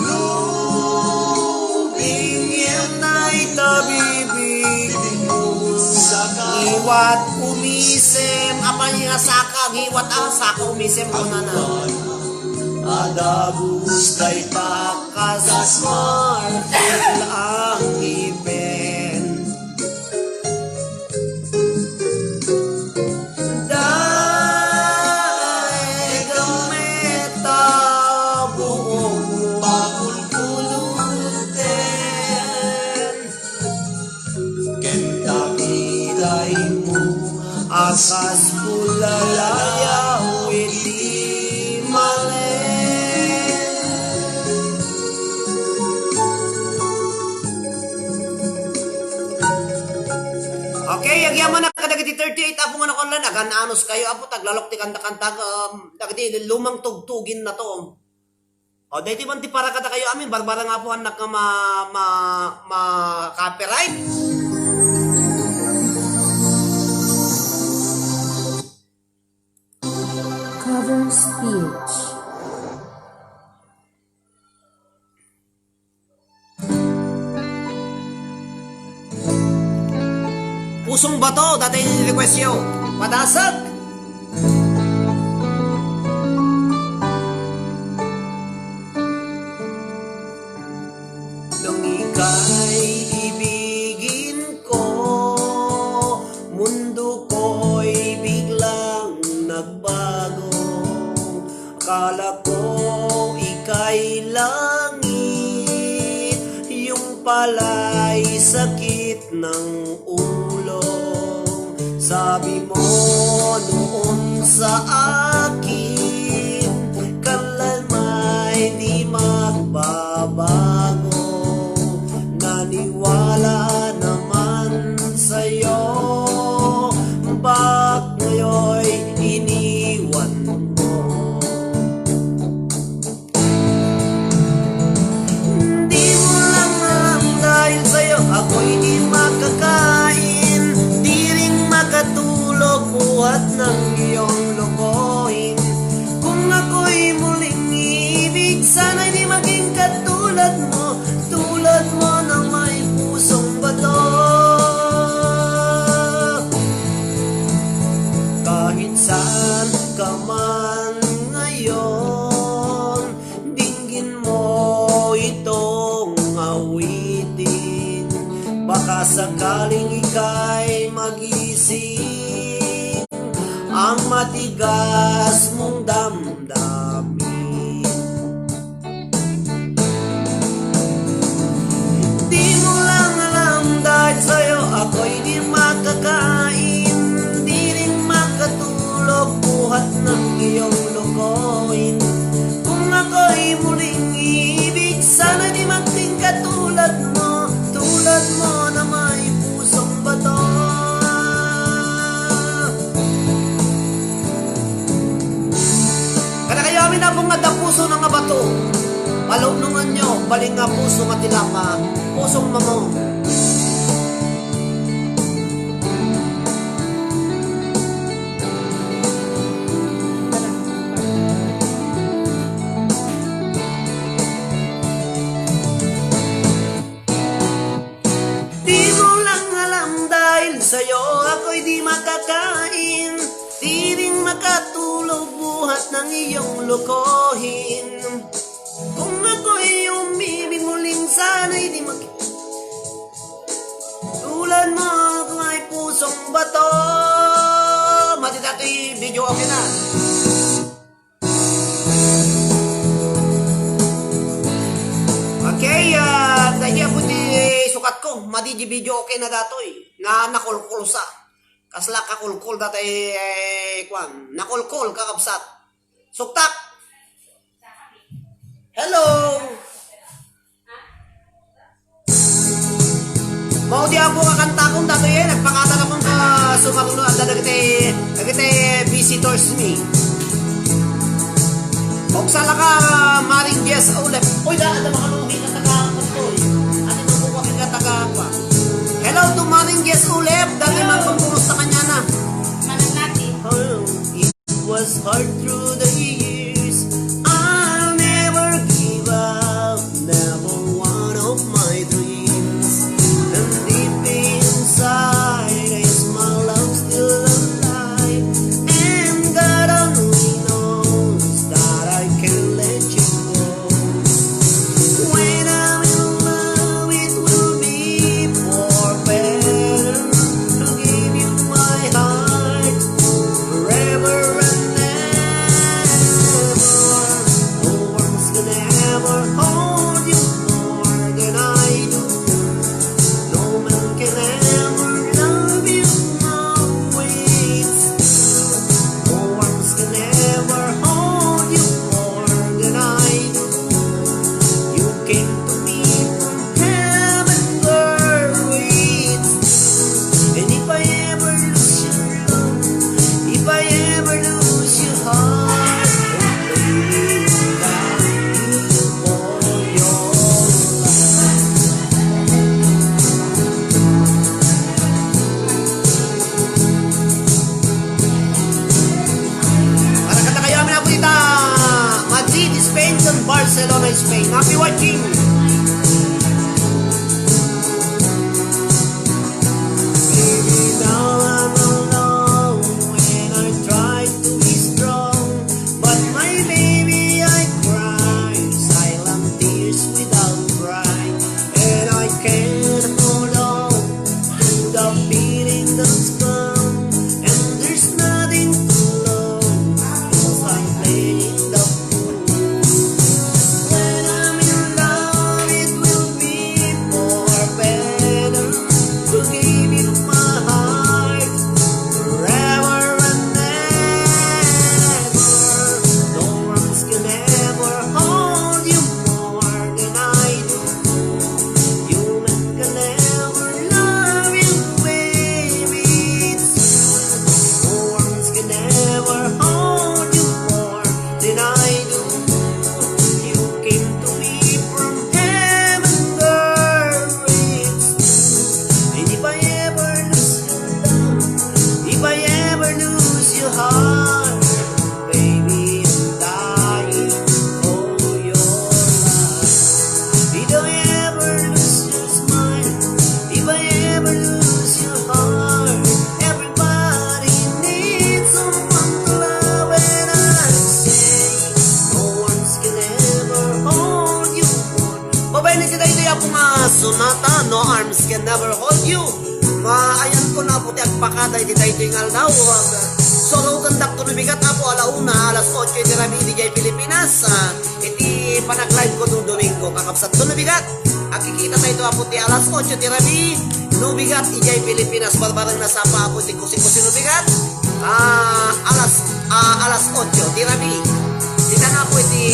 Lubing yam na itabibig mo saka. Ngiwat umisem, apay nga saka, ngiwat a saka umisem, kunana. Adagus dayta kas marfil a ngipin. Dayta met ta buok pakulkuloten. Ken ta kidaymo a kas bullalayaw iti malen. Okay, agyamanak kadagiti thirty-eight a pungan a kunlan, agan-anos kayo, Apo, taglalok ti kanta-kanta, um, dagiti lumang tugtugin na to. O, daytoy man ti para kadakayo amin, barbara nga Apo, annak nga ma-, ma-, ma-copyright. Cover speech. Pusong Bato, daytoy request yo. Padasag! Nung ika'y ibigin ko, mundo ko'y biglang nagbago. Akala ko ika'y langit, yung pala'y sakit ng ulo. Sabi mo noon sa akin, kalamay di magbabago. Naniwala naman sa'yo, bak ngayoy iniwan mo. Di mo lang alam dahil sa'yo ako'y di makakain, di rin makatulog, buhat ng iyong lokohin. Kung ako'y muling ibig, sana'y di maging katulad mo, tulad mo na may pusong bato. Kahit saan ka man ngayon, dinggin mo itong awitin. Baka sakaling ika'y magising, ang matigas mong damdamin. Di mo lang alam Iyong lokoin. Kung ako'y muling ibig, sana'y di maging katulad mo, tulad mo na may pusong bato. Kadakayo amin a bungad a puso nga bato, paluknonganyo, bali nga puso nga tilapa, pusong mamong. Di mo lang alam dahil sa'yo ako'y di makakain. Di rin makatulog buhat ng iyong lokohin. Kung ako'y umibig muling sana'y di mag-, tulad mo ako ay pusong bato. Mati datoy video, okay na. Okay, ah, daydi apo ti sukat ko. Madi di video, okay na datoy. Na nakulkul sa. Kasla kakulkul datoy, eh, kwan. Nakulkul, kakabsat. Suktak. Hello. Mao di apo nga kantakon datoy, eh, nagpakadakon ka sumaruno, adda dagiti, dagiti visitors mi. Ug sala ka, Maring Jess Ulep. Uy, da, adda makaluhi nga taga, uy. Ati magbubuhat nga taga, pa. Hello to Maring Jess Ulep. Dati man kung kumusta ka niya na. Manang natin. Oh. It was hard through the years. I'll never give up, never one of my dreams. And deep inside is my love still alive. And God only knows that I can't let you go. When I'm in love, it will be for better. To give you my heart forever and ever. No words can ever hold you more than I do. No man can ever love you how it's true. No words can ever hold you more than I do. You came to me from heaven, girl, it's true. And if I ever lose your love, if I ever lose your heart, oh, baby, I'll die for your love. Para kadakayo amin apo dita Madrid, Spain, ken Barcelona, Spain. Happy watching! Baby, now I'm alone and I try to be strong, but my baby, I cry silent tears without cry, and I can't hold on to the feeling that's gone, and there's nothing to love, 'cause I'm playing the fool. When I'm in love, it will be for better. To give you my heart forever and ever. No words can ever hold you more than I do. Human can never love you, baby. It's true. No words can ever hold you more than I do. You came to me from heaven, girl. It's true. And if I ever lose your love, if I ever lose your heart, baby, I'm dying for your love. If I ever lose your smile, if I ever lose your heart, everybody needs someone to love, and I say, no words can ever hold you more. Babaen iti daytoy apo nga sonata, No Arms Can Never Hold You. Maayanko na apo ti agpakada iti daytoy nga aldaw. Surotendakto no bigat apo ala una, alas otso iti rabii idiay Pilipinas. Ah, iti panag-live ko no Domingo, kakabsatko no bigat. Agkikita tayo apo ti alas otso iti rabii no bigat idiay Pilipinas. Barbareng nasapa apo ti kusi-kusi no bigat. Ah, alas, ah, alas otso ti rabii. Dita na po iti,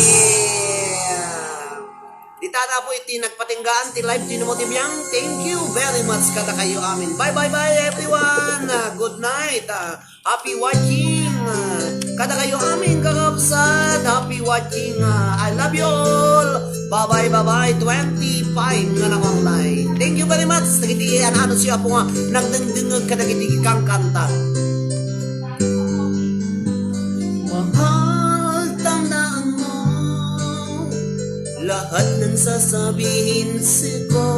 dita na po iti nagpatinggaan ti live ti Nemo ti Biang. Thank you very much kadakayo amin. Bye, bye, bye, everyone. Ah, good night. Ah, happy watching. Ah, kadakayo amin, kakabsat. Happy watching. Ah, I love you all. Bye-bye, bye-bye. Twenty-five nga naka-online. Thank you very much. Dagiti an-ano siya po nga nagdengdengeg kadagiti kankanta. Mahal, tandaan mo lahat ng sasabihin sa'yo.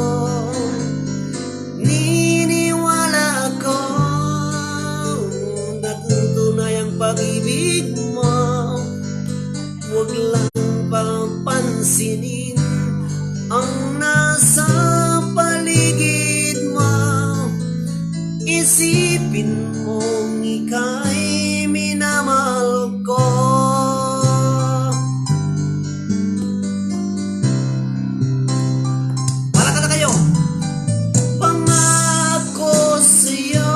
Niniwala ako na tunay ang pag-ibig mo. Huwag lang papansinin ang nasa paligid mo. Isipin mong ika'y minamahal ko. Para kadakayo. Pangako sa'yo,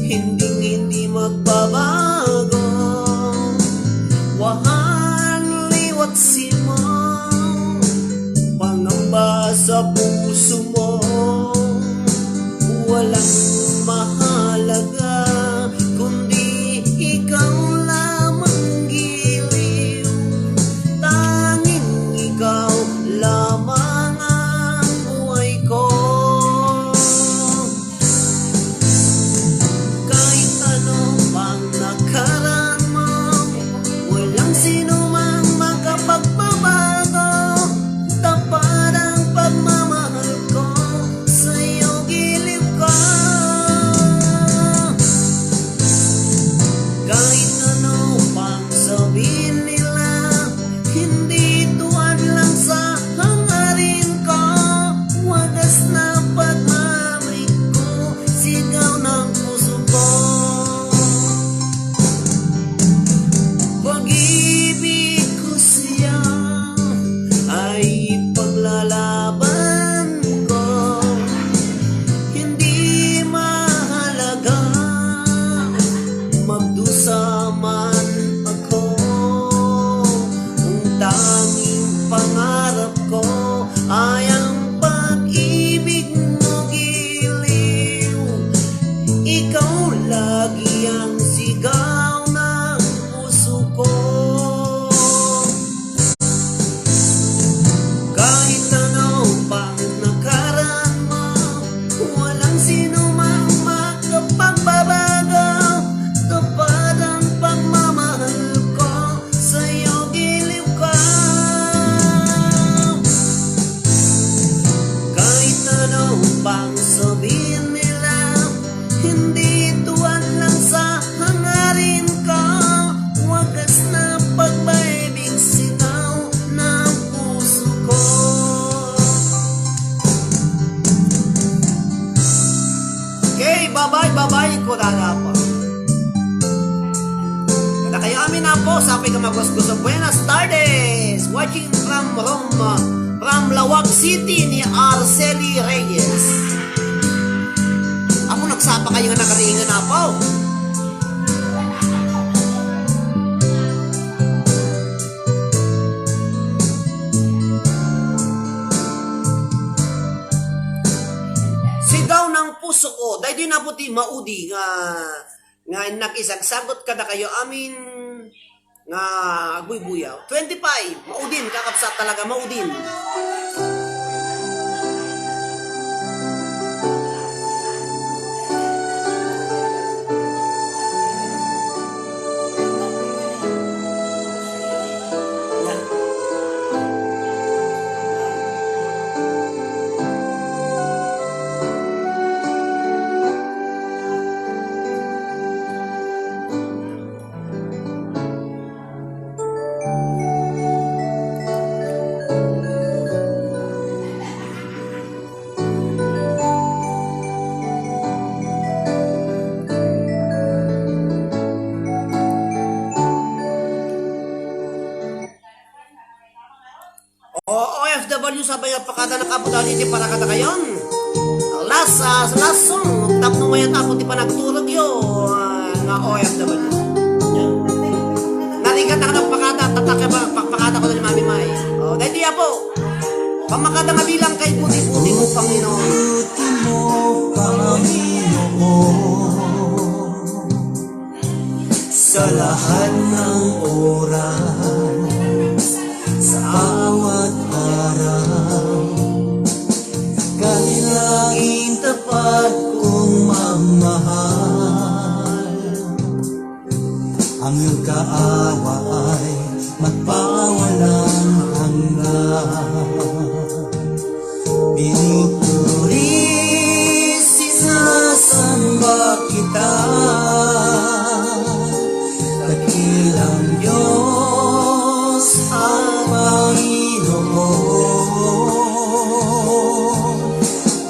hinding-hindi magbabago. Wahan liwat simo, pangamba sa puso mo. Walang mahalaga kundi ikaw lamang, giliw. Tanging ikaw lamang ang buhay ko. Kahit ano pang nakaraan mo, walang sinumang makapagbabago. Tapat ang pagmamahal ko sa'yo, giliw ko. Kahit ano pang sabihin nila, hindi tuwad lang sa hangarin ko. Wagas na pagmamahal ko, sigaw ng puso ko. Pag-ibig ko siya ay paglalaban ko. Hindi mahalaga magdusa man ako. Ang tanging pangarap ko ay ang pag-ibig mo, giliw. Ikaw lagi ang sigaw ng puso ko. Kahit ano pang nakaraan mo, walang sinumang makapagbabago. Tapat ang pagmamahal ko sa'yo, giliw ko. Kahit ano pang sabihin nila, hindi tuwad lang sa hangarin ko. Wagas na pag-ibig, sigaw ng puso ko. Okay, bye-bye, bye-bye, kurada po. Kadakayo amin, Apo, sapay nga makuskuso. Buenas tardes! Watching from Roma, from Laoag City ni Arceli Reyes. Apo, nagsapa kayo nga nakaringan, Apo. Sigaw ng puso ko. Daytoy na po ti maudi nga, nga nakisagsagot kadakayo amin nga agbuybuyaw. Twenty-five, maudin, kakabsat, talaga, maudin. O, O F W, sabay nga pakada nakabudali ti para kadakayon. Last, ah, last song, tapno mayat ako ti panagturogyo, ah, nga O F W. Kanta ka ng pakada, tatake ba, pakpakada ko na ni Mami Mai. O, dahil di po. Pamakada nga bilang kay buti-buti mo, Panginoon. Buti mo, Panginoon. Sa lahat ng oras, sa bawat araw, kanilang tapat kong mamahal. Ang iyong kaawa ay magpawalang hanggan. Pinupuri, sinasamba kita. Dakilang Diyos ang Panginoon.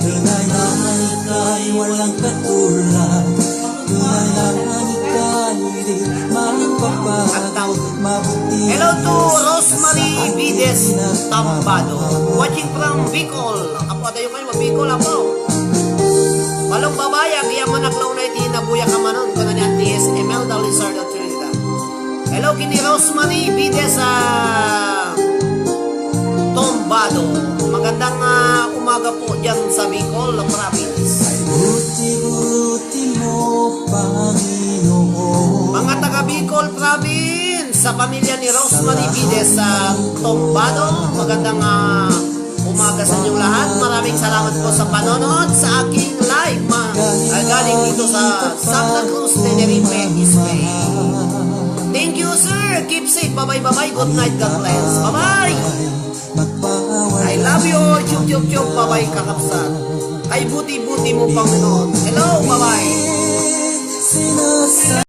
Tunay na ika'y walang katulad. Tunay na ika'y di magpapatawad. Hello to Rosemary Vides Tambado, watching from Bicol. Apo, adayo kayo, Bicol, apo. Palong babay, agyamanak launay di nabuya kamanon, kuna ni Auntie Imelda Lizardo Trinidad. Hello, kini Rosemary Vides, ah, Tombado. Magandang, ah, umaga po dyan sa Bicol Province. Buti-buti mo, Panginoon. Mga taga Bicol Province, sa pamilya ni Rosemary Vides sa Tombado, magandang, ah, umaga sa inyong lahat. Maraming salamat po sa panonood sa aking live, ma-, ah, galing dito sa Santa Cruz, Tenerife, Spain. Thank you, sir. Keep safe. Bye-bye, bye-bye. Good night. God bless. Bye-bye. I love you all. Chup, chup, chup. Bye-bye, kakabsat. Ay, buti-buti mo, Panginoon. Hello, bye-bye.